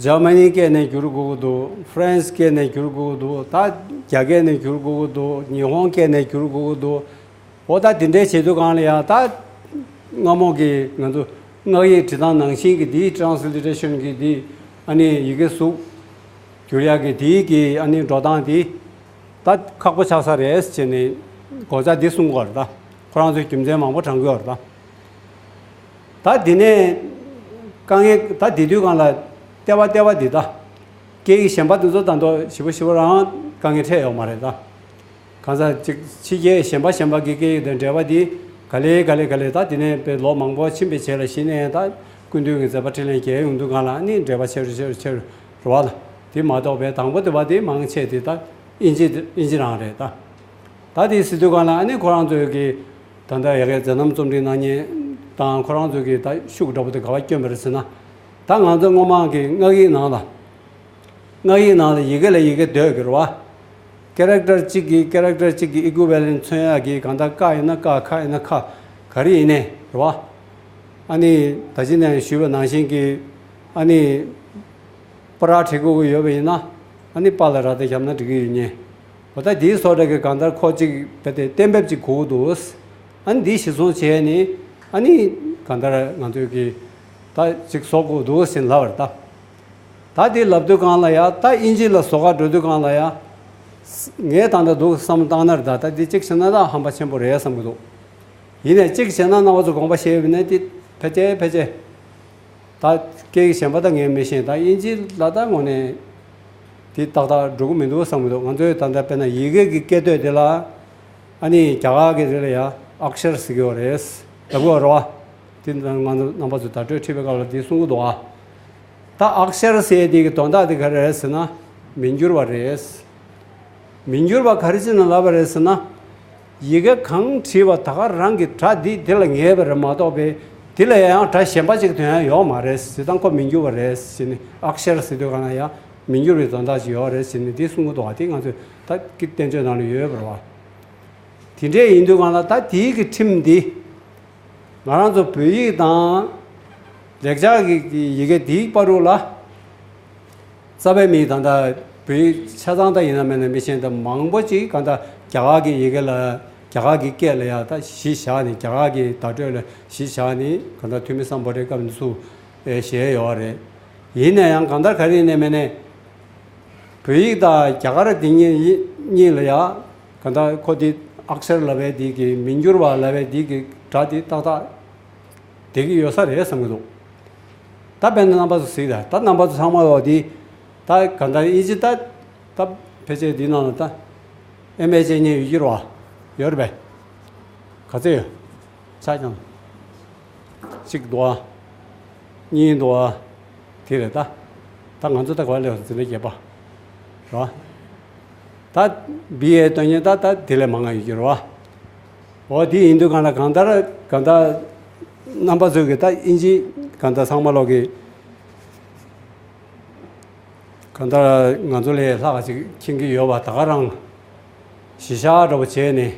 འཇར་མ་ནིའི་སྐད་ནས་བསྒྱུར་དགོས་ཀྱི་འདུག། ཧྥ་རན་སི་སྐད་ནས་བསྒྱུར་དགོས་ཀྱི་འདུག། ད་རྒྱ་སྐད་ནས་བསྒྱུར་དགོས་ཀྱི་འདུག། ཉི་ཧོང་སྐད་ནས་བསྒྱུར་དགོས་ཀྱི་འདུག། འོ་ད་དེ་འདྲའི་བྱེད་དུས་སྒང་ལ་ཡང་ད་སྔ་མོ་གི་ང་ཚོ་སྔགས་ཡིག་བྲིས་སྟངས་ནང་བཞིན་གྱི་འདིའི་ཊེ་རན་སི་ལི་ཊེ་རེ་ཤན་གྱི་འདི་ཨ་ནི་ཡི་གེ་གཟུགས་བསྒྱུར་ཡག་གི་འདིའི་གི་ཨ་ནི་འགྲོ་སྟངས་འདི་ད་ཁག་པོ་ཆགས་ས་རེད་ཅེས་ནས་གོ་ཆ་འདི་གསུང་གི་ཡོད་རེད་ད། ཁོ་རང་ཚོའི་རྒྱུ་མཚན་མང་པོ་དྲངས་ཀྱི་ཡོད་རེད་ད། ད་འདི་ནས་དཀའ་ངལ་ད་འདི་དུས་སྒང་ལ་ལྟེ་བ་ལྟེ་བ་འདི་ད་སྐད་ཡིག་གཞན་པ་འདི་ཚོ་ད་དུང་ཞེ་པོ་ཞེ་པོ་རང་དཀའ་ངལ་འཕྲད་ཡོད་མ་རེད་ད། གང་ཟག་ཅིག་ཕྱི་རྒྱལ་གཞན་པ་གཞན་པ་གི་སྐད་ཡིག་དང་འབྲེལ་བ་འདི་ག་ལེ་ག་ལེ་ག་ལེ་ད་འདི་ནས་དཔེ་ལོ་མང་པོ་ཕྱིན་པའི་རྗེས་ལ་གཞི་ནས་ད་སྐུ་མདུན་གྱི་མཛད་པ་འཕྲིན་ལས་རྒྱས་ཡོང་དུས་སྒང་ལ་ནི་འབྲེལ་བ་ཆེ་རུ་ཆེ་རུ་ཆེ་རུ་རེད་བ་ལ། དེ་མ་གཏོགས་པའི་དང་པོ་དེ་བ་དེ་མང་ཆེ་དེ་ད་དབྱིན་ཇི་དབྱིན་ཇི་རང་རེད་ད། ད་དེ་ཟེར་དུས་སྒང་ལ་ཨ་ནི་ཁོ་རང་ཚོའི་གི་ད་ལྟ་ཡ་གི་མཛད་རྣམ་རྩོམ་སྒྲིག་གནང་མཁན་དང་ཁོ་རང་ཚོའི་གི་ད་ཤུགས་འདྲ་པོ་དེ་ག་པར་བསྐྱོན་པ་རེད་ཟེར་ན། ད་ང་ཚོ་སྔོན་མ་གི་སྔགས་ཡིག་ནང་ལ། སྔགས་ཡིག་ནང་ལ་ཡི་གེ་ལ་ཡི་གེ་འདོད་ཀྱི་རེད་བ། ཀེ་རེག་ཊར་གཅིག་གིས་ཀེ་རེག་ཊར་གཅིག་གི་ཨི་ཀུ་ཝེ་ལེན་ཊི་མཚོན་ཡག་གི་གང་ལྟར་ཀ་ཡིན་ན་ཀ། ཁ་ཡིན་ན་ཁ། ག་རེ་ཡིན་ནའི་རེད་བ། ཨ་ནི་ད་ཅི་ནས་ཞུས་པ་ནང་བཞིན་གྱི་ཨ་ནི་པ་ར་བྲི་དགོས་ཀྱི་ཡོད་པ་ཡིན་ན་ཨ་ནི་པ་ལ་ར་དེ་བཞག་ན་འགྲིག་གི་ཡོད་ཉེ། འོ་ད་དེའི་སོགས་ར་གི་གང་ལྟར་ཁོ་གཅིག་དཔེ་དེ་གཏན་འབེབས་གཅིག་དགོས་ཀྱི་འདུག། ཨ་ནི་འདི་གཞིར་བཟུང་བྱས་ནས་ཨ་ནི་གང་ལྟར་ང་ཚོས་ཀྱི་ད་གཅིག་བཟོ་དགོས་འདུག་ཟེར་ལབ་པ་རེད་ད། ད་དེ་ལབ་དུས་སྒང་ལ་ཡ་ད་དབྱིན་ཇི་ལ་བཟོ་ག་འགྲོ་དུས་སྒང་ལ་ཡ། ངས་ད་ལྟ་འདུག་བསམ་བཏང་ན་རེད་ད། ད་འདི་གཅིག་བྱས་ན་ད་ཧམ་པ་ཆེན་པོ་རེད་བསམ་གྱི་འདུག། ཡིན་ནའི་གཅིག་བྱས་ན་རྣམ་པ་ཚོ་དགོངས་པ་བཞེས་ཡོད་ན་དེ་ཕལ་ཆེར་ཕལ་ཆེར། ད་སྐད་ཡིག་གཞན་པ་ད་ངས་མི་ཤེས། ད་དབྱིན་ཇི་ལ་ད་དངོས་གནས་དེ་ཏག་ཏག་འགྲོ་གི་མི་འདུག་བསམ་གྱི་འདུག། ང་ཚོས་ད་ལྟ་དཔེར་ན་ཡི་གེ་གི་སྐད་དོད་དེ་ལ་ཨ་ནི་རྒྱ་གར་གི་དེ་ལ་ཡ་ཨག་ཤར་ཟེར་གྱི་ཡོད་རེད་ལབ་གི་ཡོད་རེད་བ། དེ་ང་ཚོ་རྣམ་པ་ཚོ་བརྡ་སྤྲོད་ཁྲིད་པའི་སྐབས་ལ་དེ་གསུང་གི་འདུག་ཨ། ད་ཨག་ཤར་ཟེར་དེ་གི་དོན་དག་དེ་ག་རེ་རེད་ཟེར་ན་མི་འགྱུར་བ་རེད། མི་འགྱུར་བ་ག་རེ་བྱས་ནས་ལབ་པ་རེད་ཟེར་ན། ཡི་གེ་གང་བྲིས་པ་ད་ག་རང་གི་སྒྲ་འདི་དེ་ལ་ངེས་པ་རེད་མ་གཏོགས་པའི་དེ་ལ་ཡང་སྒྲ་གཞན་པ་ཅིག་ཐོན་ཡ་ཡོད་མ་རེད་ཟེར། ད་ཁོ་མི་འགྱུར་བ་རེད་ཟེར་ནས་ཨག་ཤར་ཟེར་དུས་གང་ལ་ཡང་མི་འགྱུར་བའི་དོན་དག་ཅིག་ཡོད་རེད་ཟེར་ནས་དེ་གསུང་གི་འདུག་བ། དེ་ང་ཚོས་ད་ཀྱི་བསྟན་བཅོས་ནང་ལ་ཡོད་པ་རེད་བ། དེ་འདྲས་ཡིན་དུས་གང་ལ་ད་དེའི་གི་ཁྲིམས་འདི་ང་རང་ཚོ་བོད་ཡིག་དང་ལེགས་སྦྱར་གྱི་ཡི་གེ་འདིའི་བར་དུ་ལ། རྩ་བའི་མི་ད་ལྟ་བོད་ཡིག་ཆ་ཚང་ད་ཡིན་ན་མིན་ན་མི་ཤེས་ད་མང་པོ་ཅིག་གང་ལྟར་རྒྱ་གར་གྱི་ཡི་གེ་ལ་རྒྱ་གར་གྱི་སྐད་ལ་ཡ་ད་གཞི་བཞག་ནས་རྒྱ་གར་གྱི་བརྡ་སྤྲོད་ལ་གཞི་བཞག་ནས་གང་ལྟར་ཐོན་མི་སམ་བྷོ་ཊའི་སྐབས་ནས་ཚུར་བཞེས་ཡོད་རེད། ཡིན་ན་ཡང་གང་ལྟར་ག་རེ་ཡིན་ནའི་མིན་ནའི་བོད་ཡིག་དང་རྒྱ་གར་འདི་གཉིས་གཉིས་ལ་ཡ་གང་ལྟར་ཁོ་འདི་ཨག་ཤར་ལབ་པའི་འདི་གི་མི་འགྱུར་བ་ལབ་པའི་འདི་གི་སྒྲ་འདི་ཏག་ཏག་ བསྡད་ཀྱི་ཡོད་ས་རེད་བསམ་གྱི་འདུག་ད་དཔེར་ན་རྣམ་པ་ཚོ་གཟིགས་དང་། ད་རྣམ་པ་ཚོ་ཚང་མ་ལོག་འདི་ད་ག་འདྲ་ཨིན་ཇི་ད་ད་ཕལ་ཆེར་འདི་ནང་ལ་ད་ཨེམ་ཨེ་བྱེད་མཁན་ཡོད་ཀྱི་རེད་བ། ཡོད་རེད་པས། ག་ཚོད་ཡོད། ཆ་ཀྱང་གཅིག་འདུག་ཨ། གཉིས་འདུག་ཨ། དེ་རེད་ད། ད་ང་ཚོ་ད་ག་ལས་འཛིན་གྲྭ་བརྒྱད་པ་རེད་བ། ད་བི་ཨེ་སྟོན་མཁན་ད་ད་དེ་ལས་མང་ང་ཡོད་ཀྱི་རེད་བ། འོ་དེ་ཡིན་དུས་གང་ལ་གང་ལྟར་གང་ལྟར་རྣམ་པ་ཚོས་ཀྱི་ད་ཨིན་ཇི་གང་ལྟར་ཚང་མ་ལོག་གི་གང་ལྟར་ང་ཚོ་ལས་ལྷག་ཅིག་མཁྱེན་གྱི་ཡོད་པ་ད་ག་རང་གཞི་བཞག་འདྲ་པོ་བྱས་ནས་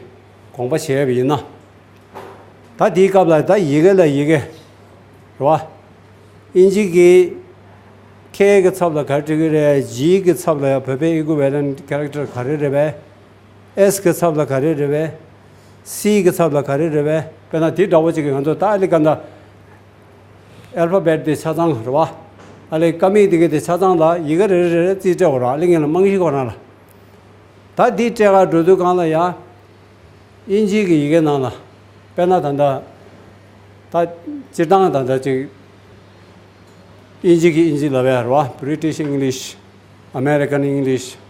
དགོངས་པ་བཞེས་པ་ཡིན་ན། ད་དེའི་སྐབས་ལ་ད་ཡི་གེ་ལ་ཡི་གེ་རེད་བ། ཨིན་ཇི་གི་ཁའི་གི་ཚབ་ལ་ག་རེ་འབྲི་གི་རེད། ཇི་གི་ཚབ་ལ་ཡང་བོད་པའི་ཨི་ཀུ་ཝེ་ལན་ཊི་ཁེ་རེག་ཊར་ག་རེ་རེད་པས། ཨེས་གི་ཚབ་ལ་ག་རེ་རེད་པས། སི་གི་ཚབ་ལ་ག་རེ་རེད་པས། དཔེར་ན་དེ་འདྲ་པོ་ཅིག་གི་ང་ཚོ་ད་ཨ་ལི་ག་འདྲ་ཨལ་ཕ་བེཊ་དེ་ཆ་ཚང་རེད་བ། ཨ་ལི་ཀ་མད་དེ་གི་དེ་ཆ་ཚང་ལ་ཡི་གེ་རེ་རེ་རེ་རེ་རྩིས་སྤྲད་དགོས་རེད། ཨ་ལི་ངས་ལ་རྨང་གཞི་ཁོ་རང་ལ། ད་འདི་སྤྲད་ག་འགྲོ་དུས་སྒང་ལ་ཡ། ཨིན་ཇི་གི་ཡི་གེ་ནང་ལ། དཔེར་ན་ད་ལྟ། ད་སྤྱིར་བཏང་ད་ལྟ་ཅིག་ཨིན་ཇི་གི་ཨིན་ཇི་ལབ་ཡ་རེད་བ། British English། American English།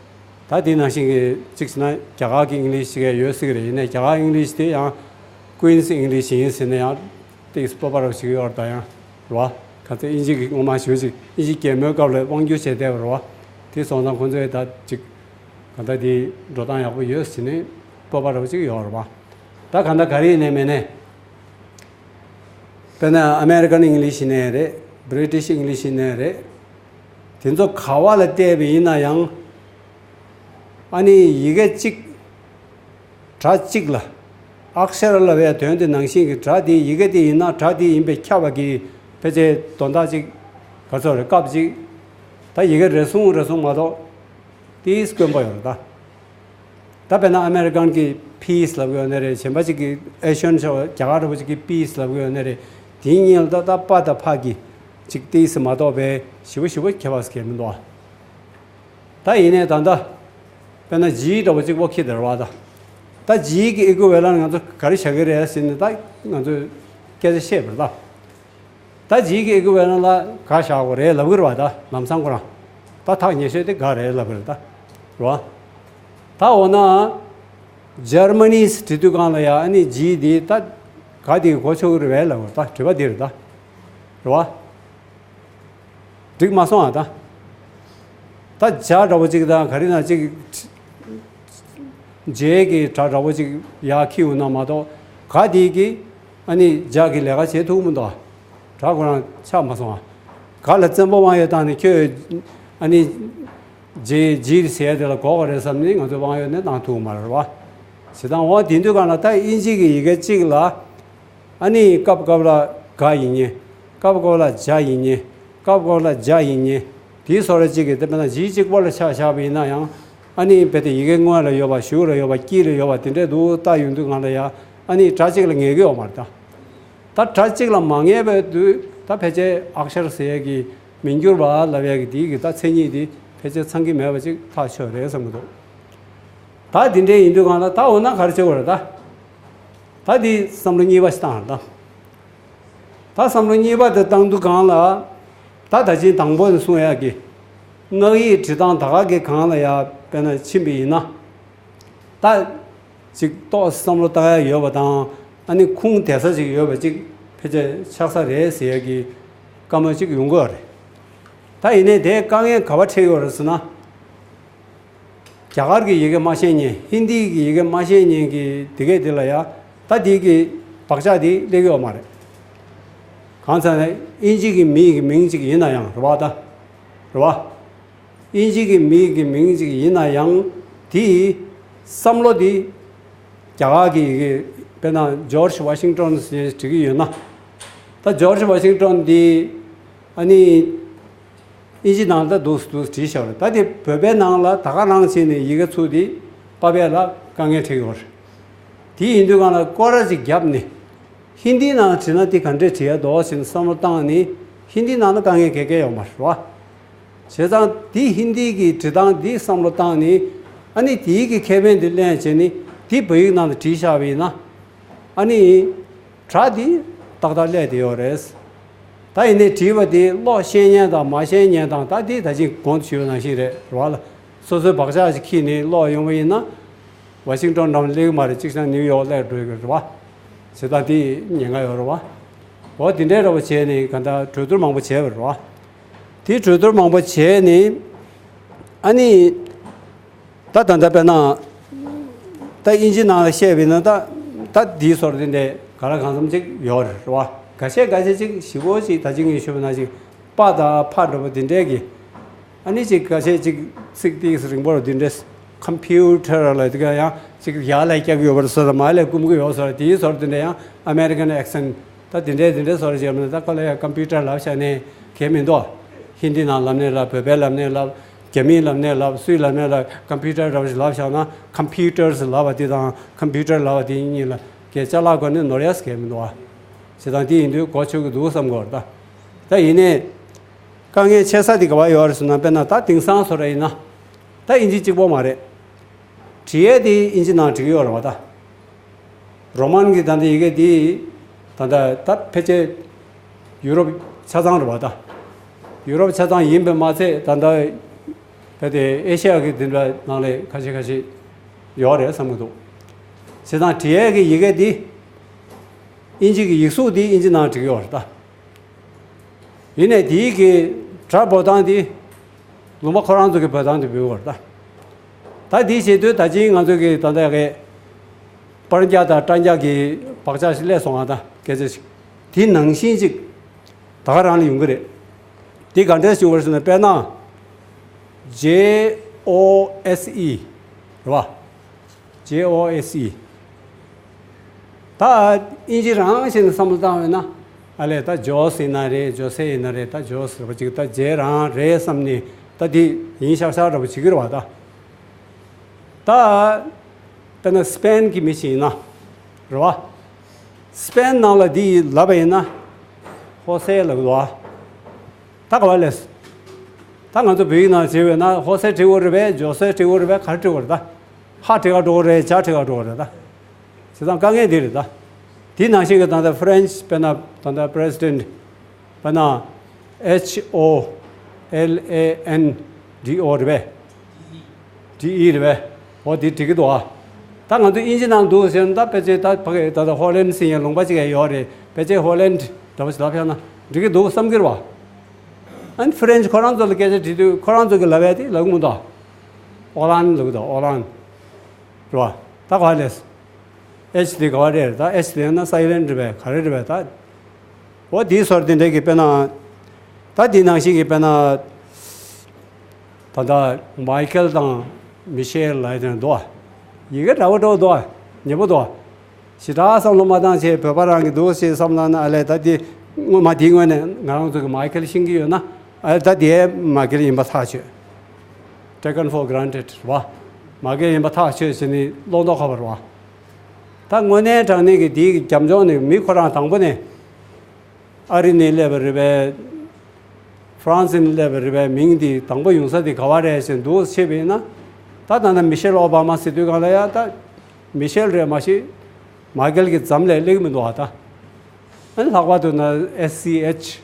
ད་དེ་ནང་བཞིན་གྱི་གཅིག་བྱས་ན་རྒྱ་གར་གྱི་ཨིང་ལིཤ་ཞིག་ཡོད་སྲིད་ཀྱི་རེད། ཡིན་ནའི་རྒྱ་གར་ཨིང་ལིཤ་དེ་ཡང་Queen's English ཡིན་ཟེར་ན་ཡང་ཏོག་ཙམ་སྤོབས་པ་རབ་ཞིག་ཡོད་རེད་ད། ཡང་རེད་བ། ག་ཚོད་ཨིན་ཇི་གི་སྔོན་མ་ཞུ་ཅིག་ཨིན་ཇི་རྒྱལ་མོའི་སྐབས་ལ་དབང་སྒྱུར་བྱས་བསྡད་པ་རེད་བ། དེ་སོང་ཙང་ཁོང་ཚོས་ད་ཅིག་ག་ད་དེ་འགྲོ་སྟངས་ཡག་པོ་ཡོད་ཟེར་ནས་སྤོབས་པ་རབ་ཅིག་ཡོད་རེད་བ། ད་ག་ད་ག་རེ་ཡིན་ནའི་མིན་ནའི། དཔེར་ན་American English ཡིན་ནའི་རེད། British English ཡིན་ནའི་རེད། དེ་ཚོ་ག་བ་ལ་བལྟས་པ་ཡིན་ན་ཡང་། ཨ་ནི་ཡི་གེ་གཅིག་སྒྲ་གཅིག་ལ། ཨག་ཤར་ལབ་པའི་དོན་དེ་ནང་བཞིན་གྱི་སྒྲ་དེ་ཡི་གེ་དེ་ཡིན་ན་སྒྲ་དེ་ཡིན་པས་ཁྱབ་པ་གི་ཕལ་ཆེར་དོན་དག་ཅིག་ག་ཚོད་རེད། སྐབས་ཅིག་ད་ཡི་གེ་རེ་ཟུང་རེ་ཟུང་མ་གཏོགས་དེའི་དཀོན་པོ་ཡོད་རེད་ད། ད་དཔེར་ན་ཨ་མེ་རི་ཀན་གྱི་peace ལབ་ཀྱི་ཡོད་ནི་རེད། གཞན་པ་ཅིག་གི་ཨེ་ཤི་ཡན་ཕྱོགས་རྒྱ་གར་འདྲ་པོ་ཅིག་གི་peace ལབ་ཀྱི་ཡོད་ནི་རེད། དེའི་སྔོན་ལ་ད་ད་པ་དང་ཕ་གི་ཅིག་ཏོག་ཙམ་མ་གཏོགས་པའི་ཞེ་པོ་ཞེ་པོ་ཁྱད་པར་ཟེར་མཁན་མི་འདུག་ཨ། ད་ཡིན་ནའི་ད་ལྟ་དཔེར་ན་ཇི་འདྲ་པོ་ཅིག་ཨོ་ཁེ་དེ་རེད་བ་ད། ད་ཇི་གི་ཨི་ཀུ་ཝེ་ལན་ཊི་ང་ཚོ་ག་རེ་བཞག་གི་རེད་ཟེར་ནས་ད་ང་ཚོས་སྐད་ཆ་བཤད་པ་རེད་ད། ད་ཇི་གི་ཨི་ཀུ་ཝེ་ལན་ཊི་ལ་ག་བཞག་དགོས་རེད་ལབ་ཀྱི་རེད་བ་ད། ལམ་སང་ཁོ་རང་ད་ཐག་ཉེ་ཤོས་དེ་ག་རེད་ལབ་ཀྱི་རེད་ད། རེད་བ། ད་འོ་ན་ཇར་མ་ནིས་བྲིས་དུས་སྒང་ལ་ཡ་ཨ་ནི་ཇི་འདི་ད་ག་དེ་གོ་ཆོག་གི་རེད་བས་ལབ་ཀྱི་རེད་ད། དྲི་བ་འདི་རེད་ད། རེད་བ། འགྲིག་མ་སོང་ཨ་ད། ད་ཇ་འདྲ་པོ་ཅིག་དང་ག་རེ་ན་ཅིག་ཇེ་གི་སྒྲ་འདྲ་པོ་ཅིག་ཡར་འཁྱེར་ཡོང་ན་མ་གཏོགས་ག་དེ་གི་ཨ་ནི་ཇ་གི་ལས་ཀ་བྱེད་ཐུབ་མི་འདུག་ཨ། སྒྲ་ཁོ་རང་ཆགས་མ་སོང་ཨ། ག་ལ་བཙན་པོ་དབང་ཡོད་བཏང་ནས་ཁྱོད་ཨ་ནི་ཇེ་ཇི་ཟེར་ཡ་དེ་ལ་གོ་ག་རེད་བསམ་ནས་ང་ཚོས་དབང་ཡོད་ནས་བཏང་ཐུབ་མ་རེད་བ། བྱེད་སྟངས་འོ་དེ་དུས་སྒང་ལ་ད་ཨིན་ཇི་གི་ཡི་གེ་གཅིག་ལ། ཨ་ནི་སྐབས་སྐབས་ལ་ག་ཡིན་ཉེ། སྐབས་སྐབས་ལ་ཇ་ཡིན་ཉེ། སྐབས་སྐབས་ལ་ཇ་ཡིན་ཉེ། དེའི་སོ་ར་གཅིག་གི་དེ་དཔེར་ན་གཞི་གཅིག་པོ་ལ་ཆ་བཞག་པ་ཡིན་ན་ཡང་། ཨ་ནི་རྦད་དེ་ཡི་གེ་སྔོན་ལ་ཡོད་པ་གཞུག་ལ་ཡོད་པ་དཀྱིལ་ལ་ཡོད་པ་དེ་འདྲས་འདུག་ལྟ་ཡོང་དུས་སྒང་ལ་ཡ། ཨ་ནི་སྒྲ་གཅིག་ལ་ངེས་ཀྱི་ཡོད་མ་རེད་ད། ད་སྒྲ་གཅིག་ལ་མ་ངེས་པའི་དུས་ད་ཕལ་ཆེར་ཨག་ཤར་ཟེར་ཡས་ཀྱི་མི་འགྱུར་བ་ལབ་ཡས་ཀྱི་དེའི་གི་ད་མཚན་ཉིད་དེ་ཕལ་ཆེར་ཚང་གི་མེད་པ་ཅིག་ཐག་ཆོད་རེད་བསམ་གྱི་འདུག་ད་དེ་འདྲས་ཡིན་དུས་སྒང་ལ་ད་འོ་ན་ག་རེ་བྱེད་དགོས་རེད་ད། ད་འདི་བསམ་བློ་གཉིས་པ་ཞིག་བཏང་རེད་ད། ད་བསམ་བློ་གཉིས་པ་དེ་བཏང་དུས་སྒང་ལ། ད་ད་ཅིང་དང་པོ་ནས་གསུང་ཡག་གི། སྔགས་ཡིག་འབྲི་སྟངས་ད་ག་གི་སྒང་ལ་ཡ་དཔེར་ན་ཕྱིན་པ་ཡིན་ན། ད་ཅིག་ཏོག་བསམ་བློ་བཏང་ཡག་ཡོད་པ་དང་ཨ་ནི་ཁུངས་དེ་ས་ཅིག་ཡོད་པ་ཅིག་ཕལ་ཆེར་ཆགས་ས་རེད་ཟེར་ཡག་གི་བཀའ་མོལ་ཅིག་ཡོང་གི་ཡོད་རེད། ད་ཡིན་ནའི་དེ་དཀའ་ངལ་ག་པར་འཕྲད་ཡོད་རེད་ཟེར་ན། རྒྱ་གར་གྱི་ཡི་གེ་མ་ཤེས་མཁན། ཧིན་དིའི་གི་ཡི་གེ་མ་ཤེས་མཁན་གྱི་དེ་གས་དེ་ལ་ཡ། ད་དེ་གི་བག་ཆགས་དེ་སླེབས་ཡོད་མ་རེད། གང་ཟེར་ན་དབྱིན་ཇི་གི་མི་གི་མིང་ཅིག་ཡིན་ན་ཡང་རེད་བ་ད། རེད་བ། དབྱིན་ཇི་གི་མི་གི་མིང་ཅིག་ཡིན་ན་ཡང་དེའི་བསམ་བློ་དེ་རྒྱ་གར་གྱི་ཡི་གེ་དཔེར་ན་ཇོརྗ་ཝ་ཤིང་ཊོན་ཟེར་བྲིས་ཀྱི་ཡོད་ན། ད་ཇོརྗ་ཝ་ཤིང་ཊོན་དེ་ཨ་ནི། དབྱིན་ཇི་ནང་ལ་ད་འདུག་འདུག་བྲིས་བཞག་རེད། ད་དེ་བོད་པའི་ནང་ལ་ད་ག་རང་བྱས་ནས་ཡི་གེ་ཚུར་དེ་ཕབ་ཡས་ལ་དཀའ་ངལ་འཕྲད་ཡོད་རེད། དེ་ཡིན་དུས་སྒང་ལ་སྐོར་ར་ཅིག་བརྒྱབ་ནས་ཧིན་དིའི་ནང་བྲིས་ན་དེ་ག་འདྲས་བྲིས་ཡ་འདུག་ཟེར་ནས་བསམ་བློ་བཏང་ནས་ཧིན་དིའི་ནང་ལ་དཀའ་ངལ་ག་གེ་ཡོད་མ་རེད་བ། བྱས་ཙང་དེ་ཧིན་དིའི་གི་འབྲི་སྟངས་དེ་བསམ་བློ་བཏང་ནས་ཨ་ནི་དེའི་གི་ཁེ་ཕན་དེ་ལེན་བྱས་ནས་དེ་བོད་ཡིག་ནང་ལ་བྲིས་བཞག་པ་ཡིན་ན་ཨ་ནི། སྒྲ་འདི་ ཏག་ཏག་སླེབས་བསྡད་ཡོད་རེད། ད་ཡིན་ནའི་བྲིས་པ་དེ་ཀློག་ཤེས་མཁན་དང་མ་ཤེས་མཁན་དང་ད་དེ་ད་ཅིག་གོང་དུ་ཞུས་པ་ནང་བཞིན་རེད་རེད་བ་ལ། སོ་སོའི་བག་ཆགས་ཤིག་འཁྱེར་ནས་ཀློག་ཡོང་བ་ཡིན་ན། ཝ་ཤིང་ཊོན་འགྲམ་སླེབས་ཀྱི་མ་རེད། གཅིག་བྱས་ན་ནིའུ་ཡོག་སླེབས་འགྲོ་གི་རེད་བ། བྱས་ཙང་དེ་ཉེན་ཁ་ཡོད་རེད་བ། འོ་དེ་འདྲའི་འདྲ་བོ་བྱས་ནས་ག་འདྲ་གྲོས་བསྡུར་མང་པོ་བྱས་པ་རེད་བ། དེ་གྲོས་བསྡུར་མང་པོ་བྱས་ནས། ཨ་ནི། ད་ད་ལྟ་དཔེར་ན། ད་དབྱིན་ཇི་ནང་ལ་བཤད་པ་ཡིན་ན་ད། ད་འདིའི་སོར་དེ་འདྲ་ག་ལ་གང་འཚམ་ཅིག་ཡོད་རེད་བ། འགའ་ཤས་འགའ་ཤས་ཅིག་ཞིབ་པོ་ཅིག་ད་ཅི་ངས་ཞུས་པ་ནང་བཞིན། པ་དང་ཕ་འདྲ་པོ་དེ་འདྲས་ཀྱི། ཨ་ནི་ཅིག་འགའ་ཤས་ཅིག་ཚིག་ཏིག་རིང་པོ་རུ་དེ་འདྲས། ཁམ་ཕིའུ་ཊར་ལ་དེ་ག་ཡང་ཅིག་ཡར་ལ་བཀྱག་གི་ཡོད་པར་སོ་དང་མར་ལ་བསྐུམ་གི་ཡོད་སོ། དེའི་སོར་དེ་འདྲ་ཡང་ཨ་མེ་རི་ཀན་ཨེག་སེན་ད་དེ་འདྲས་དེ་འདྲས་སོར་བྱས་མ་ད་ཁོ་ལ་ཡང་ཀམ་པིའུ་ཊར་ལབ་བཞག་ནས་གལ་མི་འདུག་ཧིན་དི་ནང་ལབ་ནས་ལབ། བོད་པའི་ལབ་ནས་ལབ། རྒྱ་མིའི་ལབ་ནས་ལབ། སུའི་ལབ་ནས་ལབ། ཀམ་པིའུ་ཊར་འདྲ་བོ་ཞིག་ལབ་བཞག་ན་ཀམ་པིའུ་ཊར་ཟེར་ལབ་པ་དེ་དང་ཀམ་པིའུ་ཊར་ལབ་པ་དེ་གཉིས་ལ་གལ་ཅ་ལག་སྒོ་ནས་ནོར་ཡ་ཟེར་གལ་མི་འདུག་ཨ། བྱས་ཙང་དེ་ཡིན་དུས་གོ་ཆོད་ཀྱི་འདུག་བསམ་གྱི་ཡོད་རེད་ད། ད་ཡིན་ནའི། དཀའ་ངལ་ཆེ་ས་དེ་ག་བ་ཡོད་རེད་ཟེར་ན། དཔེར་ན་ད་དེང་སང་བཟོ་འདྲ་ཡིན་ན། ད་དབྱིན་ཇི་གཅིག་པོ་མ་རེད། བྲིས་ཡས་དེ་དབྱིན་ཇི་ནང་བྲིས་ཀྱི་ཡོད་རེད་བ་ད། རོ་མན་གྱི་ད་ལྟ་ཡི་གེ་དེ། ད་ལྟ་ད་ཕལ་ཆེར་ཡུ་རོབ་ཆ་ཚང་རེད་བ་ད། ཡུ་རོབ་ཆ་ཚང་ཡིན་པས་མ་ཚད་ད་ལྟ་ཕལ་ཏེ་ཨེ་ཤ་ཡ་གི་དེ་འདྲ་ནང་ལ་ཁ་ཤས་ཁ་ཤས་ཡོད་རེད་བསམ་གྱི་འདུག་བྱས་ཙང་བྲིས་ཡས་ཀྱི་ཡི་གེ་དེ། དབྱིན་ཇི་གི་ཡིག་གཟུགས་དེ་དབྱིན་ཇི་ནང་བྲིས་ཀྱི་ཡོད་རེད་ད། ཡིན་ནའི་དེའི་གི་སྒྲ་འབོད་སྟངས་དེ་ལུང་པ་ཁོ་རང་ཚོ་གི་འབོད་སྟངས་དེ་འབོད་དགོས་རེད་ད། ད་དེའི་ཆེད་དུ་ད་ཅིང་ང་ཚོ་གི་ད་ལྟ་གི་པར་རྒྱག་དང་སྐྲ་རྒྱག་གི་བག་ཆགས་ཤིག་སླེབས་སོང་ང་ད་སྐད་ཆ་ཞིག་དེ་ནང་བཞིན་ཅིག་ད་ག་རང་ལ་ཡོང་གི་རེད། དེ་ག་འདྲས་བྱུང་བ་རེད་ཟེར་ན་དཔེར་ན། ཇེ་ཨོ་ཨེས་ཨི་རེད་བ། ཇེ་ཨོ་ཨེས་ཨི། ད་དབྱིན་ཇི་རང་བཞིན་བསམ་བློ་བཏང་བས་ན། ཨ་ལས་ད་ཇོས་ཡིན་ན་རེད། ཇོ་སེ་ཡིན་ན་རེད། ད་ཇོས་ཟེར་བ་ཅིག་ད་ཇེ་རང་རེད་བསམ་ནས་ད་དེ་ཡིན་ཤག་ཤག་འདྲ་པོ་བྱེད་ཀྱི་རེད་བ་ད། ད་དཔེར་ན་སི་པེན་གྱི་མི་ཞིག་ཡིན་ན་རེད་བ། སི་པེན་ནང་ལ་དེ་ལབ་པ་ཡིན་ན་ཧོ་སེ་ལབ་གི་འདུག་བ། ད་ག་བ་ལས། ད་ང་ཚོ་བོད་ཡིག་ནང་བྲིས་པས་ན་ཧོ་སེ་བྲིས་དགོས་རེད་པས། ཇོ་སེ་བྲིས་དགོས་རེད་པས། ག་རེ་བྲིས་དགོས་རེད་ད། ཧ་བྲིས་ག་འགྲོ་གི་རེད། ཇ་བྲིས་ག་འགྲོ་གི་རེད་ད། བྱས་ཙང་དཀའ་ངལ་འདི་རེད་ད། དེ་ནང་བཞིན་གྱི་ད་ལྟ་ཧྥ་རན་སི་དཔེར་ན་ད་ལྟ་པི་རེ་སི་ཌེན་ཊི་དཔེར་ན་ཨེཆ་ཨོ་ཨེལ་ཨེ་ཨེན་ཌི་ཨོ་རེད་པས། ཌི་ཨི་རེད་པས། འོ་དེ་འགྲིག་གི་འདུག་ཨ། ད་ང་ཚོ་དབྱིན་ཇི་ནང་འདུག་ཟེར་ན་ད་ཕལ་ཆེར་ད་ཕ་གི་ད་ལྟ་ཧོ་ལན་ཟེར་ཡ་ལུང་པ་ཅིག་ཡ་ཡོད་རེད། ཕལ་ཆེར་ཧོ་ལན་འདྲ་པོ་ཞིག་ལབ་ཤག་ན་འགྲིག་གི་འདུག་བསམ་གྱི་རེད་བ། ཨ་ནི་ཧྥ་རན་སི་ཁོ་རང་ཚོ་ལ་སྐད་ཆ་དྲིས་དུས་ཁོ་རང་ཚོ་གི་ལབ་ཡ་དེ་ལབ་གི་མི་འདུག་ཨོ་ལན་ལབ་གི་འདུག་ཨོ་ལན། རེད་བ། ད་ག་ལས། ཨེཆ་དེ་ག་བ་རེད། ད་ཨེཆ་དེ་ཡང་ན་སའི་ལེན་ཊི་རེད་པས། ག་རེ་རེད་པས་ད། འོ་དེའི་སོར་དེ་འདྲས་ཀྱི་དཔེར་ན། ད་དེའི་ནང་བཞིན་གྱི་དཔེར་ན། ད་ལྟ་མའི་ཁེལ་དང་མི་ཤེལ་ལབ་དེ་འདུག་བ། ཡི་གེ་འདྲ་པོ་འདྲ་པོ་འདུག་བ། ཉེ་པོ་འདུག་བ། ཞེ་དྲག་བསམ་བློ་མ་བཏང་བྱས་བོད་པ་རང་གི་འདུག་ཞེས་བསམ་བློ་ན་ཨ་ལས་ད་དེ་སྔོན་མ་དེའི་སྔོན་ནས་ང་རང་ཚོ་གི་མའི་ཁེལ་ཤེས་ཀྱི་ཡོད་ན། ཨ་ད་དེ་མའི་ཁེལ་ཡིན་པ་ཐག་ཆོད། Taken for granted རེད་བ། མའི་ཁེལ་ཡིན་པ་ཐག་ཆོད་བྱས་ནས་བློ་ལྡོག་ཁ་པོ་རེད་བ། ད་དངོས་གནས་དྲང་གནས་ཀྱི་དེའི་རྒྱབ་ལྗོངས་ནས་མི་ཁོ་རང་དང་པོ་ནས་ཨ་རི་ནས་སླེབས་པ་རེད་པས། ཧྥ་རན་སི་ནས་སླེབས་པ་རེད་པས། མིང་འདི་དང་པོ་ཡོང་ས་དེ་ག་བ་རེད་ཟེར་འདུག་བྱས་པ་ཡིན་ན། ད་ད་ལྟ་མི་ཤེལ་ཨོ་བྷ་མ་ཟེར་དུས་སྒང་ལ་ཡ་ད་མི་ཤེལ་རེད་མ་གཞི་མའི་ཁེལ་གྱི་འཛམ་ལས་སླེབས་ཀྱི་མི་འདུག་ཨ་ད། ཨ་ནི་ལྷག་པར་དུ་ན་ཨེས་སི་ཨེཆ།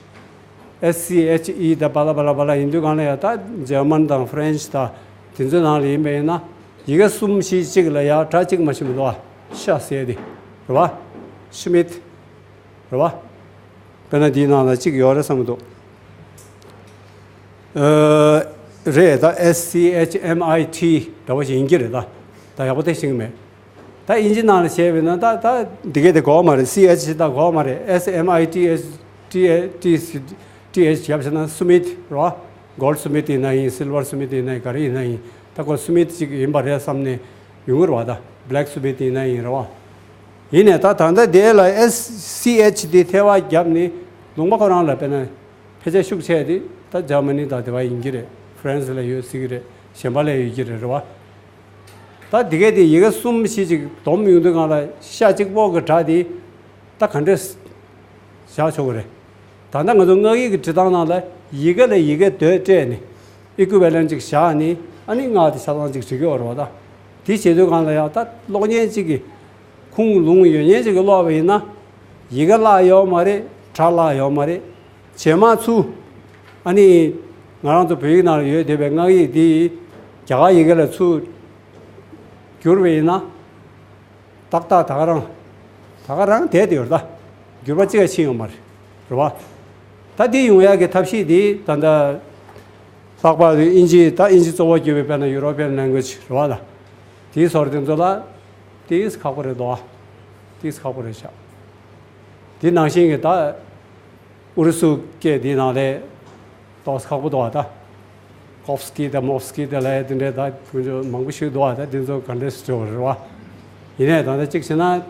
ཨེས་སི་ཨེཆ་ཨི་ད་བ་ལ་བ་ལ་བ་ལ་ཡིན་དུས་སྒང་ལ་ཡ་ད་འཇར་མན་དང་ཧྥ་རན་སི་དང་དེ་ཚོའི་ནང་ལ་ཡིན་པ་ཡིན་ན་ཡི་གེ་གསུམ་བཞི་གཅིག་ལ་ཡ་སྒྲ་གཅིག་མ་ཤེས་མི་འདུག་ཨ། ཤ་ཟེར་དེ་རེད་བ། ཤི་མིད་རེད་བ། དཔེར་ན་འདིའི་ནང་ལ་གཅིག་ཡོད་རེད་བསམ་གྱི་འདུག་ཨ། རེད་ད། ཨེས་སི་ཨེཆ་ཨེམ་ཨའི་ཊི་འདྲ་བོ་ཞིག་ཡིན་གྱི་རེད་ད། ད་ཡག་པོ་དེ་ཤེས་ཀྱི་མེད། ད་དབྱིན་ཇི་ནང་ལ་བྱས་པས་ན་ད་ད་འདི་གས་དེ་གོ་མ་རེད། སི་ཨེཆ་ད་གོ་མ་རེད། ཨེས་ཨེམ་ཨའི་ཊི་ཨེཆ་ཊི་ཨེ་ཊི་ཊི་ཨེཆ་བརྒྱབ་བྱས་ན་སུ་མིད་རེད་བ། གོལ་ཌི་སུ་མིད་ཡིན་ན་ཡིན། སིལ་ཝར་སུ་མིད་ཡིན་ན་ཡིན། ག་རེ་ཡིན་ན་ཡིན། ད་ཁོ་སུ་མིད་ཅིག་ཡིན་པ་རེད་བསམ་ནས་ཡོང་གི་རེད་བ། ད་བྷི་ལེག་སུ་མིད་ཡིན་ན་ཡིན་རེད་བ། ཡིན་ནས་ད་ད་ལྟ་དེ་ལ་ཨེས་སི་ཨེཆ་དེ་ཐལ་བ་བརྒྱབ་ནས་ལུང་པ་ཁོ་རང་ལ་དཔེར་ན་ཕལ་ཆེར་ཤུགས་ཆེ་དེ་ད་འཇར་མ་ནི་དང་དེ་བ་ཡིན་གྱི་རེད། ཧྥ་རན་སི་ལ་ཡོད་སྲིད་ཀྱི་རེད། གཞན་པ་ལ་ཡོད་ཀྱི་རེད་རེད་བ། ད་འདི་གས་དེ་ཡི་གེ་གསུམ་བཞི་ཅིག་བསྡོམས་ཡོང་དུས་སྒང་ལ་ཤ་གཅིག་པོ་གི་སྒྲ་དེ་ད་ག་འདྲས་བཞག་ཆོག་གི་རེད། ད་ལྟ་ང་ཚོ་སྔགས་ཡིག་གི་འབྲི་སྟངས་ནང་ལ་ཡི་གེ་ལ་ཡི་གེ་ཟློས་སྤྲད་ནས་ཨི་ཀུ་ཝེ་ལན་ཅིག་བཞག་ནས་ཨ་ནི་སྔགས་དེ་ཆ་ཚང་ཅིག་འབྲི་གི་ཡོད་རེད་བ། ད་དེ་བྱེད་དུས་སྒང་ལ་ཡང་ད་ཀློག་མཁན་ཅིག་གིས་ཁུངས་ལུང་ཡོད་མཁན་ཅིག་གིས་ཀློག་པ་ཡིན་ན། ཡི་གེ་བརླག་ཡོད་མ་རེད། སྒྲ་བརླག་ཡོད་མ་རེད། རྗེས་མ་ཚུར་ཨ་ནི་ང་རང་ཚོ་བོད་ཡིག་ནང་ལ་ཡོད་བསྡད་པའི་སྔགས་ཡིག་འདི་རྒྱ་གར་ཡི་གེ་ལ་ཚུར་བསྒྱུར་བ་ཡིན་ན། ཏག་ཏག་ད་ག་རང་ད་ག་རང་བསྡད་དེ་ཡོད་རེད། ད་འགྱུར་བ་གཅིག་ཡང་ཕྱིན་ཡོད་མ་རེད། རེད་བ། ད་འདི་ཡོང་ཡག་གི་ཐབས་ཤེས་འདི་ད་ལྟ་ལྷག་པར་དུ་ཨིན་ཇི། ད་ཨིན་ཇི་གཙོ་བོ་གྱུར་པའི་དཔེར་ན་European language རེད་བ། ད་དེའི་ཟུར་དེ་ཚོ་ལ་ཏིས་ཁག་པོ་རེད་དོ། ཏིས་ཁག་པོ་རེད་ཤག་འདི་ནང་བཞིན་གྱི་ད་ཨུ་རུ་སུ་སྐད་འདི་ནང་ལས་ཏོག་ཙམ་ཁག་པོ་འདུག་བ། ད་ཀོབ་སི་ཀི་དང་མོབ་སི་ཀི་དང་ལས་དེ་འདྲའི་ད་དེ་ཚོ་མང་པོ་ཞིག་འདུག་བ། ད་དེ་ཚོ་ག་འདྲས་སུ་འགྲོ་བ་རེད་བ། ཡིན་ནའི་ད་ལྟ་གཅིག་བྱས་ན།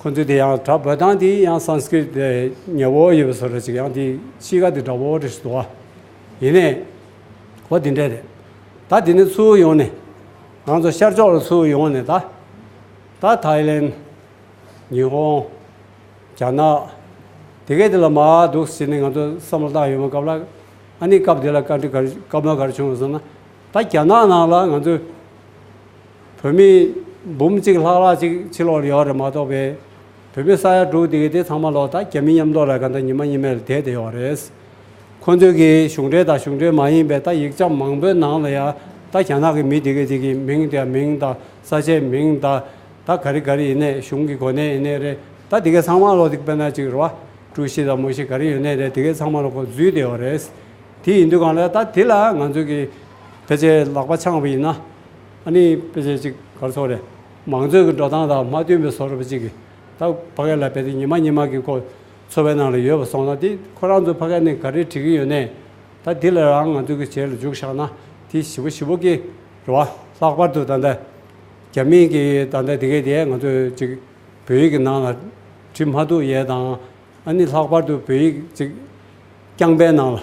ཁོ་ཚོས་དེ་ཡང་སྒྲ་འབོད་སྟངས་དེ་ཡང་སཾ་སྐྲྀཏ་དེ་ཉེ་བོ་ཡོད་པའི་བཟོ་འདྲ་ཅིག་ཡང་དེ་གཤིས་ཀ་དེ་འདྲ་བོ་རེ་ཞིག་འདུག་བ། ཡིན་ནའི་གོ་དེ་འདྲ་རེད། ད་དེ་ནས་ཚུར་ཡོང་ནས་ང་ཚོ་ཤར་ཕྱོགས་ལ་ཚུར་ཡོང་ནས་ད་ད་ཐའི་ལེན། ཉི་ཧོང་། རྒྱ་ནག་དེ་གས་དེ་ལ་མར་འདུག་ཟེར་ནས་ང་ཚོ་བསམ་བློ་བཏང་ཡོད་མ། སྐབས་ལ་ཨ་ནི་སྐབས་དེ་ལ་བཀའ་འདྲི་ག་རེ་བཀའ་མོལ་ག་རེ་བྱུང་ཟེར་ན། ད་རྒྱ་ནག་ནང་ལ་ང་ཚོས་བོད་མི་འབུམ་གཅིག་ལྷག་ལྷག་ཅིག་ཕྱི་ལོགས་ལ་ཡོད་རེད་མ་གཏོགས་པའི་བོད་མི་ས་ཡ་དྲུག་དེ་གའི་དེ་ཚང་མ་ལོག་ད་རྒྱ་མི་མཉམ་དུ་ལ་ག་འདྲ་ཉི་མ་ཉི་མའི་ལ་བསྡད་བསྡད་ཡོད་རེད། ཁོ་ཚོས་ཀྱི་གཞུང་འབྲེལ་དང་གཞུང་འབྲེལ་མ་ཡིན་པའི་ད་ཡིག་ཆ་མང་པོའི་ནང་ལ་ཡང་ད་རྒྱ་ནག་གི་མི་དེ་གའི་དེ་གི་མིང་དང་མིང་དང་ས་ཆའི་མིང་དང་ད་ག་རེ་ག་རེ་ཡིན་ནའི་གཞུང་གི་གོ་གནས་ཡིན་ནའི་རེད། ད་དེ་གའི་ཚང་མ་ལོག་དེ་དཔེར་ན་ཅིག་རེད་བ། ཀྲུའུ་ཞི་དང་མོ་ཞི་ག་རེ་ཡོད་ནའི་རེད། དེ་གའི་ཚང་མ་ལོག་ཁོ་འཛུལ་བསྡད་ཡོད་རེད། དེ་ཡིན་དུས་གང་ལ་ད་དེ་ལ་ང་ཚོས་ཀྱི་ཕལ་ཆེར་ལག་པ་འཆང་བ་ཡིན་ན། ཨ་ནི་ཕལ་ཆེར་ཅིག་ག་རེ་ཟེར་དགོས་རེད། མང་གཙོའི་གི་འགྲོ་སྟངས་དང་མ་མཐུན་པའི་བཟོ་འདྲ་པོ་ཅིག་གི་ད་ཕ་གི་ལ་བལྟས་ཏེ་ཉི་མ་ཉི་མ་གི་ཁོ་འཚོ་བའི་ནང་ལ་ཡོད་པ་སོང་ན། དེ་ཁོ་རང་ཚོ་ཕ་གི་ནས་ག་རེ་བྲིས་ཀྱི་ཡོད་ནའི། ད་དེ་ལ་རང་ང་ཚོ་གི་རྗེས་ལ་འཇུག་བཞག་ན་དེ་ཞེ་པོ་ཞེ་པོ་གི་རེད་བ། ལྷག་པར་དུ་ད་ལྟ་རྒྱ་མིའི་གི་ད་ལྟ་དེ་གའི་དེ་ང་ཚོས་ཅིག་བོད་ཡིག་གི་ནང་ལ་བྲིས་མ་ཐུབ་ཡས་དང་། ཨ་ནི་ལྷག་པར་དུ་བོད་ཡིག་ཅིག་རྐྱང་པའི་ནང་ལ།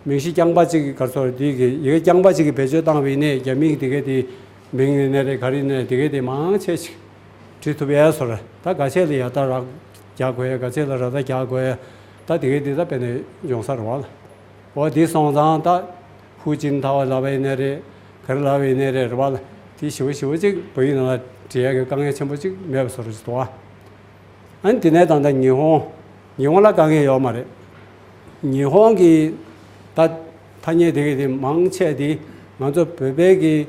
མིང་གཞི་རྐྱང་པ་གཅིག་གི་ག་རེ་ཟེར་དགོས་རེད། དེ་གི་ཡི་གེ་རྐྱང་པ་གཅིག་གི་བེད་སྤྱོད་བཏང་བ་ཡིན་ནའི་རྒྱ་མིའི་དེ་གའི་དེ་མིང་ཡིན་ནའི་རེད། ག་རེ་ཡིན་ནའི་དེ་གའི་དེ་མང་ཆེ་ཞིག་བྲིས་ཐུབ་ཡས་བཟོ་འདྲ། ད་ག་ཚད་ལ་ཡ་ད་ར་རྒྱག་དགོས་ཡ། ག་ཚད་ལ་ར་ད་རྒྱག་དགོས་ཡ། ད་དེ་གའི་དེ་ད་དཔེར་ན་ཡོང་ས་རེད་བ་ལ། འོ་དེ་སོང་ཙང་ད་ཧུའུ་ཅིན་ཐའོ་ལབ་པ་ཡིན་ནའི་རེད། ག་རེ་ལབ་པ་ཡིན་ནའི་རེད། རེད་བ་ལ། དེ་ཞེ་པོ་ཞེ་པོ་ཅིག་བོད་ཡིག་ནང་ལ་འབྲི་ཡ་གི་དཀའ་ངལ་ཆེན་པོ་ཅིག་མེད་པ་བཟོ་འདྲ་ཞིག་འདུག་བ། ཨ་ནི་དེ་ནས་ད་ལྟ་ཉི་ཧོང་། ཉི་ཧོང་ལ་དཀའ་ངལ་ཡོད་མ་རེད། ཉི་ཧོང་གི་ད་ཐ་སྙད་དེ་གའི་དེ་མང་ཆེ་དེ་ང་ཚོ་བོད་པའི་གི་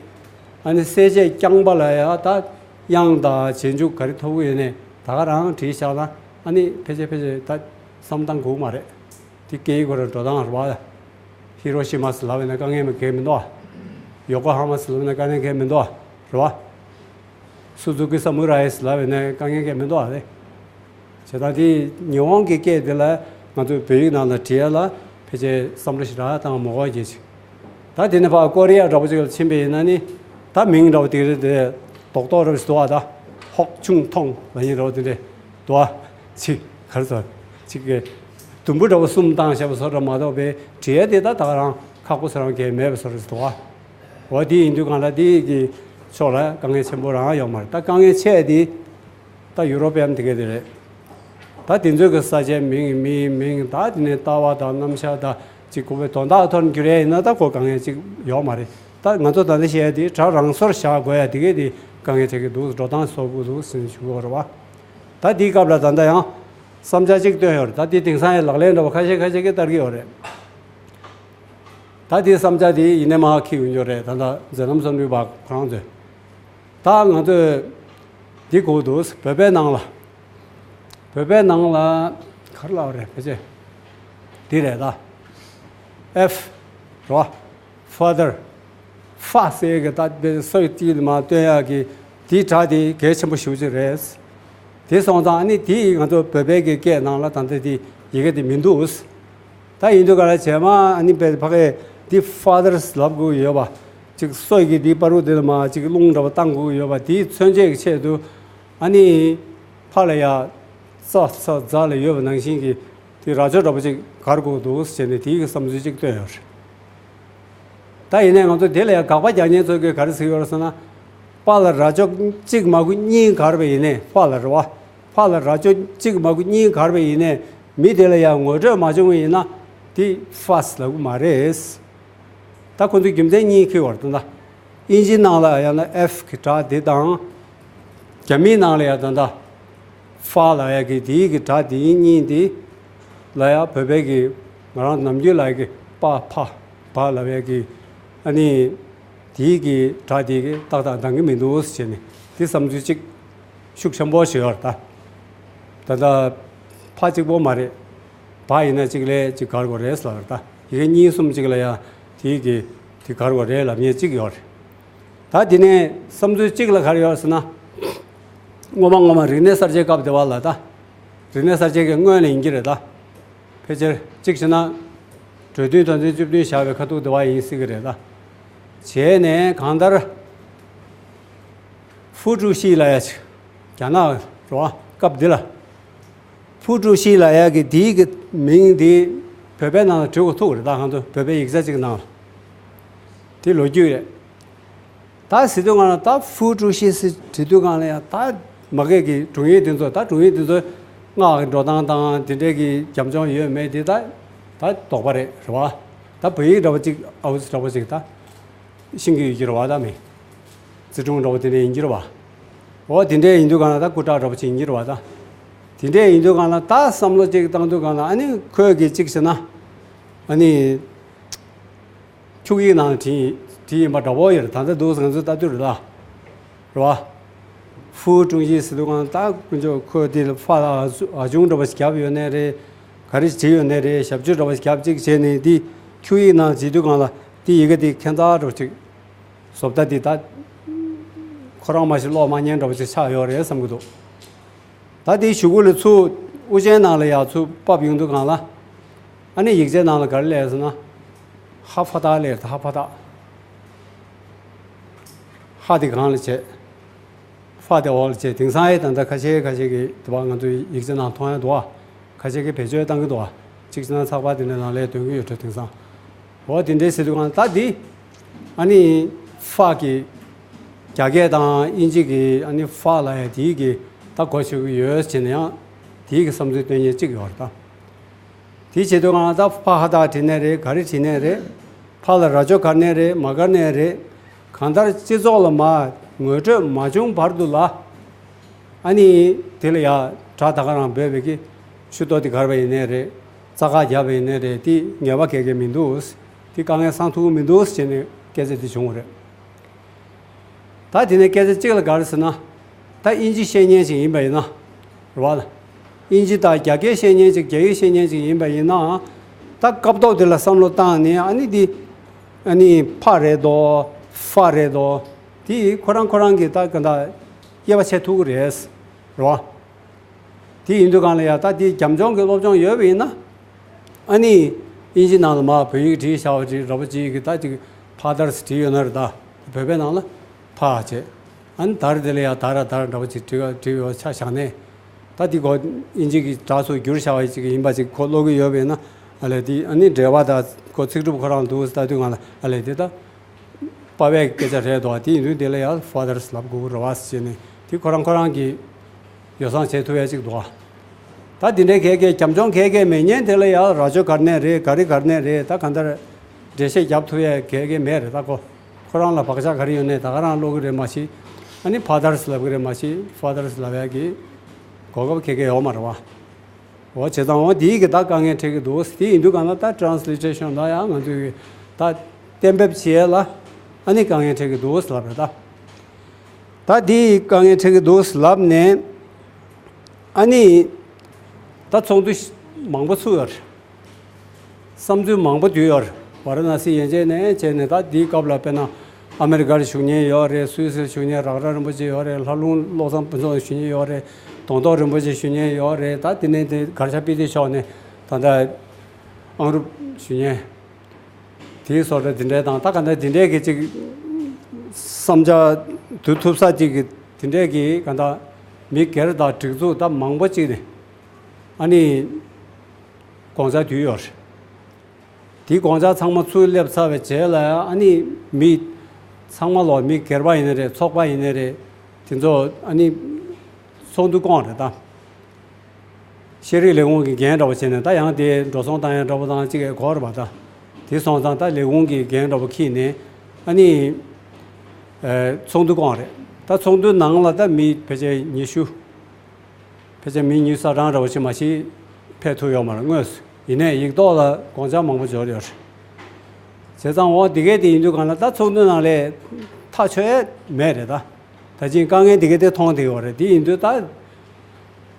ཨ་ནི་གསལ་བྱེད་རྐྱང་པ་ལ་ཡ་ད་དབྱངས་དང་རྗེས་འཇུག་ག་རེ་ཐོབ་ཀྱི་ཡོད་ནའི་ད་ག་རང་བྲིས་བཞག་ན་ཨ་ནི་ཕལ་ཆེར་ཕལ་ཆེར་ད་བསམ་བཏང་དགོས་མ་རེད། དེ་སྐད་ཡིག་ཁོ་རང་འགྲོ་སྟངས་རེད་བ། ཧི་རོ་ཤི་མ་ཟེར་ལབ་པ་ཡིན་ན་དཀའ་ངལ་མི་གང་ཡང་མི་འདུག་བ། ཡོ་ཀོ་ཧ་མ་ཟེར་ལབ་པ་ཡིན་ན་དཀའ་ངལ་གང་ཡང་མི་འདུག་བ། རེད་བ། སུ་ཛུ་ཀི་ས་མུ་ར་ཡི་ཟེར་ལབ་པ་ཡིན་ན་དཀའ་ངལ་གང་ཡང་མི་འདུག་བ་རེད། བྱས་ཙང་དེ་ཉི་ཧོང་གི་སྐད་དེ་ལ་ང་ཚོའི་བོད་ཡིག་ནང་ལ་བྲིས་ཡ་ལ་ཕལ་ཆེར་བསམ་བློ་ཞེ་དྲག་བཏང་མ་དགོས་ཀྱི་ཅིག་ད་དེ་ནས་ཕར་ཀོ་རི་ཡ་འདྲ་པོ་ཅིག་ལ་ཕྱིན་པ་ཡིན་ན་ནི། ད་མིང་འདྲ་པོ་དེ་རེད་དེ། རྡོག་རྡོག་འདྲ་པོ་ཞིག་འདུག་བ། ད་ཧོག་ཆུང་ཐོང་ལབ་མཁན་འདྲ་པོ་དེ་འདྲས་འདུག་བ། ཅིག་ག་རེ་ཟེར། ཅིག་གི་དུམ་བུ་འདྲ་པོ་གསུམ་བཏང་བཞག་པ་བཟོ་འདྲ་མ་གཏོགས་པའི་བྲིས་ཡ་དེ་ད་ད་ག་རང་ཁག་པོ་ཟེར་རང་གང་ཡང་མེད་པ་བཟོ་འདྲ་ཞིག་འདུག་བ། འོ་དེ་ཡིན་དུས་གང་ལ་དེ་གི་ཕྱོགས་ལ་དཀའ་ངལ་ཆེན་པོ་རང་ཡོད་མ་རེད། ད་དཀའ་ངལ་ཆེ་དེ། ད་ཡུ་རོ་པན་དེ་ག་དེ་རེད། ད་དེ་ཚོའི་གི་ས་ཆའི་མིང་མིའི་མིང་ད་དེ་ནས་ལྟ་བ་དང་རྣམ་གཞག་དང་ཅིག་གོ་བའི་དོན་དག་ཐོག་ནས་འགྱུར་ཡ་ཡིན་ན་ད་ཁོ་དཀའ་ངལ་ཅིག་ཡོད་མ་རེད། ད་ང་ཚོ་ད་ལྟ་བཤད་ཡ་དེ་སྒྲ་རང་སོར་བཞག་དགོས་ཡ་དེ་ག་དེ་དཀའ་ངལ་འཕྲད་ཀྱི་འདུག་འགྲོ་སྟངས་བཟོ་དགོས་འདུག་ཟེར་ནས་ཞུ་གི་ཡོད་རེད་བ། ད་དེའི་སྐབས་ལ་ད་ལྟ་ཡང་བསམ་འཆར་ཅིག་བཏོན་ཡོད་རེད། ད་དེ་དེང་སང་ཡང་ལག་ལེན་འདྲ་པོ་ཁ་ཤས་ཁ་ཤས་ཀྱིས་བསྟར་གྱི་ཡོད་རེད། ད་དེའི་བསམ་འཆར་དེ་ཡིན་ནའི་མར་འཁྱེར་ཡོང་རྒྱུ་རེད། ད་ལྟ་མཛད་རྣམ་བསམ་འགྲུབ་པ་ཁོ་རང་ཚོས། ད་ང་ཚོས་འདི་དགོས་འདུག་བོད་པའི་ནང་ལ། བོད་པའི་ནང་ལ་ག་རེ་ལབ་རེད་ཕལ་ཆེར། འདི་རེད་ད། F རོ། Father། ཧྥ་ཟེར་གི་ད་དཔེ་སོ་ཡི་ཏི་མ་སྟོན་ཡག་གི་དེའི་སྒྲ་དེ་གལ་ཆེན་པོ་ཞེ་པོ་ཅིག་རེད། དེ་སོང་ཙང་ཨ་ནི་དེ་ང་ཚོ་བོད་པའི་གི་སྐད་ནང་ལ་ད་ལྟ་དེ་ཡི་གེ་དེ་མི་འདུག་ད་ཡིན་དུས་ག་ལ་བྱས་མ་ཨ་ནི་བོད་ཕ་གི་དེ་ཧྥ་དར་ལབ་དགོས་ཡོད་པ། ཅིག་སོ་ཡི་གི་དེ་པ་རུ་དེ་ལ་མ་ཅིག་རླུང་འདྲ་པོ་བཏང་དགོས་ཡོད་པ་དེའི་མཚོན་བྱེད་ཀྱི་ཆེད་དུ། ཨ་ནི་ཕ་ལ་ཡ་ཙ་ཚ་ཛ་ལ་ཡོད་པ་ནང་བཞིན་གྱི་དེ་རྭ་ཅོ་འདྲ་པོ་ཅིག་གར་དགོས་འདུག་ཟེར་ནས་དེའི་གི་བསམ་ཚུལ་ཅིག་བཏོན་ཡོད་རེད། ད་ཡིན་ནའི་ང་ཚོ་དེ་ལ་ཡང་དགག་པ་རྒྱག་མཁན་ཚོ་གིས་ག་རེ་ཟེར་ཡོད་རེད་ཟེར་ན། པ་ལ་རྭ་ཅོ་གཅིག་མ་དགོས་གཉིས་གར་བ་ཡིན་ནའི་ཧྥ་ལ་རེད་བ། ཧྥ་ལ་རྭ་ཅོ་གཅིག་མ་དགོས་གཉིས་གར་བ་ཡིན་ནའི་མི་དེ་ལ་ཡང་ངོ་སྤྲོད་མ་བྱུང་བ་ཡིན་ན་དེ་ཧྥ་ལབ་ཀྱི་མ་རེད། ད་ཁོ་ཚོས་རྒྱུ་མཚན་གཉིས་འཁྱེར་བ་རེད་ད། ཨིན་ཇི་ནང་ལ་ཡང་ན་F གི་སྒྲ་དེ་དང་། རྒྱ་མིའི་ནང་ལ་ཡང་ད་ལྟ་ ཕ་ལབ་ཡ་གི་དེའི་གི་སྒྲ་དེའི་གཉིས་དེ་ལ་ཡ་བོད་པའི་གི་ང་རང་ནམ་རྒྱུན་ལབ་ཡ་གི་པ་ཕ་བ་ལབ་ཡ་གི་ཨ་ནི་དེའི་གི་སྒྲ་དེ་གི་ཏག་ཏག་འདང་གི་མི་འདུག་ཟེར་ནས་དེ་བསམ་ཚུལ་གཅིག་ཤུགས་ཆེན་པོ་ཞིག་ཡོད་རེད་ད། ད་ལྟ་ཕ་གཅིག་པོ་མ་རེད། བ་ཡིན་ན་གཅིག་ལས་གཅིག་གར་དགོས་རེད་ལབ་རེད་ད། ཡི་གེ་གཉིས་གསུམ་གཅིག་ལ་ཡ་དེའི་གི་དེ་གར་དགོས་རེད་ལབ་མཁན་གཅིག་ཡོད་རེད། ད་དེ་ནས་བསམ་ཚུལ་གཅིག་ལ་ག་རེ་ཡོད་ཟེར་ན། སྔོན་མ་སྔོན་མ་རིག་གནས་གསར་བརྗེའི་སྐབས་དེ་བ་ལ་ད། རིག་གནས་གསར་བརྗེ་གི་སྔོན་ལ་ཡིན་གྱི་རེད་ད། ཕལ་ཆེར་གཅིག་བྱས་ན། གྲོས་མཐུན་དོན་ཚན་བཅུ་བདུན་བཞག་པའི་ཁ་ཐུག་དེ་བ་ཡིན་སྲིད་ཀྱི་རེད་ད། བྱས་ནས་གང་ལྟར། ཧྥུ་ཀྲུའུ་ཞི་ལབ་ཡ་ཅིག་རྒྱ་ནག་རེད་བ་སྐབས་འདི་ལ། ཧྥུ་ཀྲུའུ་ཞི་ལབ་ཡ་གི་དེའི་གི་མིང་འདི་བོད་པའི་ནང་ལ་བྲིས་དགོས་ཐུག་རེད་ད། གང་ཚོ་བོད་པའི་ཡིག་ཆ་ཅིག་ནང་ལ། དེ་ལོ་རྒྱུས་རེད། ད་ཟེར་དུས་སྒང་ལ་ད་ཧྥུ་ཀྲུའུ་ཞི་ཟེར་བྲིས་དུས་སྒང་ལ་ཡང་ད་མ་གི་གི་དྲུང་ཡིག་དེ་ཚོ་ད་དྲུང་ཡིག་དེ་ཚོ་སྔགས་ཀྱི་འགྲོ་སྟངས་དང་དེ་འདྲའི་གི་རྒྱབ་ལྗོངས་ཡོད་མེད་དེ་ད་ད་དོགས་པ་རེད་རེད་བ། ད་བོད་ཡིག་འདྲ་པོ་ཅིག་ཨའུ་ཙི་འདྲ་པོ་ཅིག་ད་ཤེས་ཀྱི་ཡོད་ཀྱི་རེད་བ། ད་མི་ཙི་ཀྲུང་འདྲ་པོ་དེ་འདྲ་ཡིན་གྱི་རེད་བ། འོ་དེ་འདྲ་ཡིན་དུས་སྒང་ལ་ད་སྐུ་དྲག་འདྲ་པོ་ཅིག་ཡིན་གྱི་རེད་བ། ད་དེ་འདྲ་ཡིན་དུས་སྒང་ལ་ད་བསམ་བློ་ཅིག་བཏང་དུས་སྒང་ལ་ཨ་ནི་ཁོས་གི་ཅིག་ཟེར་ན་ཨ་ནི། འཁྱུག་ཡིག་ནང་བྲིས་བྲིས་ཡིན་པ་འདྲ་པོ་ཡོད་རེད། ད་ལྟ་འདུག་ང་ཚོས་ལྟ་དུས་རེད་ལ། རེད་བ། ཧྥུའུ་ཀྲུང་ཞི་ཟེར་དུས་སྒང་ད་དཀོན་མཆོག་ཁོས་དེ་ལ་ཕ་ལ་ཨ་ཅུང་འདྲ་པོ་ཞིག་བརྒྱབ་ཡོད་ནའི་རེད། ག་རེ་བྲིས་ཡོད་ནའི་རེད། ཞབས་ཀྱུ་འདྲ་པོ་ཞིག་བརྒྱབ་ཅིག་བྱས་ནས་དེ་འཁྱུག་ཡིག་ནང་བྲིས་དུས་སྒང་ལ་དེ་ཡི་གེ་དེ་ཁྱད་མཚར་འདྲ་པོ་ཅིག་བཟོ་ལྟ་དེ་ད་ཁོ་རང་མ་གཞི་ཀློག་མ་ཉན་འདྲ་པོ་ཅིག་ཆགས་ཡོད་རེད་བསམ་གྱི་འདུག་ད་དེའི་གཞུག་གུ་ལ་ཚུར་དབུ་ཅན་ནང་ལ་ཡར་ཚུར་ཕབ་ཡོང་དུས་སྒང་ལ། ཨ་ནི་ཡིག་ཆའི་ནང་ལ་ག་རེ་སླེབས་ཟེར་ན། ཧ་ཕ་ཏག་སླེབས། ཧ་ཕ་ཏག་ཧ་དེ་སྒང་ལ་བྱས། ཕ་དེ་འོག་ལ་བྱས། དེང་སང་ཨེ་ད་ལྟ་ཁ་ཤས་ཁ་ཤས་ཀྱིས་དེ་བ་ང་ཚོའི་ཡིག་ཆ་ནང་མཐོང་ཡ་འདུག་ཨ། ཁ་ཤས་ཀྱིས་བེད་སྤྱོད་བཏང་གི་འདུག་ཨ། གཅིག་བྱས་ན་ཚགས་པར་དེ་འདྲའི་ནང་ལ་འདོན་གྱི་ཡོད་འགྲོ་དེང་སང་། འོ་དེ་འདྲའི་ཟེར་དུས་སྒང་ད་འདི། ཨ་ནི། ཧྥ་གི་རྒྱ་སྐད་དང་དབྱིན་ཇི་གི་ཨ་ནི་ཧྥ་ལབ་ཡ་དེའི་གི་ད་གོ་ཆོད་ཀྱི་ཡོད་ཟེར་ནས་ཡང་དེའི་གི་བསམ་ཚུལ་སྟོན་མཁན་གཅིག་ཡོད་རེད་ད། དེ་བྱེད་དུས་སྒང་ད་ཕ་ཧ་ད་བྲིས་ནའི་རེད། ག་རེ་བྲིས་ནའི་རེད། ཕ་ལ་རྭ་ཅོ་གར་ནའི་རེད། མ་གར་ནའི་རེད། གང་ལྟར་སྤྱི་ཚོགས་ལ་མར་ངོ་སྤྲོད་མ་བྱུང་བར་དུ་ལ། ཨ་ནི་དེ་ལ་ཡ་སྒྲ་ད་ག་རང་འབོད་པའི་གི་ཆུ་ཏོ་དེ་གར་བ་ཡིན་ནའི་རེད། རྩྭ་ཁ་བརྒྱབ་པ་ཡིན་ནའི་རེད། དེ་ངེས་པ་ག་གེ་མི་འདུག་དེ་དཀའ་ངལ་སང་ཐུབ་ཀྱི་མི་འདུག་ཟེར་ནས་སྐད་ཆ་དེ་བྱུང་བ་རེད། ད་དེ་ནས་སྐད་ཆ་གཅིག་ལ་ག་རེ་ཟེར་ན། ད་དབྱིན་ཇི་ཤེས་མཁན་ཞིག་ཡིན་པ་ཡིན་ན། རེད་བ། དབྱིན་ཇི་དང་རྒྱ་སྐད་ཤེས་མཁན་ཞིག་རྒྱ་ཡིག་ཤེས་མཁན་ཞིག་ཡིན་པ་ཡིན་ན། ད་སྐབས་ཐོག་དེ་ལ་བསམ་བློ་བཏང་ནས་ཨ་ནི་འདི། ཨ་ནི་ཕ་རེད་དོ། ཧྥ་རེད་དོ། དེ་ཁོ་རང་ཁོ་རང་གིས་ད་ག་འདྲ་དབྱེ་བ་ཕྱེ་ཐུབ་ཀྱི་རེད། རེད་བ། དེ་ཡིན་དུས་སྒང་ལ་ཡ་ད་དེ་རྒྱབ་ལྗོངས་ཀྱི་སློབ་སྦྱོང་ཡོད་པ་ཡིན་ན། ཨ་ནི། དབྱིན་ཇི་ནང་ལ་མར་བོད་ཡིག་བྲིས་བཞག་པ་ཅིག་ར་བ་ཅིག་གིས་ད་ཅིག་ཕ་དར་སི་བྲིས་ཡོད་ན་རེད་ད། བོད་པའི་ནང་ལ་ཕ་བྱས། ཨ་ནི་དར་དེ་ལ་ཡ་དར་ར་དར་འདྲ་བ་ཅིག་བྲིས་བྲིས་ཡོད་ཆ་བཞག་ནས། ད་དེ་གོ་དབྱིན་ཇི་གི་སྒྲ་ཚུར་བསྒྱུར་བཞག་པ་ཅིག་ཡིན་པ་ཅིག་གོ་ཀློག་གི་ཡོད་པ་ཡིན་ན། ཨ་ལས་དེ་ཨ་ནི་འགྲེལ་པ་དང་གོ་ཚིག་གྲུབ་ཁོ་རང་འདུག་ལྟ་དུས་སྒང་ལ་ཨ་ལས་དེ་ད། པ་ཕའི་སྐད་ཆ་རེད་དོ། དེ་ཡིན་དུས་དེ་ལ་ཡང་ཕ་དར་སི་ལབ་དགོས་ཀྱི་རེད་བ་ཟེར་ནས་དེ་ཁོ་རང་ཁོ་རང་གིས་ཡོ་བསྲང་བྱེད་ཐུབ་ཡ་ཅིག་འདུག་ཨ། ད་དེ་འདྲའི་གལ་གལ་རྒྱབ་ལྗོངས་གལ་གལ་མེད་མཁན་དེ་ལ་ཡང་རྭ་ཅོ་གར་ནས་རེད། ག་རེ་གར་ནས་རེད། ད་གང་ལྟར་འགྲེལ་བཤད་རྒྱབ་ཐུབ་ཡ་གལ་གལ་མེད་རེད། ད་ཁོ་ཁོ་རང་ལ་བག་ཆགས་ག་རེ་ཡོད་ནས་ད་ག་རང་ཀློག་གི་རེད་མ་གཞི། ཨ་ནི་ཕ་དར་སི་ལབ་གི་རེད་མ་གཞི། ཕ་དར་སི་ལབ་ཡ་གི་གོ་སྐབས་གལ་གལ་ཡོད་མ་རེད་བ། འོ་བྱས་ཙང་འོ་དེའི་གི་ད་དཀའ་ངལ་འཕྲད་ཀྱི་འདུག་དེ་ཡིན་དུས་གང་ལ་ད་ཊེ་རན་སི་ལི་ཊེ་ཤན་ལ་ཡང་ང་ཚོས་ད་གཏན་འབེབས་བྱེད་ཡས་ལ་ཨ་ནི་དཀའ་ངལ་འཕྲད་ཀྱི་འདུག་ལབ་རེད་ད། ད་དེའི་དཀའ་ངལ་འཕྲད་ཀྱི་འདུག་ལབ་ནས་ཨ་ནི་ད་ཚོགས་འདུ་མང་པོ་ཚུགས་ཡོད་རེད། བསམ་ཚུལ་མང་པོ་བསྡུས་ཡོད་རེད། ཝཱ་ར་ཎ་སི་ཡན་ཆད་ནས་བྱས་ནས་ད་དེའི་སྐབས་ལ་དཔེར་ན་ཨ་མེ་རི་ཀར་བཞུགས་མཁན་ཡོད་རེད། སུད་སིར་བཞུགས་མཁན་རག་ར་རིན་པོ་ཆེ་ཡོད་རེད། ལྷ་ལུང་བློ་བཟང་ཕུན་ཚོགས་བཞུགས་མཁན་ཡོད་རེད། གདོང་ཐོག་རིན་པོ་ཆེ་བཞུགས་མཁན་ཡོད་རེད། ད་དེ་ནས་དེ་གར་ཤ་པི་ཏི་ཕྱོགས་ནས་ད་ལྟ་ཨང་རུབ་བཞུགས་མཁན་དེའི་བཟོ་འདྲ་དེ་འདྲའི་དང་ད་ག་འདྲ་དེ་འདྲའི་གི་ཅིག་བསམ་འཆར་བསྡུ་ཐུབ་ས་ཅིག་གི་དེ་འདྲའི་གི་ག་འདྲ་མི་སྒེར་དང་སྒྲིག་འཛུགས་ད་མང་པོ་ཅིག་ནས་ཨ་ནི་དགོངས་འཆར་བསྡུས་ཡོད་རེད། དེའི་དགོངས་འཆར་ཚང་མ་ཚུར་སླེབས་ཚར་བའི་རྗེས་ལ་ཨ་ནི་མི་ཚང་མ་ལོ་མི་སྒེར་པ་ཡིན་ནའི་རེད། ཚོགས་པ་ཡིན་ནའི་རེད། དེ་ཚོ་ཨ་ནི་ཚོགས་འདུ་བསྐོངས་རེད་ད། ཤེས་རིག་ལས་ཁུངས་ཀྱི་འགན་འདྲ་བོ་བྱས་ནས་ད་ཡང་དེ་འགྲོ་སོང་བཏང་ཡ་འདྲ་བོ་དང་གཅིག་གས་གོ་རེད་པ་ད། དེ་སོང་ཙང་ད་ལས་ཁུངས་ཀྱི་འགན་འདྲ་བོ་འཁྱེར་ནས་ཨ་ནི་ཚོགས་འདུ་བསྐོངས་རེད། ད་ཚོགས་འདུའི་ནང་ལ་ད་མི་ཕལ་ཆེར་ཉི་ཤུ། ཕལ་ཆེར་མི་ཉི་ཤུ་རྩ་གྲངས་འདྲ་བོ་ཞིག་མ་གཏོགས་ཕེབས་ཐུབ་ཡོད་མ་རེད་དངོས་སུ། ཡིན་ནའི་ཡིག་ཐོག་ལ་དགོངས་འཆར་མང་པོ་འབྱོར་ཡོད་རེད། བྱས་ཙང་འོ་འདི་གས་དེ་ཡིན་དུས་གང་ལ་ད་ཚོགས་འདུ་ནང་ལས་ཐག་ཆོད་ཡས་མེད་རེད་ད། ད་ཅིང་དཀའ་ངལ་འདི་གས་དེ་མཐོང་བསྡད་ཡོད་རེད། དེ་ཡིན་དུས་ད་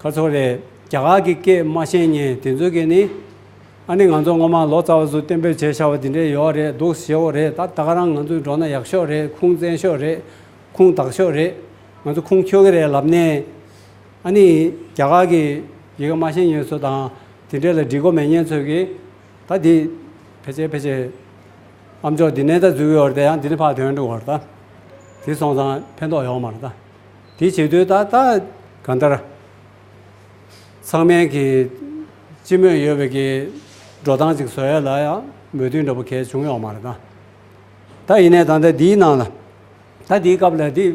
ག་ཚོད་རེད། རྒྱ་གར་གྱི་སྐད་མ་ཤེས་མཁན་དེ་ཚོ་གིས་ནི་ཨ་ནི་ང་ཚོ་སྔོན་མ་ལོ་ཙཱ་བ་ཚོ་གཏན་འབེབས་བྱས་བཞག་པ་དེ་འདྲས་ཡོད་རེད། འདུག་ཞེ་པོ་རེད། ད་ད་ག་རང་ང་ཚོས་འགྲོ་ན་ཡག་ཤོས་རེད། ཁུངས་བཙན་ཤོས་རེད། ཁུངས་དག་ཤོས་རེད། ང་ཚོ་ཁུངས་འཁྱོལ་གི་རེད་ལབ་ནས། ཨ་ནི་རྒྱ་གར་གྱི་ཡི་གེ་མ་ཤེས་མཁན་ཚོ་དང་དེ་འདྲས་ལ་འགྲིག་གོ་མེད་མཁན་ཚོས་ཀྱིས་ད་འདི་ཕལ་ཆེར་ཕལ་ཆེར་ཨ་མཆོག་འདི་ནས་ད་འཛུལ་ཡོད་རེད། ཡང་འདི་ནས་ཕར་ཐོན་འགྲོ་བར་ད་དེ་སོང་ཙང་ཕན་ཐོགས་ཡོད་མ་རེད་ད། དེ་བྱེད་དུས་ད་ད་གང་ལྟར་ཚང་མས་ཀྱི་སྤྱི་མོས་ཡོད་པའི་གི་འགྲོ་སྟངས་ཅིག་བཟོ་ཡ་ལ་ཡང་མོས་མཐུན་འདྲ་པོ་གལ་བྱུང་ཡོད་མ་རེད་ད། ད་ཡིན་ནའི་ད་ལྟ་འདིའི་ནང་ལ། ད་འདིའི་སྐབས་ལ་འདི་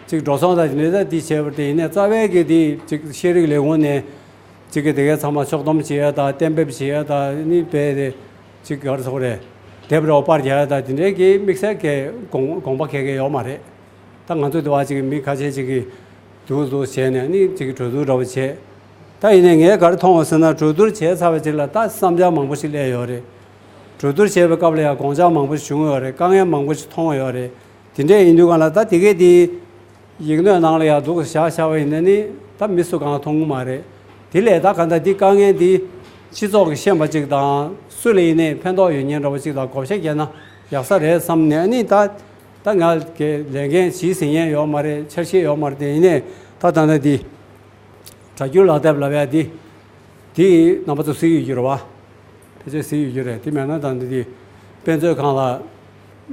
ཅིག་འགྲོ་སོང་དང་འདི་འདྲ་འདི་བྱས་པ་དེ་ཡིན་ནའི་རྩ་བའི་གི་འདི་ཅིག་ཤེས་རིག་ལས་ཁུངས་ནས་ཅིག་གི་དེ་གའི་ཚང་མ་ཕྱོགས་བསྡོམས་བྱེད་ཡ་དང་གཏན་འབེབས་བྱེད་ཡ་དང་ནི་དཔེ་དེ་ཅིག་ག་རེ་ཟེར་དགོས་རེད། དེབ་རོགས་པར་རྒྱག་ཡ་དང་དེ་འདྲའི་གི་དམིགས་བསལ་གི་དགོངས་དགོངས་པ་གལ་གལ་ཡོད་མ་རེད། ད་ང་ཚོ་དེ་བ་ཅིག་གི་མི་ཁ་ཤས་ཅིག་གིས་འདུག་འདུག་བྱས་ནས་ནི་ཅིག་གི་གྲོས་བསྡུར་འདྲ་པོ་བྱས། ད་ཡིན་ནའི་ངས་ག་རེ་མཐོང་བ་ཟེར་ན་གྲོས་བསྡུར་བྱས་ཚར་བ་ཅིག་ལ་ད་བསམ་འཆར་མང་པོ་ཞིག་སླེབས་ཡོད་རེད། གྲོས་བསྡུར་བྱས་པའི་སྐབས་ལ་ཡང་དགོངས་འཆར་མང་པོ་ཞིག་བྱུང་ཡོད་རེད། དཀའ་ངལ་མང་པོ་ཞིག་མཐོང་ཡོད་རེད། དེ་འདྲས་ཡིན་དུས་གང་ལ་ད་དེ་གས་དེ་ཡིག་སྣོད་ནང་ལ་ཡང་འདུག་བཞག་བཞག་པ་ཡིན་ན་ནི་ད་མི་སུ་གང་མཐོང་གི་མ་རེད། དེ་ལས་ད་གང་ལྟར་འདི་དཀའ་ངལ་འདི་སྤྱི་ཚོགས་ཀྱི་ཤེས་པ་ཅིག་དང་སུ་ལ་ཡིན་ནའི་ཕན་ཐོགས་ཡོད་མཁན་འདྲ་བོ་ཅིག་དང་བགོ་བཤའ་བརྒྱབ་ན་ཡག་ས་རེད་བསམ་ནས་ཨ་ནི་ད་ད་ང་གི་ལས་འགན་ཇི་ཟིན་ཡས་ཡོད་མ་རེད། འཆར་གཞི་ཡོད་མ་རེད། དེ་ཡིན་ནའི་ད་ད་ལྟ་འདི་སྒྲ་སྒྱུར་ལག་དེབ་ལབ་ཡ་འདི་འདི་རྣམ་པ་ཚོ་གཟིགས་ཡོད་རྒྱུ་རེད་བ། ཕལ་ཆེར་གཟིགས་ཡོད་རྒྱུ་རེད། དེ་མེད་ན་ད་འདི་དེ་དཔེ་མཛོད་ཁང་ལ་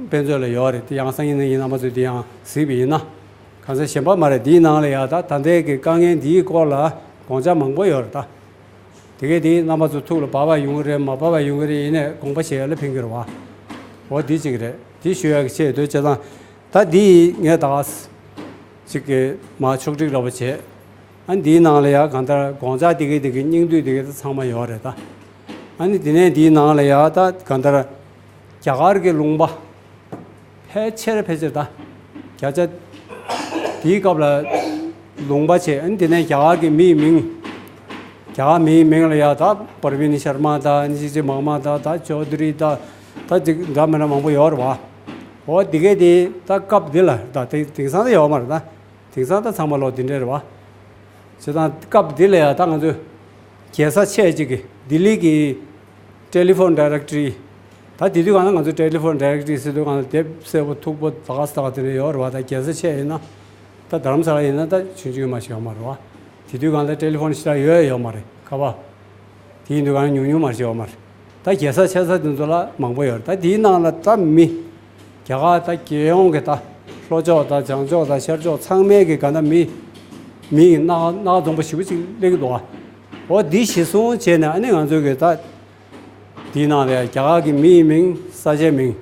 དཔེ་མཛོད་ལ་ཡོད་རེད། དེ་ཡང་སང་ཉིན་གནངས་ཉིན་རྣམ་པ་ཚོས་དེ་ཡང་གཟིགས་པ་ཡིན་ན་གང་ཟག་གཞན་པ་མ་རེད། དེའི་ནང་ལ་ཡ་ད་ད་ལྟའི་གི་དཀའ་ངལ་འདིའི་སྐོར་ལ་དགོངས་འཆར་མང་པོ་ཡོད་རེད་ད། དེ་གས་དེ་རྣམ་པ་ཚོ་ཐུགས་ལ་བབས་པ་ཡོང་གི་རེད། མ་བབས་པ་ཡོང་གི་རེད། ཡིན་ནའི་དགོངས་པ་བཞེས་ཡ་ལ་ཕན་གྱི་རེད་བ། འོ་འདི་གཅིག་རེད། དེ་ཞུ་ཡ་གི་ཆེད་དུ་བྱས་ཙང་ད་འདི་ངས་ད་གཅིག་གི་མ་ཕྱོགས་སྒྲིག་འདྲ་པོ་བྱས། ཨ་ནི་འདིའི་ནང་ལ་ཡ་གང་ལྟར་དགོངས་འཆར་དེ་གའི་དེ་གའི་སྙིང་བསྡུས་དེ་གའི་ཚང་མ་ཡོད་རེད་ད། ཨ་ནི་དེ་ནས་འདིའི་ནང་ལ་ཡ་ད་གང་ལྟར་རྒྱ་གར་གྱི་ལུང་པ་ཕལ་ཆེར་ཕལ་ཆེར་ད་བརྒྱ་ཆ་དེའི་སྐབས་ལ་ལུང་པ་བྱས། ཨ་ནི་དེ་ནས་རྒྱ་གར་གྱི་མིའི་མིང་། རྒྱ་གར་མིའི་མིང་ལ་ཡ་ད་པར་བིན་ཤར་མ་དང་ནི་ཅི་ཅི་མང་མ་དང་ད་ཅོ་དྷི་རི་ད་ད་ཅིག་འདྲ་མི་འདྲ་མང་པོ་ཡོད་རེད་བ། འོ་དེ་གའི་དེ་ད་སྐབས་འདི་ལ་ད་དེ་དེང་སང་ད་ཡོད་མ་རེད་ད། དེང་སང་ད་ཚང་མ་ལོག་འདི་འདྲ་རེད་བ། བྱས་ཙང་སྐབས་འདི་ལ་ཡང་ད་ང་ཚོས་རྒྱལ་ས་ཆེ་གཅིག་གི་ལྡི་ལི་གི་telephone directory། ད་དེ་དུས་གང་ལ་ང་ཚོ་telephone directory ཟེར་དུས་གང་ལ་དེབ་སེར་པོ་མཐུག་པོ་ད་ག་ས་ད་ག་དེ་འདྲ་ཡོད་རེད་བ། ད་རྒྱལ་ས་ཆེ་ཡིན་ན་ད་རྡ་རམ་ས་ལ་ཡིན་ན་ད་ཆུང་ཆུང་མ་ཞིག་ཡོད་མ་རེད་བ། དེ་དུས་གང་ལ་telephone་ཞེ་དྲག་ཡོད་ཡོད་མ་རེད་ཁ་པར། དེ་ཡིན་དུས་གང་ཉུང་ཉུང་མ་ཞིག་ཡོད་མ་རེད། ད་རྒྱལ་ས་ཆེ་ས་དེ་ཚོ་ལ་མང་པོ་ཡོད་རེད། ད་དེའི་ནང་ལ་ད་མི་རྒྱ་གར་ད་རྒྱལ་ཡོངས་ཀྱི་ད་ལྷོ་ཕྱོགས་ད་བྱང་ཕྱོགས་ད་ཤར་ཕྱོགས་ཚང་མའི་གི་ག་ད་མི་མི་ཡི་སྣ་སྣ་འཛོམས་པོ་ཞེ་པོ་ཅིག་སླེབས་ཀྱི་འདུག་ཨ། འོ་འདི་གཞི་བཟུང་བྱས་ནས་ཨ་ནི་ང་ཚོའི་གི་ད་དེའི་ནང་ལ་རྒྱ་གར་གི་མི་ཡི་མིང་ས་ཆའི་མིང་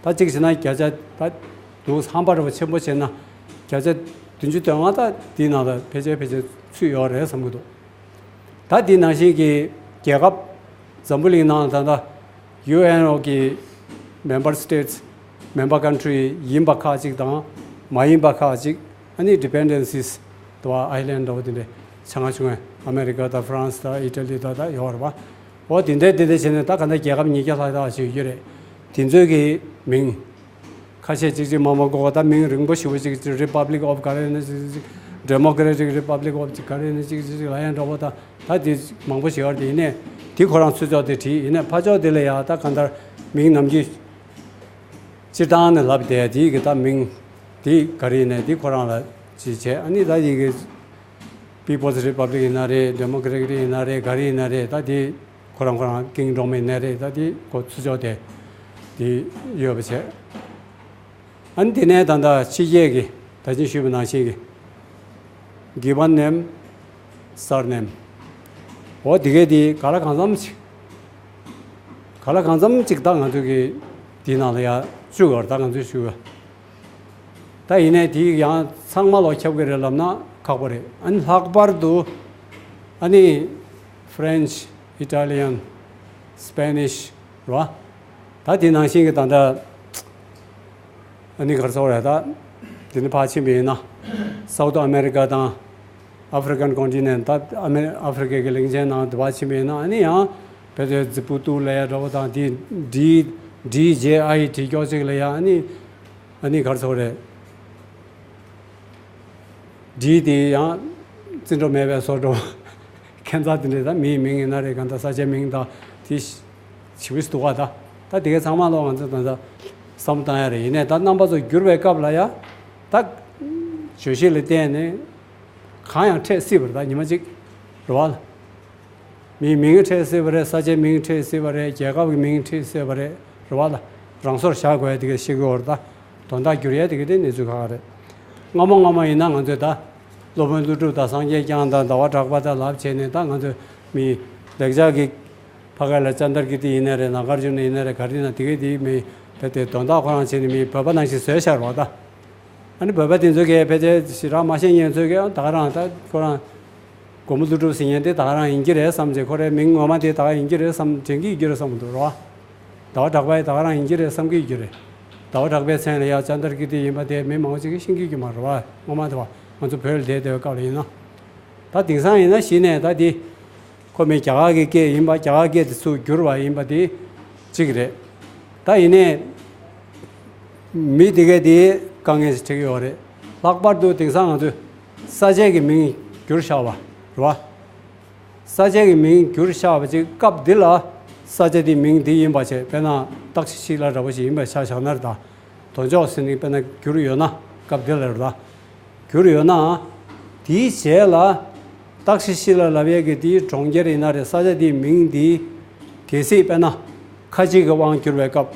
ད་གཅིག་བྱས་ན་བརྒྱ་ཆ་ད་འདུག་ཧམ་པ་འདྲ་པོ་ཆེན་པོ་བྱས་ན་བརྒྱ་ཆ་བདུན་ཅུ་དོན་ལྔ་ད་དེའི་ནང་ལ་ཕལ་ཆེར་ཕལ་ཆེར་ཚུད་ཡོད་རེད་བསམ་གྱི་འདུག་ད་འདི་ནང་བཞིན་གྱི་རྒྱལ་ཁབ་འཛམ་བུ་གླིང་ནང་ད་ལྟ་ཡུ་ཨེན་ཨོ་གི་member states member country ཡིན་པ་ཁག་ཅིག་དང་མ་ཡིན་པ་ཁག་ཅིག་ཨ་ནི་dependencies དུ་བ་island འདྲ་བོ་དེ་འདྲ་ཆ་ང་ཆུང་ངེ་ཨ་མེ་རི་ཀ་དང་ཧྥ་རན་སི་དང་ཨི་ཊ་ལི་དང་ད་ཡོད་རེད་པ། འོ་དེ་འདྲ་དེ་འདྲ་བྱས་ནས་ད་ག་ད་རྒྱལ་ཁབ་ཉིས་བརྒྱ་ལྷག་ཙམ་ཞིག་ཡོད་རེད། དེ་ཚོའི་གི་མིང་ཁ་ཤས་ཅིག་ཅིག་མ་མ་གོ་བ་ད་མིང་རིང་པོ་ཞེ་པོ་ཅིག་ཅིག་Republic of ག་རེ་ཡིན་ན་ཅིག་ཅིག་Democratic Republic of ཅིག་ག་རེ་ཡིན་ན་ཅིག་ཅིག་ཅིག་ལབ་ཡ་འདྲ་པོ་དང་ད་དེ་མང་པོ་ཞིག་ཡོད་རེད། དེ་ཡིན་ནའི་དེ་ཁོ་རང་ཚུར་ཕྱོགས་དེ་བྲིས་ཡིན་ནའི་ཕར་ཕྱོགས་དེ་ལ་ཡ་ད་གང་ལྟར་མིང་ནམ་རྒྱུན་སྤྱིར་བཏང་ནས་ལབ་བསྡད་དེ་གི་ད་མིང་དེ་ག་རེ་ཡིན་ནའི་དེ་ཁོ་རང་ལ་ཅིག་བྱས། ཨ་ནི་ད་དེ་གི་People's Republic ཡིན་ན་རེད། Democratic ཡིན་ན་རེད། ག་རེ་ཡིན་ན་རེད། ད་དེ་ཁོ་རང་ཁོ་རང་Kingdom ཡིན་ན་རེད། ད་དེ་ཁོ་ཚུར་ཕྱོགས་དེ་དེ་ཡོད་པ་བྱས། ཨ་ནི་དེ་ནས་ད་ལྟ་ཕྱི་རྒྱལ་གྱི་ད་ཅི་ཞུས་པ་ནང་བཞིན་གྱི་given name, surname འོ་དེ་གས་དེ་ག་ལ་གང་འཚམ་ཅིག་ག་ལ་གང་འཚམ་ཅིག་ད་ང་ཚོ་གི་དེའི་ནང་ལ་ཡ་བཅུག་ཡོད་རེད། ད་ང་ཚོས་ཞུ་བ་ད་ཡིན་ནའི་དེ་ཡང་ཚང་མ་ལོག་ཁྱབ་ཀྱི་རེད་ལབ་ན་ཁག་པོ་རེད། ཨ་ནི་ལྷག་པར་དུ་ཨ་ནི་French, Italian, Spanish རེད་བ། ད་དེ་ནང་བཞིན་གྱི་ད་ལྟ་ཨ་ནི་ག་རེ་ཟེར་དགོས་རེད། ད་དེ་ནི་ཕར་ཕྱིན་པ་ཡིན་ན་South America དང་ African continent ད་ཨ་མེ་ཨ་ཧྥི་རི་ཀའི་གི་གླིང་ཆེན་ནང་དུ་བ་ཕྱིན་པ་ཡིན་ན་ཨ་ནི་ཡང་བོད་དེ་རྫིག་པོ་ཏུ་ལ་ཡ་འདྲ་པོ་དང་དེ་D D J I བྲིས་ཀྱོག་ཅིག་ལ་ཡ་ཨ་ནི་ཨ་ནི་གར་སོགས་རེད། འདྲིས་དེ་ཡང་བརྩི་འགྲོ་མེད་པའི་བཟོ་འགྲོ། ཁྱད་མཚར་དེ་འདྲའི་ད་མིའི་མིང་ཡིན་ན་རེད་གང་ལྟར་ས་ཆའི་མིང་དང་དེ་ཞིབ་ཞིབ་འདུག་ག་ད་ད་དེ་གའི་ཚང་མ་ལོག་ང་ཚོ་ད་ད་བསམ་བློ་བཏང་ཡ་རེད། ཡིན་ནའི་ད་རྣམ་པ་ཚོ་བསྒྱུར་བའི་སྐབས་ལ་ཡ་ད་བརྗོད་གཞི་ལ་བརྟེན་ནས་གང་ཡང་འཕྲད་སྲིད་པ་རེད། ད་ཉི་མ་གཅིག་རེད་བ་ལ། མིའི་མིང་འཕྲད་སྲིད་པ་རེད། ས་ཆའི་མིང་འཕྲད་སྲིད་པ་རེད། རྒྱལ་ཁབ་ཀྱི་མིང་འཕྲད་སྲིད་པ་རེད། རེད་བ་ལ། རང་སོར་བཞག་དགོས་ཡ་དེ་ག་ཤེས་ཀྱི་ཡོད་རེད་ད། དོན་དག་བསྒྱུར་ཡ་དེ་ག་དེ་གནས་ཚུལ་ཁག་རེད། སྔ་མོ་སྔ་མོ་ཡིན་ན་ང་ཚོས་ད་སློབ་དཔོན་ཀླུ་སྒྲུབ་དང་སངས་རྒྱས་བསྐྱངས་དང་ཟླ་བ་གྲགས་པ་དང་ལབ་བྱས་ནས་ད་ང་ཚོས་མིའི་ལེགས་སྦྱར་གྱི་ཕ་གི་ལ་ཙནྡྲ་ཀིརྟི་ཡིན་ནའི་རེད། ནཱ་གར་ཇུ་ན་ཡིན་ནའི་རེད། ག་རེ་ཡིན་ན་དེ་ག་དེ་མིའི་བོད་དེ་དོན་དག་ཁོ་རང་བྱས་ནས་མིའི་བོད་པ་ནང་བཞིན་བཟོས་བཞག་རེད་བ་ད། ཨ་ནི་བོད་པ་དེ་ཚོ་གིས་ཕལ་ཆེར་ཞེ་དྲག་མ་ཤེས་མཁན་ཚོས་ཀྱང་ད་ག་རང་ད་ཁོ་རང་མགོན་པོ་ཀླུ་སྒྲུབ་ཟེར་མཁན་དེ་ད་ག་རང་ཡིན་གྱི་རེད་བསམ་བྱས། ཁོ་རའི་མིང་ངོ་མ་དེ་ད་ག་ཡིན་གྱི་རེད་བསམ་དྲན་གྱི་ཡོད་ཀྱི་རེད་བསམ་གྱི་འདུག་རེད་བ། ཟླ་བ་གྲགས་པ་ཡི་ད་ག་རང་ཡིན་གྱི་རེད་བསམ་གྱི་ཡོད་ཀྱི་རེད། ཟླ་བ་གྲགས་པའི་མཚན་ལ་ཡ་ཙནྡྲ་ཀིརྟི་ཡིན་པ་དེ་མི་མང་པོ་ཅིག་གིས་ཤེས་ཀྱི་ཡོད་ཀྱི་མ་རེད་བ། ངོ་མ་དེ་བ་ང་ཚོ་བོད་ལ་བསྡད་བསྡད་པའི་སྐབས་ལ་ཡིན་ན། ད་དེང་སང་ཡིན་ན་གཞི་ནས་ད་དེ། ཁོ་མི་རྒྱ་གར་གྱི་སྐད་ཡིན་པ། རྒྱ་གར་སྐད་དེ་ཚུར་བསྒྱུར་བ་ཡིན་པ་དེ་གཅིག་རེད། ད་ཡིན་ནའི་མི་དེ་གས་དེ་དཀའ་ངལ་ཞིག་འཕྲད་ཀྱི་ཡོད་རེད། ལྷག་པར་དུ་དེང་སང་ང་ཚོས་ས་ཆའི་གི་མིང་བསྒྱུར་བཞག་པ་རེད་བ། ས་ཆའི་གི་མིང་བསྒྱུར་བཞག་པ་ཅིག་སྐབས་འདི་ལ་ས་ཆ་དེའི་མིང་འདི་ཡིན་པ་བྱས། དཔེར་ན་སྟག་ཤི་ཤི་ལ་འདྲ་པོ་ཞིག་ཡིན་པ་ཆ་བཞག་ན་རེད་ད། དོལ་ལྕོག་ཟེར་ནས་དཔེར་ན་བསྒྱུར་ཡོད་ན་སྐབས་འདི་ལ་རེད་ད། གྱུར་ཡོད་ན། དེའི་རྗེས་ལ། སྟག་ཤི་ཤི་ལ་ལབ་ཡས་ཀྱི་དེའི་གྲོང་ཁྱེར་ཡིན་ན་རེད། ས་ཆ་དེའི་མིང་དེ། གལ་སྲིད་དཔེར་ན། ཁ་ཆེ་གི་དབང་བསྒྱུར་བའི་སྐབས།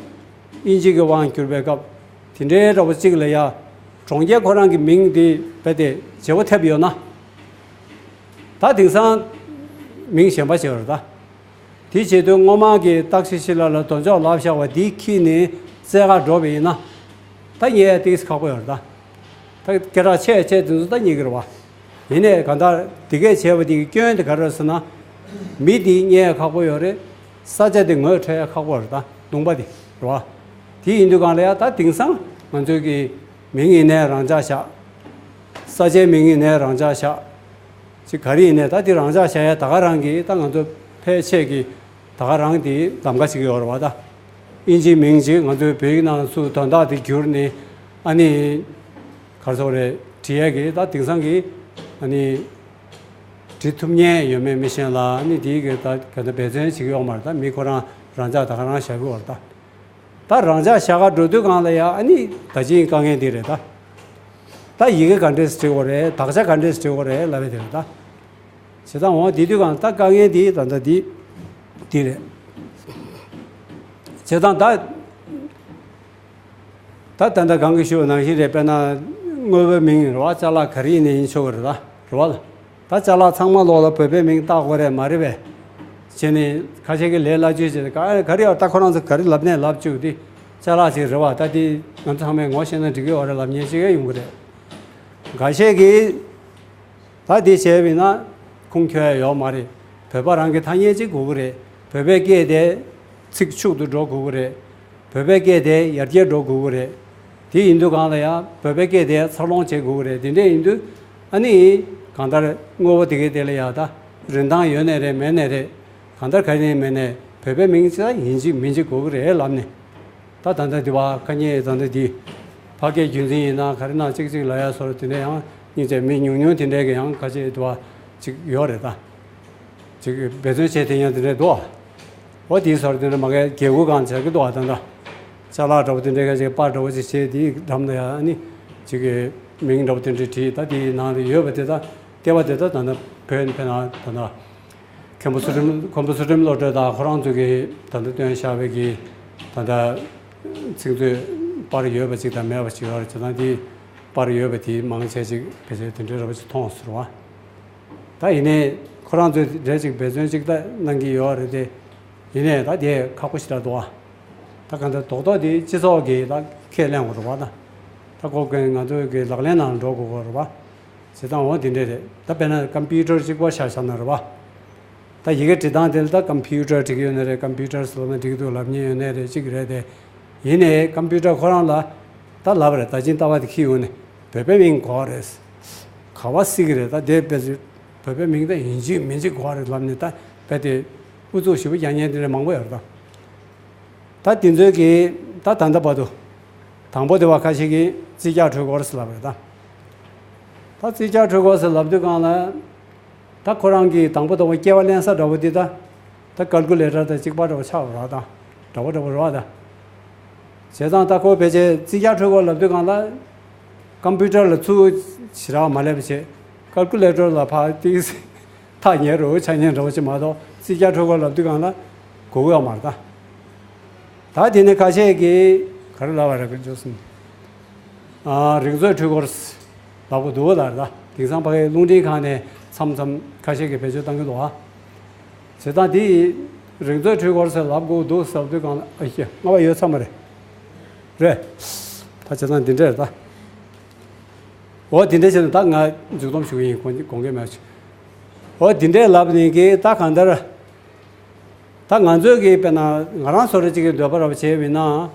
དབྱིན་ཇི་གི་དབང་བསྒྱུར་བའི་སྐབས། དེ་འདྲའི་འདྲ་པོ་གཅིག་ལ་ཡ། གྲོང་ཁྱེར་ཁོ་རང་གི་མིང་དེ་རྦད་དེ་བརྗེ་པོ་ཐེབས་ཡོད་ན། ད་དེང་སང་མིང་གཞན་པ་བྱས་པ་རེད་ད། དེ་བྱེད་དུས་སྔོན་མ་གི་སྟག་ཤི་ཤི་ལ་ལ་དོལ་ལྕོག་ལབ་བཞག་པ་དེ་ཁྱེར་ནས་རྩེ་ག་འགྲོ་བ་ཡིན་ན། ད་རྙེད་ཡ་ཏོག་ཙམ་ཁག་པོ་ཡོད་རེད་ད། ད་སྐད་གྲགས་ཆེ་ཆེ་དེ་ཚོ་ད་རྙེད་ཀྱི་རེད་བ། ཡིན་ནའི་གང་ལྟར་དེ་གས་བྱས་པ་དེ་གི་སྐྱོན་དེ་ག་རེ་རེད་ཟེར་ན། མི་དེ་རྙེད་ཡ་ཁག་པོ་ཡོད་རེད། ས་ཆ་དེ་ངོ་འཕྲོད་ཡ་ཁག་པོ་རེད་ད། ལུང་པ་དེ་རེད་བ། དེ་ཡིན་དུས་གང་ལ་ཡ་ད་དེང་སང་ང་ཚོའི་གི་མིང་ཡིན་ནའི་རང་འཇགས་བཞག་ས་ཆའི་མིང་ཡིན་ནའི་རང་འཇགས་བཞག་ཅིག་ག་རེ་ཡིན་ནའི་ད་དེ་རང་འཇགས་བཞག་ཡ་ད་ག་རང་གིས་ད་ང་ཚོ་ཕལ་ཆེར་གྱིས་ད་ག་རང་དེ་གདམ་ག་བྱེད་ཀྱི་ཡོད་རེད་བ་ད། དབྱིན་ཇིའི་མིང་ཅིག་ང་ཚོའི་བོད་ཡིག་ནང་ཚུར་དོན་དག་དེ་བསྒྱུར་ནས་ཨ་ནི་ག་རེ་ཟེར་དགོས་རེད། བྲིས་ཡས་ཀྱི་ད་དེང་སང་གི་ཨ་ནི་བྲིས་ཐུབ་མཁན་ཡོད་མེད་མི་ཤེས་ལ། ཨ་ནི་དེའི་གི་ད་ག་ད་འབད་བརྩོན་བྱེད་ཀྱི་ཡོད་མ་རེད་ད། མི་ཁོ་རང་རང་འཇགས་ད་ག་རང་བཞག་གི་ཡོད་རེད་ད། ད་རང་འཇགས་བཞག་ག་འགྲོ་དུས་གང་ལ་ཡ་ཨ་ནི་ད་ཅིའི་དཀའ་ངལ་འདི་རེད་ད། ད་ཡི་གེ་ག་འདྲས་བྲིས་དགོས་རེད། དག་ཆ་ག་འདྲས་བྲིས་དགོས་རེད་ལབ་ཡ་དེ་རེད་ད། བྱས་ཙང་འོ་དེ་དུས་གང་ད་དཀའ་ངལ་འདི་ད་ད་འདི་འདི་རེད། བྱས་ཙང་ད་ད་ད་ལྟ་གང་གི་ཞུ་བ་ནང་བཞིན་རེད། དཔེར་ན་དངོས་པོའི་མིང་རེད་བ། ཅ་ལག་ག་རེ་ཡིན་ནའི་ཡིན་ཆོག་གི་རེད་ད། རེད་བ་ལ། ད་ཅ་ལག་ཚང་མ་ལོག་ལ་བོད་པའི་མིང་བཏགས་དགོས་རེད་མ་རེད་པས། བྱས་ནས་ཁ་ཤས་ཀྱིས་ལས་སླ་བཅོས་བྱས་ཏེ་ག་ག་རེ་ཡོད་ད་ཁོ་རང་ཚོ་ག་རེ་ལབ་ནས་ལབ་བཅུག་དེ་ཅ་ལག་ཅིག་རེད་བ། ད་དེ་ང་ཚོ་ཚང་མས་ངོ་ཤེས་ན་འགྲིག་གི་ཡོད་རེད་ལབ་མཁན་ཅིག་ཡོང་གི་རེད། འགའ་ཤས་ཀྱིས་ད་དེ་བྱས་པ་ཡིན་ན་ཁུངས་འཁྱོལ་ཡ་ཡོད་མ་རེད། བོད་པ་རང་གི་ཐ་སྙད་ཅིག་དགོས་ཀྱི་རེད། བོད་པའི་སྐད་དེ་ཚིག་ཕྱུག་ཏུ་འགྲོ་དགོས་ཀྱི་རེད། བོད་པའི་སྐད་དེ་ཡར་རྒྱས་འགྲོ་དགོས་ཀྱི་རེད། དེ་ཡིན་དུས་གང་ལ་ཡང་བོད་པའི་སྐད་དེ་འཚར་ལོངས་བྱེད་དགོས་ཀྱི་རེད། དེ་འདྲ་ཡིན་དུས་ཨ་ནི་གང་ལྟར་དངོས་པོ་དེ་གའི་དེ་ལ་ཡང་ད་རིན་ཐང་ཡོད་ནའི་རེད་མེད་ནའི་རེད། གང་ལྟར་ག་ནས་མེད་ནའི་བོད་པའི་མིང་ཅིག་ཡིན་གཅིག་མིན་གཅིག་དགོས་ཀྱི་རེད་ལབ་ནས། ད་ད་ལྟ་འདི་བ་ཁ་ཉེ་ད་ལྟ་འདི་ཕ་སྐད་རྒྱུན་འཛིན་ཡིན་ན་ག་རེ་ན་གཅིག་གཅིག་ལ་ཡ་སོར་དེ་འདྲ་ཡང་སྙིང་རྗེ་མི་ཉུང་ཉུང་དེ་འདྲ་གི་ཡང་ཁ་ཆེ་འདི་བ་གཅིག་ཡོད་རེད་ད། ཅིག་འབད་བརྩོན་བྱེད་དེ་ཡང་དེ་འདྲ་འདུག་འོ་དེའི་སོར་དེ་འདྲ་མ་གའི་རྒྱལ་ཁུ་གང་བྱ་གི་འདུག་ད་ལྟ་ཅ་ལག་འདྲ་པོ་དེ་འདྲ་ག་ཅིག་པར་འདྲ་པོ་ཅིག་བྱས་དེའི་འགྲམ་ལ་ཡ་ཨ་ནི་ཅིག་གི་མིང་འདྲ་པོ་དེ་འདྲ་བྲིས། ད་དེའི་ནང་ལ་ཡོད་པ་དེ་ད་ལྟེ་བ་དེ་ད་ད་ལྟ་བོད་ཕན་ན་ད་ལྟ། མཁན་པོ་ཚུལ་ཁྲིམས། མཁན་པོ་ཚུལ་ཁྲིམས་བློ་གྲོས་དང་ཁོ་རང་ཚོ་གིས་ད་ལྟ་བཏོན་བཞག་པའི་གི་ད་ལྟ་ཚིག་མཛོད་པར་ཡོད་པ་ཅིག་དང་མེད་པ་ཅིག་ཡོད་རེད། བྱས་ཙང་དེ་པར་ཡོད་པ་དེ་མང་ཆེ་ཅིག་ཕལ་ཆེར་དེ་འདྲའི་ར་བ་ཅིག་མཐོང་ཟེར་བ། ད་ཡིན་ནའི་ཁོ་རང་ཚོས་འདྲ་ཅིག་འབད་བརྩོན་ཅིག་ད་གནང་གི་ཡོད་རེད་དེ། ཡིན་ནའི་ད་དེ་ཁག་པོ་ཞིག་རེད་འདུག་བ། ད་གང་ལྟར་རྡོག་རྡོག་དེ་སྤྱི་ཚོགས་ཀྱིས་ད་ཁས་ལེན་དགོས་རེད་བ་ད། ད་ཁོ་ཀྱིས་ང་ཚོའི་གི་ལག་ལེན་ནང་འགྲོ་དགོས་རེད་བ། བྱེད་སྟངས་འོ་དེ་འདྲས་རེད། ད་དཔེར་ན་ཀམ་པུ་ཊར་གཅིག་པོ་ཆ་བཞག་ན་རེད་བ། ད་ཡི་གེ་འབྲི་སྟངས་དེ་ལ་ད་ཀམ་པུ་ཊར་འབྲི་གི་ཡོད་ན་རེད། ཀམ་པུ་ཊར་ཟེར་ན་འགྲིག་འདུག་ལབ་མཁན་ཡོད་ན་རེད། གཅིག་རེད་དེ། ཡིན་ནའི་ཀམ་པུ་ཊར་ཁོ་རང་ལ་ད་ལབ་རེད། ད་ཅིང་ལྟ་བ་དེ་ཁྱི་ཡོང་ནས་བོད་པའི་མིང་གོ་རེད། ག་ ག་བ་སྲིད་ཀྱི་རེད། ད་དེ་བོད་པའི་བོད་པའི་མིང་ད་ཡིན་གཅིག་མིན་གཅིག་གོ་བ་རེད་ལབ་ནས་ད་བོད་དེ་ཨུ་ཚུགས་ཞེ་པོ་རྒྱག་མཁན་དེ་འདྲ་མང་པོ་ཡོད་རེད་ད། ད་དེ་ཚོའི་གི་ད་ད་ལྟ་བར་དུ་དང་པོ་དེ་བ་ཁ་ཤས་ཀྱིས་རྩིས་རྒྱག་འཕྲུལ་འཁོར་ཟེར་ལབ་རེད་ད། ད་རྩིས་རྒྱག་འཕྲུལ་འཁོར་ཟེར་ལབ་དུས་སྒང་ལ། ད་ཁོ་རང་གིས་དང་པོ་དང་པོ་སྐྱེ་བ་ལེན་ས་འདྲ་བོ་འདི་ད། ད་ཀལ་ཀུ་ལེ་ཊར་དང་གཅིག་པ་འདྲ་བོ་ཆགས་ར་ད། འདྲ་བོ་འདྲ་བོ་ར་ད། བྱས་ཙང་ད་ཁོ་ཕལ་ཆེར་རྩིས་རྒྱག་འཕྲུལ་འཁོར་ལབ་དུས་སྒང་ལ། ཀམ་པུ་ཊར་ལ་ཚུར་ཞེ་དྲག་མ་སླེབས་པ་བྱས། ཀལ་ཀུ་ལེ་ཊར་ལ་ཕར་ཏིག་ཐག་ཉེ་རུ་ཆགས་ཉེ་འདྲ་བོ་ཅིག་མ་གཏོགས་རྩིས་རྒྱག་འཕྲུལ་འཁོར་ལབ་དུས་སྒང་ལ་གོ་གི་ཡོད་མ་རེད་ད། ད་དེ་ནས་ཁ་ཤས་ཀྱིས་ག་རེ་ལབ་པ་རེད་གི་འཇོག་སོང་། ཨ། རིག་མཛོད་འཕྲུལ་འཁོར་ལབ་དགོས་འདུག་ལ་རེད་ད། དེང་སང་ཕ་གིའི་རླུང་འཕྲིན་ཁང་ནས་མཚམས་མཚམས་ཁ་ཤས་ཀྱིས་བེད་སྤྱོད་གཏང་གི་འདུག་ཨ། བྱས་ཙང་དེ་རིག་མཛོད་འཕྲུལ་འཁོར་ཟེར་ལབ་དགོས་འདུག་ཟེར་དུས་སྒང་ལ། ཨ་ཤེ། ལྔ་པ་ཡོལ་ཚར་མ་རེད། རེད། ད་བྱས་ཙང་འདི་འདྲ་རེད་ད། འོ་དེ་འདྲ་བྱས་ན་ད་ང་མཇུག་སྡོམ་ཞུ་གི་ཡིན། དགོངས་དགོངས་འགལ་མེད་པ་བྱས། འོ་དེ་འདྲ་ལབ་ནས་གི་ད་གང་ལྟར། ད་ང་ཚོས་ཀྱི་དཔེར་ན་ང་རང་ཚོ་རེ་གཅིག་གི་འདོད་པ་ར་བ་བྱས་པ་ཡིན་ན།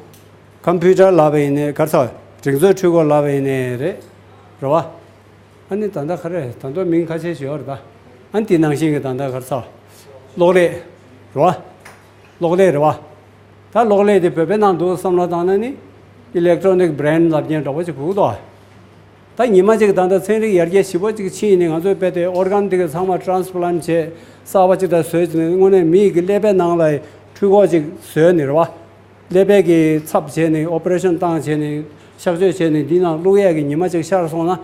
ཀམ་པུ་ཊར་ལབ་པ་ཡིན་ནའི་ག་རེ་ཟེར། རིག་མཛོད་འཕྲུལ་འཁོར་ལབ་པ་ཡིན་ནའི་རེད། རེད་བ། ཨ་ནི་ད་ལྟ་ག་རེ་ད་དུང་མིང་ཁ་ཤས་ཤིག་ཡོད་རེད་ད། ཨ་ནི་དེ་ནང་བཞིན་གྱི་ད་ལྟ་ག་རེ་ཟེར། གློག་ཀླད། རེད་བ། གློག་ཀླད་རེད་བ། ད་གློག་ཀླད་དེ་བོད་པའི་ནང་འདུག་བསམ་བློ་བཏང་ན་ནི། ཨི་ལེག་ཊོ་ནིག་བྷི་རེན་ལབ་མཁན་འདྲ་བོ་ཅིག་དགོས་ཀྱི་འདུག་ཨ། ད་ཉི་མ་གཅིག་ད་ལྟ་ཚན་རིག་ཡར་རྒྱས་ཞེ་པོ་ཅིག་ཕྱིན་ནས་ང་ཚོའི་དཔེ་དེ་ཨོར་གན་དེ་ག་ཚང་མ་ཊ་རན་སི་པ་ལན་ཊི་བྱས་གསར་པ་ཅིག་ད་བཟོས་ནས་དངོས་གནས་མི་ཡི་གི་ཀླད་པའི་ནང་ལ་འཕྲུལ་འཁོར་ཅིག་བཟོས་ནས་རེད་བ། ཀླད་པའི་གི་ཚབ་བྱས་ནས་ཨོ་པ་རེ་ཤན་བཏང་བྱས་ནས་གཤག་བཅོས་བྱས་ནས་འདི་ནང་བླུག་ཡས་ཀྱི་ཉི་མ་ཅིག་ཤར་སོང་ན།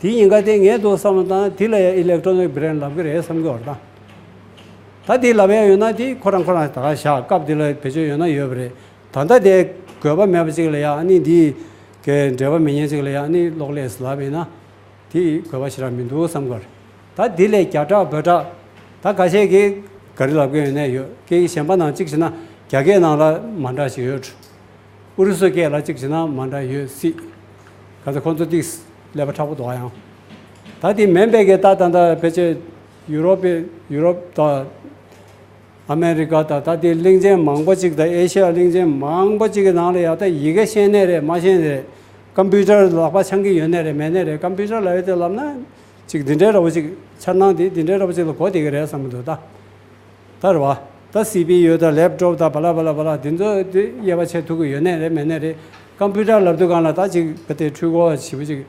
དེ་ཉེན་ཁ་དེ་ངས་འདུག་བསམ་བློ་བཏང་ན་དེ་ལ་ཡང་ཨི་ལེག་ཊོ་ནིག་བྷི་རེན་ལབ་ཀྱི་རེད་བསམ་གྱི་ཡོད་རེད་ད། ད་དེ་ལབ་ཡ་ཡོད་ན་དེ་ཁོ་རང་ཁོ་རང་ད་ག་བཞག་སྐབས་དེ་ལ་བེད་སྤྱོད་ཡོད་ན་ཡོད་པ་རེད། ད་ལྟ་དེ་དགོས་པ་མེད་པ་ཅིག་ལ་ཡ་ཨ་ནི་འདི་གའི་འབྲེལ་བ་མེད་མཁན་ཅིག་ལ་ཡ་ཨ་ནི་གློག་ཀླད་ལབ་ཡིན་ན་དེ་དགོས་པ་ཞེ་དྲག་མི་འདུག་བསམ་གི་རེད། ད་དེ་ལས་རྒྱ་གྲགས་བོད་གྲགས་ད་ཁ་ཤས་ཀྱིས་ག་རེ་ལབ་ཀྱི་ཡོད་ན་ཡོད། སྐད་ཡིག་གཞན་པ་ནང་གཅིག་བྱས་ན་རྒྱ་སྐད་ནང་ལ་མ་འདྲ་ཞིག་ཡོད། ཨུ་རུ་སུ་སྐད་ལ་གཅིག་བྱས་ན་མ་འདྲ་ཡོད་སྲིད། ག་ཚོད་ཁོང་ཚོ་ཏིག་ཀླད་པ་མཁྲེགས་པོ་འདུག་ཨ། ཡང་ད་དེ་མིན་པའི་གི་ད་ད་ད་ཕལ་ཆེར་ཡུ་རོབ་པའི་ཡུ་རོབ་དང་ཨ་མེ་རི་ཀ་དང་ད་དེ་གླིང་ཆེན་མང་པོ་ཅིག་དང་ཨེ་ཤི་ཡ་གླིང་ཆེན་མང་པོ་ཅིག་གི་ནང་ལ་ཡ་ད་ཡི་གེ་ཤེས་ནའི་རེད་མ་ཤེས་ནའི་རེད། ཀམ་པུ་ཊར་ལག་པ་འཆང་གི་ཡོད་ནའི་རེད་མེད་ནའི་རེད། ཀམ་པུ་ཊར་ལབ་ཡས་དེ་ལབ་ན་ཅིག་འདི་འདྲའི་འདྲ་བོ་ཅིག་འཆར་སྣང་དེ་འདི་འདྲའི་འདྲ་བོ་ཅིག་ལ་གོ་བསྡད་ཀྱི་རེད་བསམ་གྱི་འདུག་ད། ད་རེད་བ། ད་སི་པི་ཡུ་དང་ལེབ་ཊོབ་དང་བ་ལ་བ་ལ་བ་ལ་དེ་ཚོ་དེ་དབྱེ་བ་ཕྱེ་ཐུབ་ཀྱི་ཡོད་ནའི་རེད་མེད་ནའི་རེད། ཀམ་པུ་ཊར་ལབ་དུས་སྒང་ལ་ད་ཅིག་བ་དེ་འཕྲུལ་འཁོར་ཞེ་པོ་ཅིག་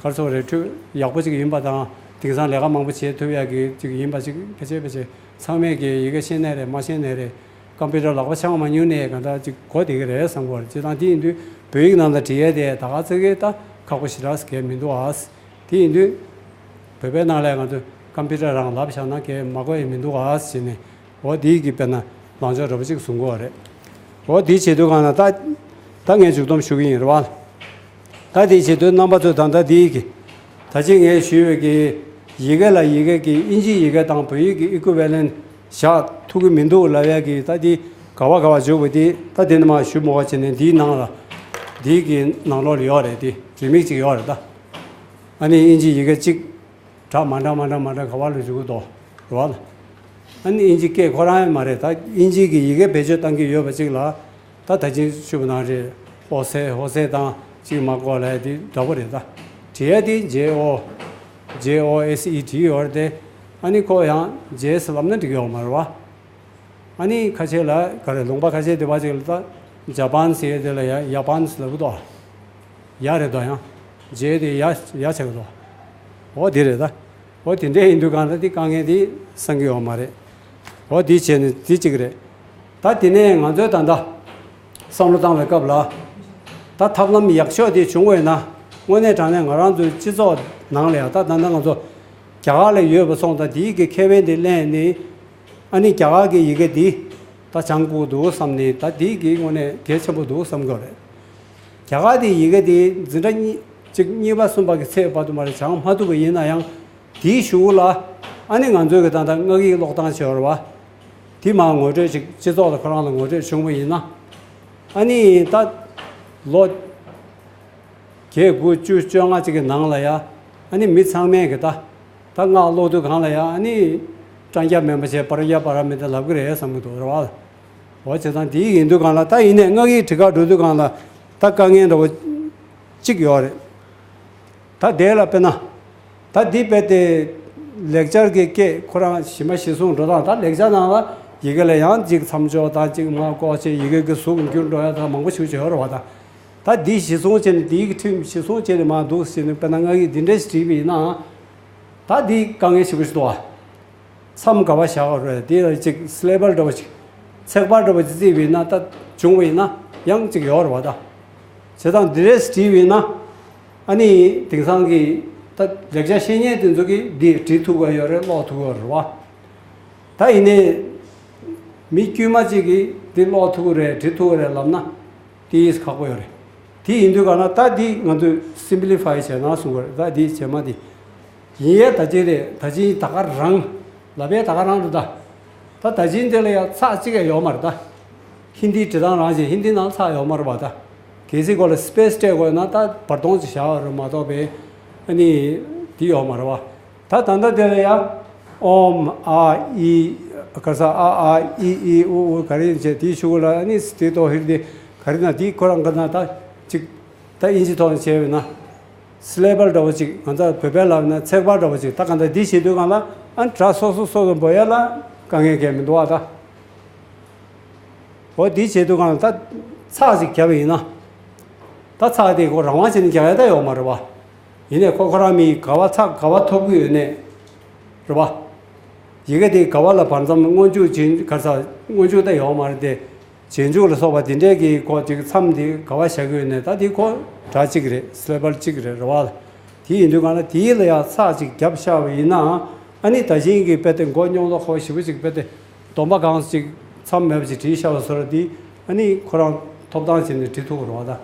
ག་རེ་ཟེར་དགོས་རེད། འཕྲུལ་ཡག་པོ་ཅིག་ཡིན་པ་དང་དེང་སང་ལས་ཀ་མང་པོ་བྱེད་ཐུབ་ཡག་གི་ཅིག་ཡིན་པ་ཅིག་ཕལ་ཆེར་ཕལ་ཆེར་ཚང་མས་ཀྱི་ཡི་གེ་ཤེས་ནའི་རེད་མ་ཤེས་ནའི་རེད། ཀམ་པུ་ཊར་ལག་པ་འཆང་མ་མྱོང་ནའི་གང་ལྟར་ཅིག་གོ་བསྡད་ཀྱི་རེད་བསམ་གྱི་ཡོད་རེད། བྱས་ཙང་དེ་ཡིན་དུས་བོད་ཡིག་ནང་ལ་བྲིས་ཡས་དེ་ད་ག་ཚོད་ཀྱི་ད་ཁག་པོ་ཞེ་དྲག་གས་མི་འདུག་ཨ། དེ་ཡིན་དུས་བོད་པའི་ནང་ལ་ང་ཚོས་ཀམ་པུ་ཊར་རང་ལབ་བཞག་ན་གས་མ་གོ་ཡས་མི་འདུག་ཨ་ཟེར་ནས། འོ་དེའི་གི་དཔེར་ན་ལངས་ཕྱོགས་འདྲ་པོ་ཅིག་བཟུང་གི་ཡོད་རེད། འོ་དེ་བྱེད་དུས་སྒང་ལ་ད་ད་ངས་མཇུག་སྡོམ་ཞུ་གི་ཡིན་རེད་བ། ད་དེ་བྱེད་དུས་རྣམ་པ་ཚོས་ད་ལྟ་དེའི་གི་ད་ཅི་ངས་ཞུས་པའི་གི་ཡི་གེ་ལ་ཡི་གེ་གི་ཨིན་ཇི་ཡི་གེ་དང་བོད་ཡིག་གི་ཨི་ཀུ་ཝེ་ལེན་བཞག་ཐུབ་ཀྱི་མི་འདུག་ལབ་ཡ་གི་ད་དེ་ག་བ་ག་བ་འཇུག་པ་དེ་ད་དེ་ནི་མ་ཞུ་མོ་བ་བྱས་ནས་འདིའི་ནང་ལ་འདིའི་གི་ནང་ལོགས་ལ་ཡོད་རེད། དེ་རིན་མེད་ཅིག་ཡོད་རེད་ད། ཨ་ནི་ཨིན་ཇི་ཡི་གེ་གཅིག་གྲགས་མ་འདྲ་མ་འདྲ་མ་འདྲ་ག་བ་ལ་འཇུག་གི་འདུག་རེད་བ། ཨ་ནི་ཨིན་ཇི་སྐད་ཁོ་རང་ཡང་མ་རེད། ད་ཨིན་ཇི་གི་ཡི་གེ་བེད་སྤྱོད་བཏང་གི་ཡོད་པ་གཅིག་ལ་ད་ད་ཅིང་ཞུ་བ་ནང་རེད། ཨོ་སེ་ཧོ་སེ་དང་གཅིག་མ་གོ་ལ་དེ་འདྲ་པོ་རེད། ད་བྲིས་ཡ་དེ་ཇེ་ཨོ་ཇེ་ཨོ་ཨེ་སི་ཨི་བྲིས་ཡོད་རེད་དེ། ཨ་ནི་ཁོ་ཡང་ཇེ་ཨེ་སི་ལབ་ན་འགྲིག་ཡོད་མ་རེད་བ། ཨ་ནི་ཁ་ཤས་ལ་ག་རེ་ལུང་པ་ཁ་ཤས་དེ་བ་ཅིག་ལ་ད་ཇ་པན་ཟེར་དེ་ལ་ཡ་ཡ་པན་ཟེར་ལབ་གི་འདུག་ཡ་རེད་དོ། ཡང་ཇེ་དེ་ཡ་ཡ་ཆགས་གི་འདུག་འོ་དེ་རེད་ད། འོ་དེ་འདྲ་ཡིན་དུས་གང་ལ་དེ་དཀའ་ངལ་དེ་སང་གི་ཡོད་མ་རེད། འོ་དེ་བྱས་ནས་དེ་གཅིག་རེད། ད་དེ་ནས་ང་ཚོས་ད་ལྟ་བསམ་བློ་བཏང་བའི་སྐབས་ལ། ད་ཐབས་ལམ་ཡག་ཤོས་དེ་བྱུང་བས་ན་དངོས་གནས་དྲང་གནས་ང་རང་ཚོའི་སྤྱི་ཚོགས་ནང་ལ་ཡང་ད་ད་ལྟ་ང་ཚོ་རྒྱ་གར་ལ་ཡོད་པ་སོང་ད་དེའི་གི་ཁེ་ཕན་དེ་ལེན་ནས། ཨ་ནི་རྒྱ་གར་གྱི་ཡི་གེ་འདི་ད་སྦྱང་དགོས་འདུག་བསམ་ནས་ད་འདི་གི་དངོས་གནས་གལ་ཆེན་པོ་འདུག་བསམ་གྱི་རེད། རྒྱ་གར་གྱི་ཡི་གེ་འདི་འཛིན་གྲྭ་གཉིས་གཅིག་གཉིས་པ་གསུམ་པ་གི་ཚད་བར་དུ་མ་རེད་སྦྱང་མ་ཐུབ་པ་ཡིན་ན་ཡང་དེའི་གཞུག་ལ་ཨ་ནི་ང་ཚོའི་གི་ད་ལྟ་སྔགས་ཡིག་ཀློག་སྟངས་བྱས་པ་རེད་བ། དེ་མར་ངོ་སྤྲོད་ཅིག་སྤྱི་ཚོགས་ལ་ཁོ་རང་ལ་ངོ་སྤྲོད་བྱུང་བ་ཡིན་ན། ཨ་ནི་ད་ལོ་བརྒྱད་དགུ་བཅུ་བཅོ་ལྔ་ཅིག་གི་ནང་ལ་ཡ། ཨ་ནི་མི་ཚང་མས་གི་ད། ད་སྔགས་ཀློག་དུས་སྒང་ལ་ཡ་ཨ་ནི། པྲཛྙཱ་མན་པ་བྱས་པྲཛྙཱ་པཱ་ར་མི་ཏཱ་ལབ་གི་རེད་བསམ་གི་འདུག་རེད་བ། འོ་བྱས་ཙང་དེ་ཡིན་དུས་སྒང་ལ་ད་ཡིན་ནའི་སྔགས་ཡིག་བྲིས་ཁ་འགྲོ་དུས་སྒང་ལ་ད་དཀའ་ངལ་འདྲ་བོ་གཅིག་ཡོད་རེད། ད་དེ་ལ་དཔེར་ན། ད་འདི་རྦད་དེ་ལེགས་སྦྱར་གྱི་སྐད་ཁོ་རང་གཞི་མ་གཞི་བཟུང་འགྲོ་སྟངས། ད་ལེགས་སྦྱར་ནང་ལ་ཡི་གེ་ལ་ཡང་གཅིག་མཚམས་འཇོག་དང་གཅིག་མར་བཀོག་བྱས་ཡི་གེ་གི་གཟུགས་འགྱུར་འགྲོ་ཡ་དང་མང་པོ་ཞིག་ཡོད་རེད་བ། ད་ད་འདི་གཞི་བཟུང་བྱས་ནས་འདིའི་གི་ཁྲིམས་གཞི་བཟུང་བྱས་ནས་མར་འདུག་ཟེར་ནས་དཔེར་ན་ང་གིས་འདི་འདྲས་ཞིག་བྲིས་པ་ཡིན་ན། ད་འདི་དཀའ་ངལ་ཞེ་པོ་ཞིག་འདུག་བ། མཚམས་ག་བ་བཞག་དགོས་རེད། དེ་ལ་ཅིག་སི་ལེ་བལ་འདྲ་བོ་ཅིག་ཚེག་བར་འདྲ་བོ་ཅིག་བརྩིས་པ་ཡིན་ན། ད་བྱུང་བ་ཡིན་ན་ཡང་ཅིག་ཡོད་རེད་བ། ད་བྱས་ཙང་འདི་འདྲས་བྲིས་པ་ཡིན་ན། ཨ་ནི་དེང་སང་གི་ད་ལེགས་སྦྱར་ཤེས་མཁན་དེ་ཚོ་གིས་འདི་འབྲི་ཐུབ་ཀྱི་ཡོད་རེད། ཀློག་ཐུབ་ཀྱི་ཡོད་རེད་བ། ད་ཡིན་ནའི་མི་དཀྱུས་མ་ཅིག་གིས་འདི་ཀློག་ཐུབ་ཀྱི་རེད་འབྲི་ཐུབ་ཀྱི་རེད་ལབ་ན་ཏིས་ཁག་པོ་ཡོད་རེད། དེ་ཡིན་དུས་ག་ན་ད་འདི་ང་ཚོས་སིམ་པི་ལི་ཕའི་བྱས་ན་གསུང་གི་རེད། ད་འདི་བྱེ་མ་འདི། ཡིན་ཡས་ད་ཅི་རེད། ད་ཅི་ད་ག་རང་ལབ་ཡས་ད་ག་རང་རེད་ད། ད་ད་ཅི་འདི་ལ་ཡ་ཚགས་གཅིག་ཡང་ཡོད་མ་རེད་ད། ཧིན་དིའི་འབྲི་སྟངས་རང་བཞིན་ཧིན་དིའི་ནང་ཚགས་ཡོད་མ་རེད་པ་ད། གལ་སྲིད་ཁོ་ལ་སི་པེ་སི་སྤྲད་དགོས་ན་ད་བར་སྟོང་ཅིག་བཞག་ཡོད་རེད་མ་གཏོགས་པའི་ཨ་ནི་འདི་ཡོད་མ་རེད་པ། ད་ད་ལྟ་འདི་ལ་ཡ་ཨོམ་ཨ་ཨི་ག་ས་ཨ་ཨ་ཨི་ཨི་ཨུ་ཨུ་ག་རེ་ཡིན་བྱས་དེའི་ཤུ་གུ་ལ་ཨ་ནི་སི་ཏི་ཏོ་ཧིར་དེ་ག་རེ་ན་དེའི་ཁོ་རང་ག་ན་ད་ཅིག་ད་ཨིན་ཇི་ཐོག་ནས་བྱས་པས་ན། སི་ལེ་བལ་འདྲ་བོ་ཅིག་ང་ཚོ་བོད་པའི་ལབ་ན་ཚེག་བར་འདྲ་བོ་ཅིག་ད་ག་འདྲ་འདི་བྱེད་དུས་སྒང་ལ་ཨ་ནི་སྒྲ་སོ་སོ་སོ་སོ་འབོད་ཡ་ལ་དཀའ་ངལ་གང་ཡང་མི་འདུག་བ་ད། འོ་འདི་བྱེད་དུས་སྒང་ལ་ད་ཚགས་ཅིག་བརྒྱབ་པ་ཡིན་ན། ད་ཚགས་དེ་ཁོ་རང་དབང་བྱས་ནས་རྒྱག་ཡ་ད་ཡོད་མ་རེད་བ། ཡིན་ནའི་ཁོ་ཁོ་རང་མི་ག་བ་ཚགས་ག་བ་ཐོབ་ཀྱི་ཡོད་ནའི་རེད་བ། ཡི་གེ་དེ་ག་བ་ལ་བར་མཚམས་སྔོན་འཇུག་རྗེས་ག་ས་སྔོན་འཇུག་ད་ཡོད་མ་རེད་དེ། རྗེས་འཇུག་ལ་སོགས་པ་དེ་འདྲས་ཀྱི་སྐོར་ཅིག་མཚམས་དེ་ག་བ་བཞག་གི་ཡོད་ནས་ད་དེ་ཁོ་སྒྲ་གཅིག་རེད། སི་ལེ་བལ་གཅིག་རེད་རེད་བ། དེ་ཡིན་དུས་གང་ལ་དེའི་ལ་ཡང་ཚགས་ཅིག་བརྒྱབ་བཞག་པ་ཡིན་ནའང་ཨ་ནི་ད་གཞན་གྱི་དཔེ་དེ་མགོ་རྙོག་ལོ་ཁོ་ཞེ་པོ་ཅིག་དཔེ་དེ་སྡོམ་པ་གང་ཅིག་མཚམས་མེད་པ་ཅིག་བྲིས་བཞག་པ་བཟོ་འདྲ་དེ་ཨ་ནི་ཁོ་རང་ཐོབ་ཐང་བྱས་ནས་བྲིས་ཐུབ་ཀྱི་རེད་བ་ད།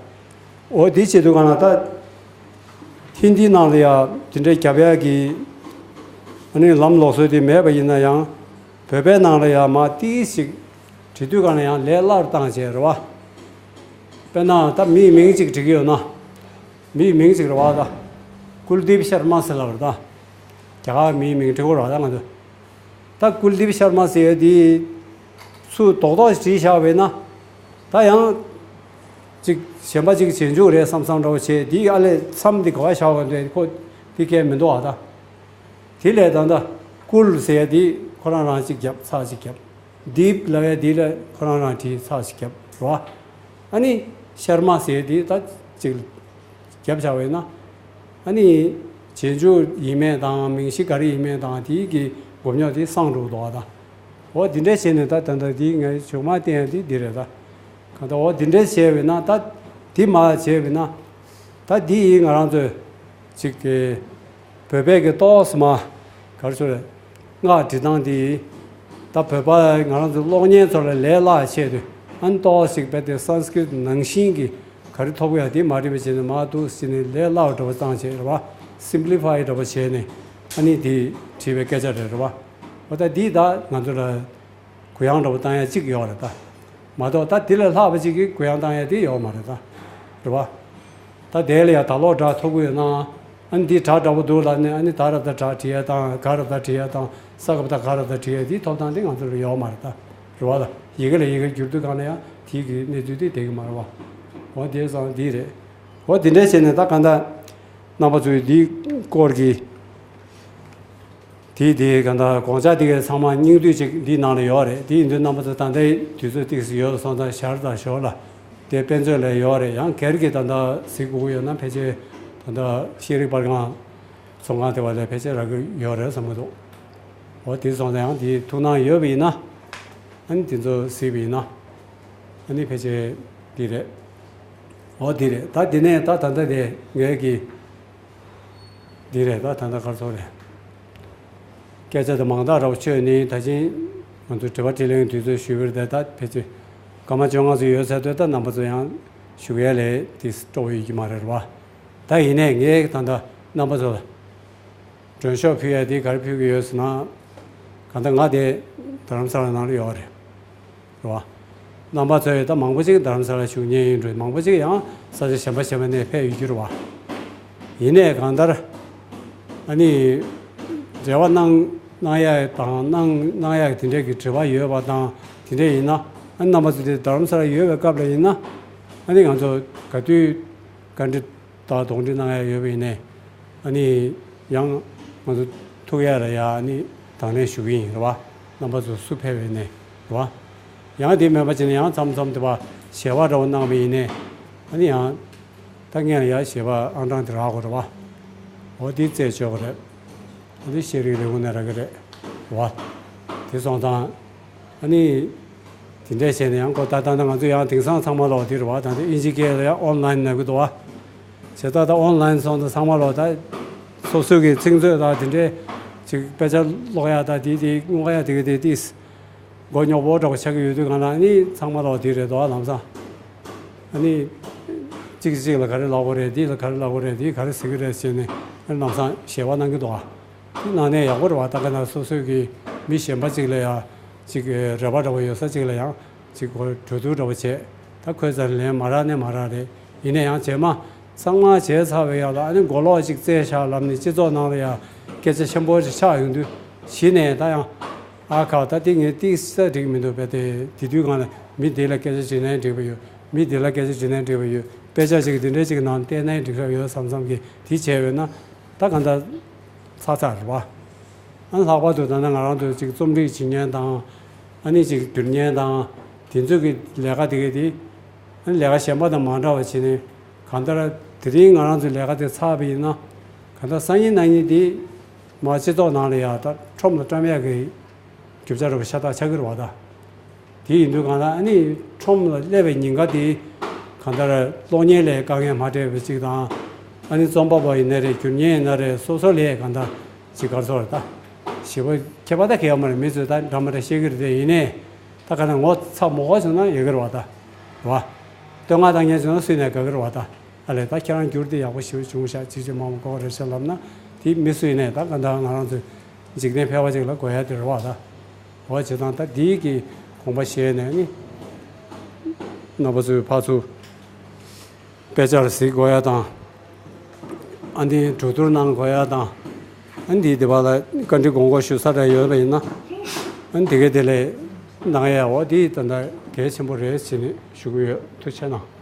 འོ་དེ་བྱེད་དུས་གང་ལ་ད་ཧིན་དིའི་ནང་ལ་ཡང་དེ་འདྲའི་རྒྱབ་ཡག་གི་ཨ་ནི་ལམ་ལུགས་སྲོལ་དེ་མེད་པ་ཡིན་ན་ཡང་། བོད་པའི་ནང་ལ་ཡང་མ་ཏིས་ཞིག་བྲིས་དུས་གང་ལ་ཡང་ལས་སླ་རུ་བཏང་བྱས་རེད་བ། དཔེར་ན་ད་མིའི་མིང་ཅིག་བྲིས་ཀྱི་ཡོད་ན། མིའི་མིང་ཅིག་རེད་བ་ད། ཀུལ་དིབ་ཤར་མ་ཟེར་ལབ་རེད་ད། རྒྱ་གར་མིའི་མིང་བྲིས་དགོས་རེད་བ་ད་ང་ཚོ། ད་ཀུལ་དིབ་ཤར་མ་ཟེར་ཡ་དེ་སུ་རྡོག་རྡོག་ཞིག་བྲིས་བཞག་པས་ན། ད་ཡང་ཅིག་གཞན་པ་ཅིག་རྗེས་འཇུག་རེད་བསམ་བསམ་འདྲ་བོ་བྱས་དེའི་ཨ་ལས་མཚམས་འདི་ག་བ་བཞག་པ་འདྲ་ཁོ་དེ་གས་མི་འདུག་ཨ་ད། དེ་ལས་ད་ད་ཀུལ་ཟེར་ཡ་དེ་ཁོ་རང་རང་ཅིག་བརྒྱབ་ཚགས་ཅིག་བརྒྱབ། དིབ་ལབ་ཡ་དེ་ལ་ཁོ་རང་རང་བྲིས་ཚགས་ཅིག་བརྒྱབ་རེད་བ། ཨ་ནི་ཤར་མ་ཟེར་ཡ་དེ་ད་ཅིག་བརྒྱབ་བཞག་པས་ན། ཨ་ནི་རྗེས་འཇུག་ཡིན་མིན་དང་མིང་གཞི་ག་རེ་ཡིན་མིན་དང་དེའི་གི་སྒོ་རྙོག་དེ་སངས་འགྲོ་འདུག་བ་དང་། འོ་འདི་འདྲས་བྱས་ནས་ད་ད་ལྟ་འདི་ངའི་བྱུང་མ་བསྟན་ཡ་འདི་འདི་རེད་ད། གང་ལྟར་འོ་འདི་འདྲས་བྱས་པས་ན་ད་འདི་མ་བྱས་པས་ན། ད་འདི་ཡིས་ང་རང་ཚོས་ཅིག་གི་བོད་པའི་གི་ཏོག་ཙམ་ག་རེ་ཟེར་རེད། སྔགས་འབྲི་སྟངས་འདི་ད་བོད་པ་ང་རང་ཚོ་གློག་བརྙན་ཚོ་ལ་ལས་སླ་བའི་ཆེད་དུ་ཨ་ནི་ཏོག་ཙམ་རྦད་དེ་སཾ་སྐྲྀ་ཏ་ནང་བཞིན་གྱི་ག་རེ་ཐོབ་ཀྱི་ཡ་དེ་མ་བྲིས་པ་བྱས་ནས་མར་འདུག་ཟེར་ནས་ལས་སླ་བ་འདྲ་བོ་བཏང་བྱས་རེད་བ། སིམ་པི་ལི་ཕའི་འདྲ་བོ་བྱས་ནས་ཨ་ནི་དེ་བྲིས་པའི་སྐད་ཆ་རེད་རེད་བ། འོ་ད་འདི་ད་ང་ཚོ་ལ་གུ་ཡངས་འདྲ་བོ་བཏང་ཡ་གཅིག་ཡོད་རེད་ད། མ་གཏོགས་ད་དེ་ལས་ལྷག་པ་གཅིག་གིས་གུ་ཡངས་བཏང་ཡ་དེ་ཡོད་མ་རེད་ད། རེད་བ། ད་དེ་ལ་ཡ་ད་ལོག་སྒྲ་ཐོབ་ཀྱི་ཡོད་ན། ཨ་ནི་འདི་སྒྲ་འདྲ་བོ་འདུག་ལབ་ནས་ཨ་ནི་ད་ར་ད་དྲ་བྲིས་ཡ་དང་ག་ར་ད་བྲིས་ཡ་དང་ས་ག་བ་ད་ག་ར་ད་བྲིས་ཡ་དེ་ཐོབ་ཐང་དེ་ང་ཚོ་ལ་ཡོད་མ་རེད་ད། རེད་བ་ད། ཡི་གེ་ལ་ཡི་གེ་བསྒྱུར་དུས་གང་ལ་ཡང་དེའི་གི་གནས་ཚུལ་དེ་བསྡད་ཀྱི་མ་རེད་བ། འོ་དེ་ཙང་འདི་རེད། འོ་དེ་འདྲས་བྱས་ནས་ད་གང་ལྟར་རྣམ་པ་ཚོས་འདིའི་སྐོར་གྱི་དེ་དེ་ག་འདྲ་དགོངས་འཆར་དེ་གའི་ཚང་མ་སྙིང་བསྡུས་ཅིག་འདིའི་ནང་ལ་ཡོད་རེད། དེ་ཡིན་དུས་རྣམ་པ་ཚོ་ད་ལྟའི་དུས་ཚོད་ཏོག་ཙམ་ཡོད་སོང་ཙང་ཞར་དང་ཞོར་ལ་དེ་དཔེ་མཛོད་ལ་ཡོད་རེད། ཡང་སྒེར་གྱི་ད་ལྟ་གཟིགས་དགོས་ཀྱི་ཡོད་ན་ཕལ་ཆེར་ད་ལྟ་ཤེས་རིག་པར་ཁང་ཚོང་ཁང་དེ་བ་ལ་ཕལ་ཆེར་རག་གི་ཡོད་རེད་བསམ་གྱི་འདུག་འོ་དེ་སོང་ཙང་ཡང་དེ་ཐུགས་སྣང་ཡོད་པ་ཡིན་ན་ཨ་ནི་དེ་ཚོ་གཟིགས་པ་ཡིན་ན་ཨ་ནི་ཕལ་ཆེར་འདི་རེད། འོ་འདི་རེད། ད་འདི་ནས་ད་ད་ལྟ་དེ་ངས་ཀྱི། འདི་རེད་ད་ད་ལྟ་གར་ཚོགས་རེད། སྐད་ཆ་དེ་མང་དག་རབ་ཆོད་ནི་ད་ཅིང་ང་ཚོ་དྲི་བ་དྲིས་ལན་དུས་ཚོད་ཞུས་པར་དེ་ད་ཕལ་ཆེར་སྐར་མ་བཅོ་ལྔ་ཙམ་ཡོད་ཚར་དུས་ད་རྣམ་པ་ཚོ་ཡང་ཞུ་ཡ་ལས་དེ་སྤྲོ་བོ་ཡོད་ཀྱི་མ་རེད་བ། ད་ཡིན་ནའི་ངས་ད་ལྟ་རྣམ་པ་ཚོ་ལ་མགྲོན་ཤོག་ཕུལ་ཡ་དེ་ག་རེ་ཕུལ་གྱི་ཡོད་ཟེར་ན། གང་ལྟར་ང་དེ་རྡ་རམ་ས་ལ་ནང་ལ་ཡོད་རེད། རེད་བ། རྣམ་པ་ཚོས་ད་མང་པོ་ཅིག་རྡ་རམ་ས་ལ་བཞུགས་མཁན་ཡིན་འགྲོ། མང་པོ་ཅིག་ཡང་ས་ཆ་གཞན་པ་གཞན་པ་ནས་ཕེབས་ཡོད་རྒྱུ་རེད་བ། ཡིན་ནའི་གང་ལྟར་ཨ་ནི་འབྲེལ་བ་གནང་གནང་ཡ་དང་གནང་གནང་ཡ་དེ་འདྲས་ཀྱི་དྲི་བ་ཡོད་པ་དང་དེ་འདྲས་ཡིན་ན་ཨ་ནི་རྣམ་པ་ཚོ་དེ་རྡ་རམ་ས་ལ་ཡོད་པའི་སྐབས་ལ་ཡིན་ན་ཨ་ནི་ང་ཚོ་ག་དུས་བཀའ་འདྲི་དང་གདོང་འདྲི་གནང་ཡ་ཡོད་པ་ཡིན་ནའི་ཨ་ནི་ཡང་ ང་ཚོ་ཐུག་ཡ་ལ་ཡ་ཨ་ནི་དང་ལེན་ཞུ་གི་ཡིན་རེད་བ། རྣམ་པ་ཚོ་སུ་ཕེབས་པ་ཡིན་ནའི་རེད་བ། ཡང་དེ་མེད་པ་བྱས་ནས་ཡང་མཚམས་མཚམས་དེ་བ་ཞལ་པར་འདྲ་བོ་གནང་བ་ཡིན་ནའི་ཨ་ནི་ཡང་ད་ངས་ཡ་ཞལ་པར་ཨང་གྲངས་དེ་རག་དགོས་རེད་བ། འོ་དེ་རྩད་གཅོད་དགོས་རེད། འོ་དེ་ཤེས་རིག་ལས་ཁུངས་ནས་རག་གི་རེད་བ། དེ་སོང་ཙང་ཨ་ནི་དེ་འདྲས་བྱས་ནས་ཡང་ཁོ་ད་ལྟ་ང་ཚོ་ཡང་དེང་སང་ཚང་མ་ལོག་དེ་རེད་བ། ད་ལྟ་ཨིན་ཇི་སྐད་ལ་ཡང་ཨོན་ལན་ལབ་གི་འདུག་བ། བྱས་ཙང་ད་ཨོན་ལན་སོང་ཙང་ཚང་མ་ལོག་ད་སོ་སོའི་གི་ཚིག་མཛོད་དང་དེ་འདྲས་ཅིག་དཔེ་ཆ་ཀློག་ཡ་ད་དེ་དེ་སྔོག་ཡ་དེ་གི་དེ་ཏིས་མགོ་རྙོག་པོ་འདྲ་བོ་ཆགས་ཀྱི་ཡོད་དུས་གང་ལ་ཨ་ནི་ཚང་མ་ལོག་དེ་རེད་འདུག་བ། ལམ་སང་ཨ་ནི་གཅིག་གིས་གཅིག་ལ་ག་རེ་ལབ་དགོས་རེད། འདི་ལ་ག་རེ་ལབ་དགོས་རེད། འདི་ག་རེ་ཟེར་གི་རེད་ཟེར་ནས་ཨ་ནི་ལམ་སང་ཞལ་པར་གནང་གི་འདུག་བ། དེ་ནང་ནས་ཡག་པོ་རེད་བ། ད་ག་ན་སོ་སོའི་གི་མི་གཞན་པ་ཅིག་ལ་ཡ་ཅིག་རེ་བ་འདྲ་བོ་ཡོད་ས་ཅིག་ལ་ཡང་ཅིག་གོ་གྲོས་བསྡུར་འདྲ་བོ་བྱས། ད་ཁོས་ཙམ་ལན་མ་རག་ནས་མ་རག་རེད། ཡིན་ན་ཡང་རྗེས་མ་ཚང་མ་བྱས་ཚར་བའི་ཡག་ལ་ཨ་ནི་མགོ་ལོག་ཅིག་བཙལ་བཞག་ལབ་ནས་སྤྱི་ཚོགས་ནང་ལ་ཡ་སྐད་ཆ་ཆེན་པོ་ཅིག་ཆགས་ཡོང་དུས་གཞི་ནས་ད་ཡང་ཨ་ཁ་ད་དེ་ངས་ཏིག་ས་འགྲིག་མི་འདུག་པས། དེ་དེ་དུས་གང་ལ་མི་དེ་ལ་སྐད་ཆ་དྲིས་ན་འགྲིག་པ་ཡོད། མི་དེ་ལ་སྐད་ཆ་དྲིས་ན་འགྲིག་པ་ཡོད། དཔེ་ཆ་ཅིག་དེ་འདྲ་ཅིག་ནང་བལྟས་ན་འགྲིག་ས་ཡོད་བསམ་བསམ་གི་དེ་བྱས་ཡོད་ན་ད་ག་འདྲ་ཚར་ཚར་རེད་བ། ཨ་ནི་ལྷག་པར་དུ་ད་ནི་ང་རང་ཚོ་ཅིག་རྩོམ་སྒྲིག་བྱེད་མཁན་དང་ཨ་ནི་ཅིག་བསྒྱུར་མཁན་དང་དེ་ཚོ་གི་ལས་ཀ་དེ་གས་དེ་ཨ་ནི་ལས་ཀ་གཞན་པ་དང་མ་འདྲ་བ་བྱས་ནས་གང་ལྟར་དེ་རིང་ང་རང་ཚོའི་ལས་ཀ་དེ་ཚར་བ་ཡིན་ན་གང་ལྟར་སང་ཉིན་གནངས་ཉིན་དེ་མ་སྤྱི་ཚོགས་ནང་ལ་ཡ་ད་ཁྲོམ་ལ་བཀྲམ་ཡག་གི་རྒྱུ་ཆ་རུ་ཤ་སྟག་ཆགས་ཀྱི་རེད་བ་ད། དེ་ཡིན་དུས་གང་ལ་ཨ་ནི་ཁྲོམ་ལ་སླེབས་པའི་ཉིན་ཀ་དེ་གང་ལྟར་གློག་བརྙན་ལས་དཀའ་ངལ་མ་འཕྲད་པ་ཅིག་དང་། ཨ་ནི་རྩོམ་པ་པོ་ཡིན་ན་རེད། བསྒྱུར་མཁན་ཡིན་ན་རེད། སོ་སོ་ལས་གང་ལྟར་ཅིག་ག་རེ་ཟེར་ད། ཞེ་པོ་ཁྱད་པར་ད་གལ་ཡོད་མ་རེད། མི་ཚོས་ད་འདྲ་མི་འདྲ་བཤད་ཀྱི་རེད་དེ། ཡིན་ནའི་ད་ག་ནས་ངོ་ཚ་མོ་ག་བྱུང་ན་ཡོད་ཀྱི་རེད་བ་ད། རེད་བ། བསྟོད་བསྔགས་བཏང་མཁན་བྱུང་ན་སུས་ནས་དགའ་གི་རེད་བ་ད། ཨ་ལས་ད་ཁྱེད་རང་བསྒྱུར་དེ་ཡག་པོ་ཞེ་པོ་བྱུང་ཤག་ཅིག་ཅིག་མང་པོ་གོ་རེ་བྱས་ལབ་ན་དེ་མི་སུ་ཡིན་ནའི་ད་ག་འདྲ་ང་རང་ཚོའི་འཇིག་རྟེན་ཕལ་བ་ཅིག་ལ་དགོས་ཡ་དེ་རེད་བ་ད། འོ་བྱས་ཙང་ད་འདིའི་གི་དགོངས་པ་བཞེས་ནས་ནི་རྣམ་པ་ཚོའི་ཕར་ཚུར་དཔེ་ཆར་གཟིགས་དགོས་ཡ་དང་། ཨ་འདི་གྲོས་བསྡུར་གནང་དགོས་ཡ་དང་། ཨ་འདི་དེ་བ་ལ་བཀའ་འདྲི་དགོངས་སྐོར་ཞུ་ས་འདྲ་ཡོད་པ་ཡིན་ན། ཨ་འདི་གའི་དེ་ལས་གནང་ཡ་འོ་འདི་ད་ལྟ་གལ་ཆེན་པོ་རེད་ཟེར་ནས་ཞུ་གི་ཡོད། ཐུགས་རྗེ་གནང་།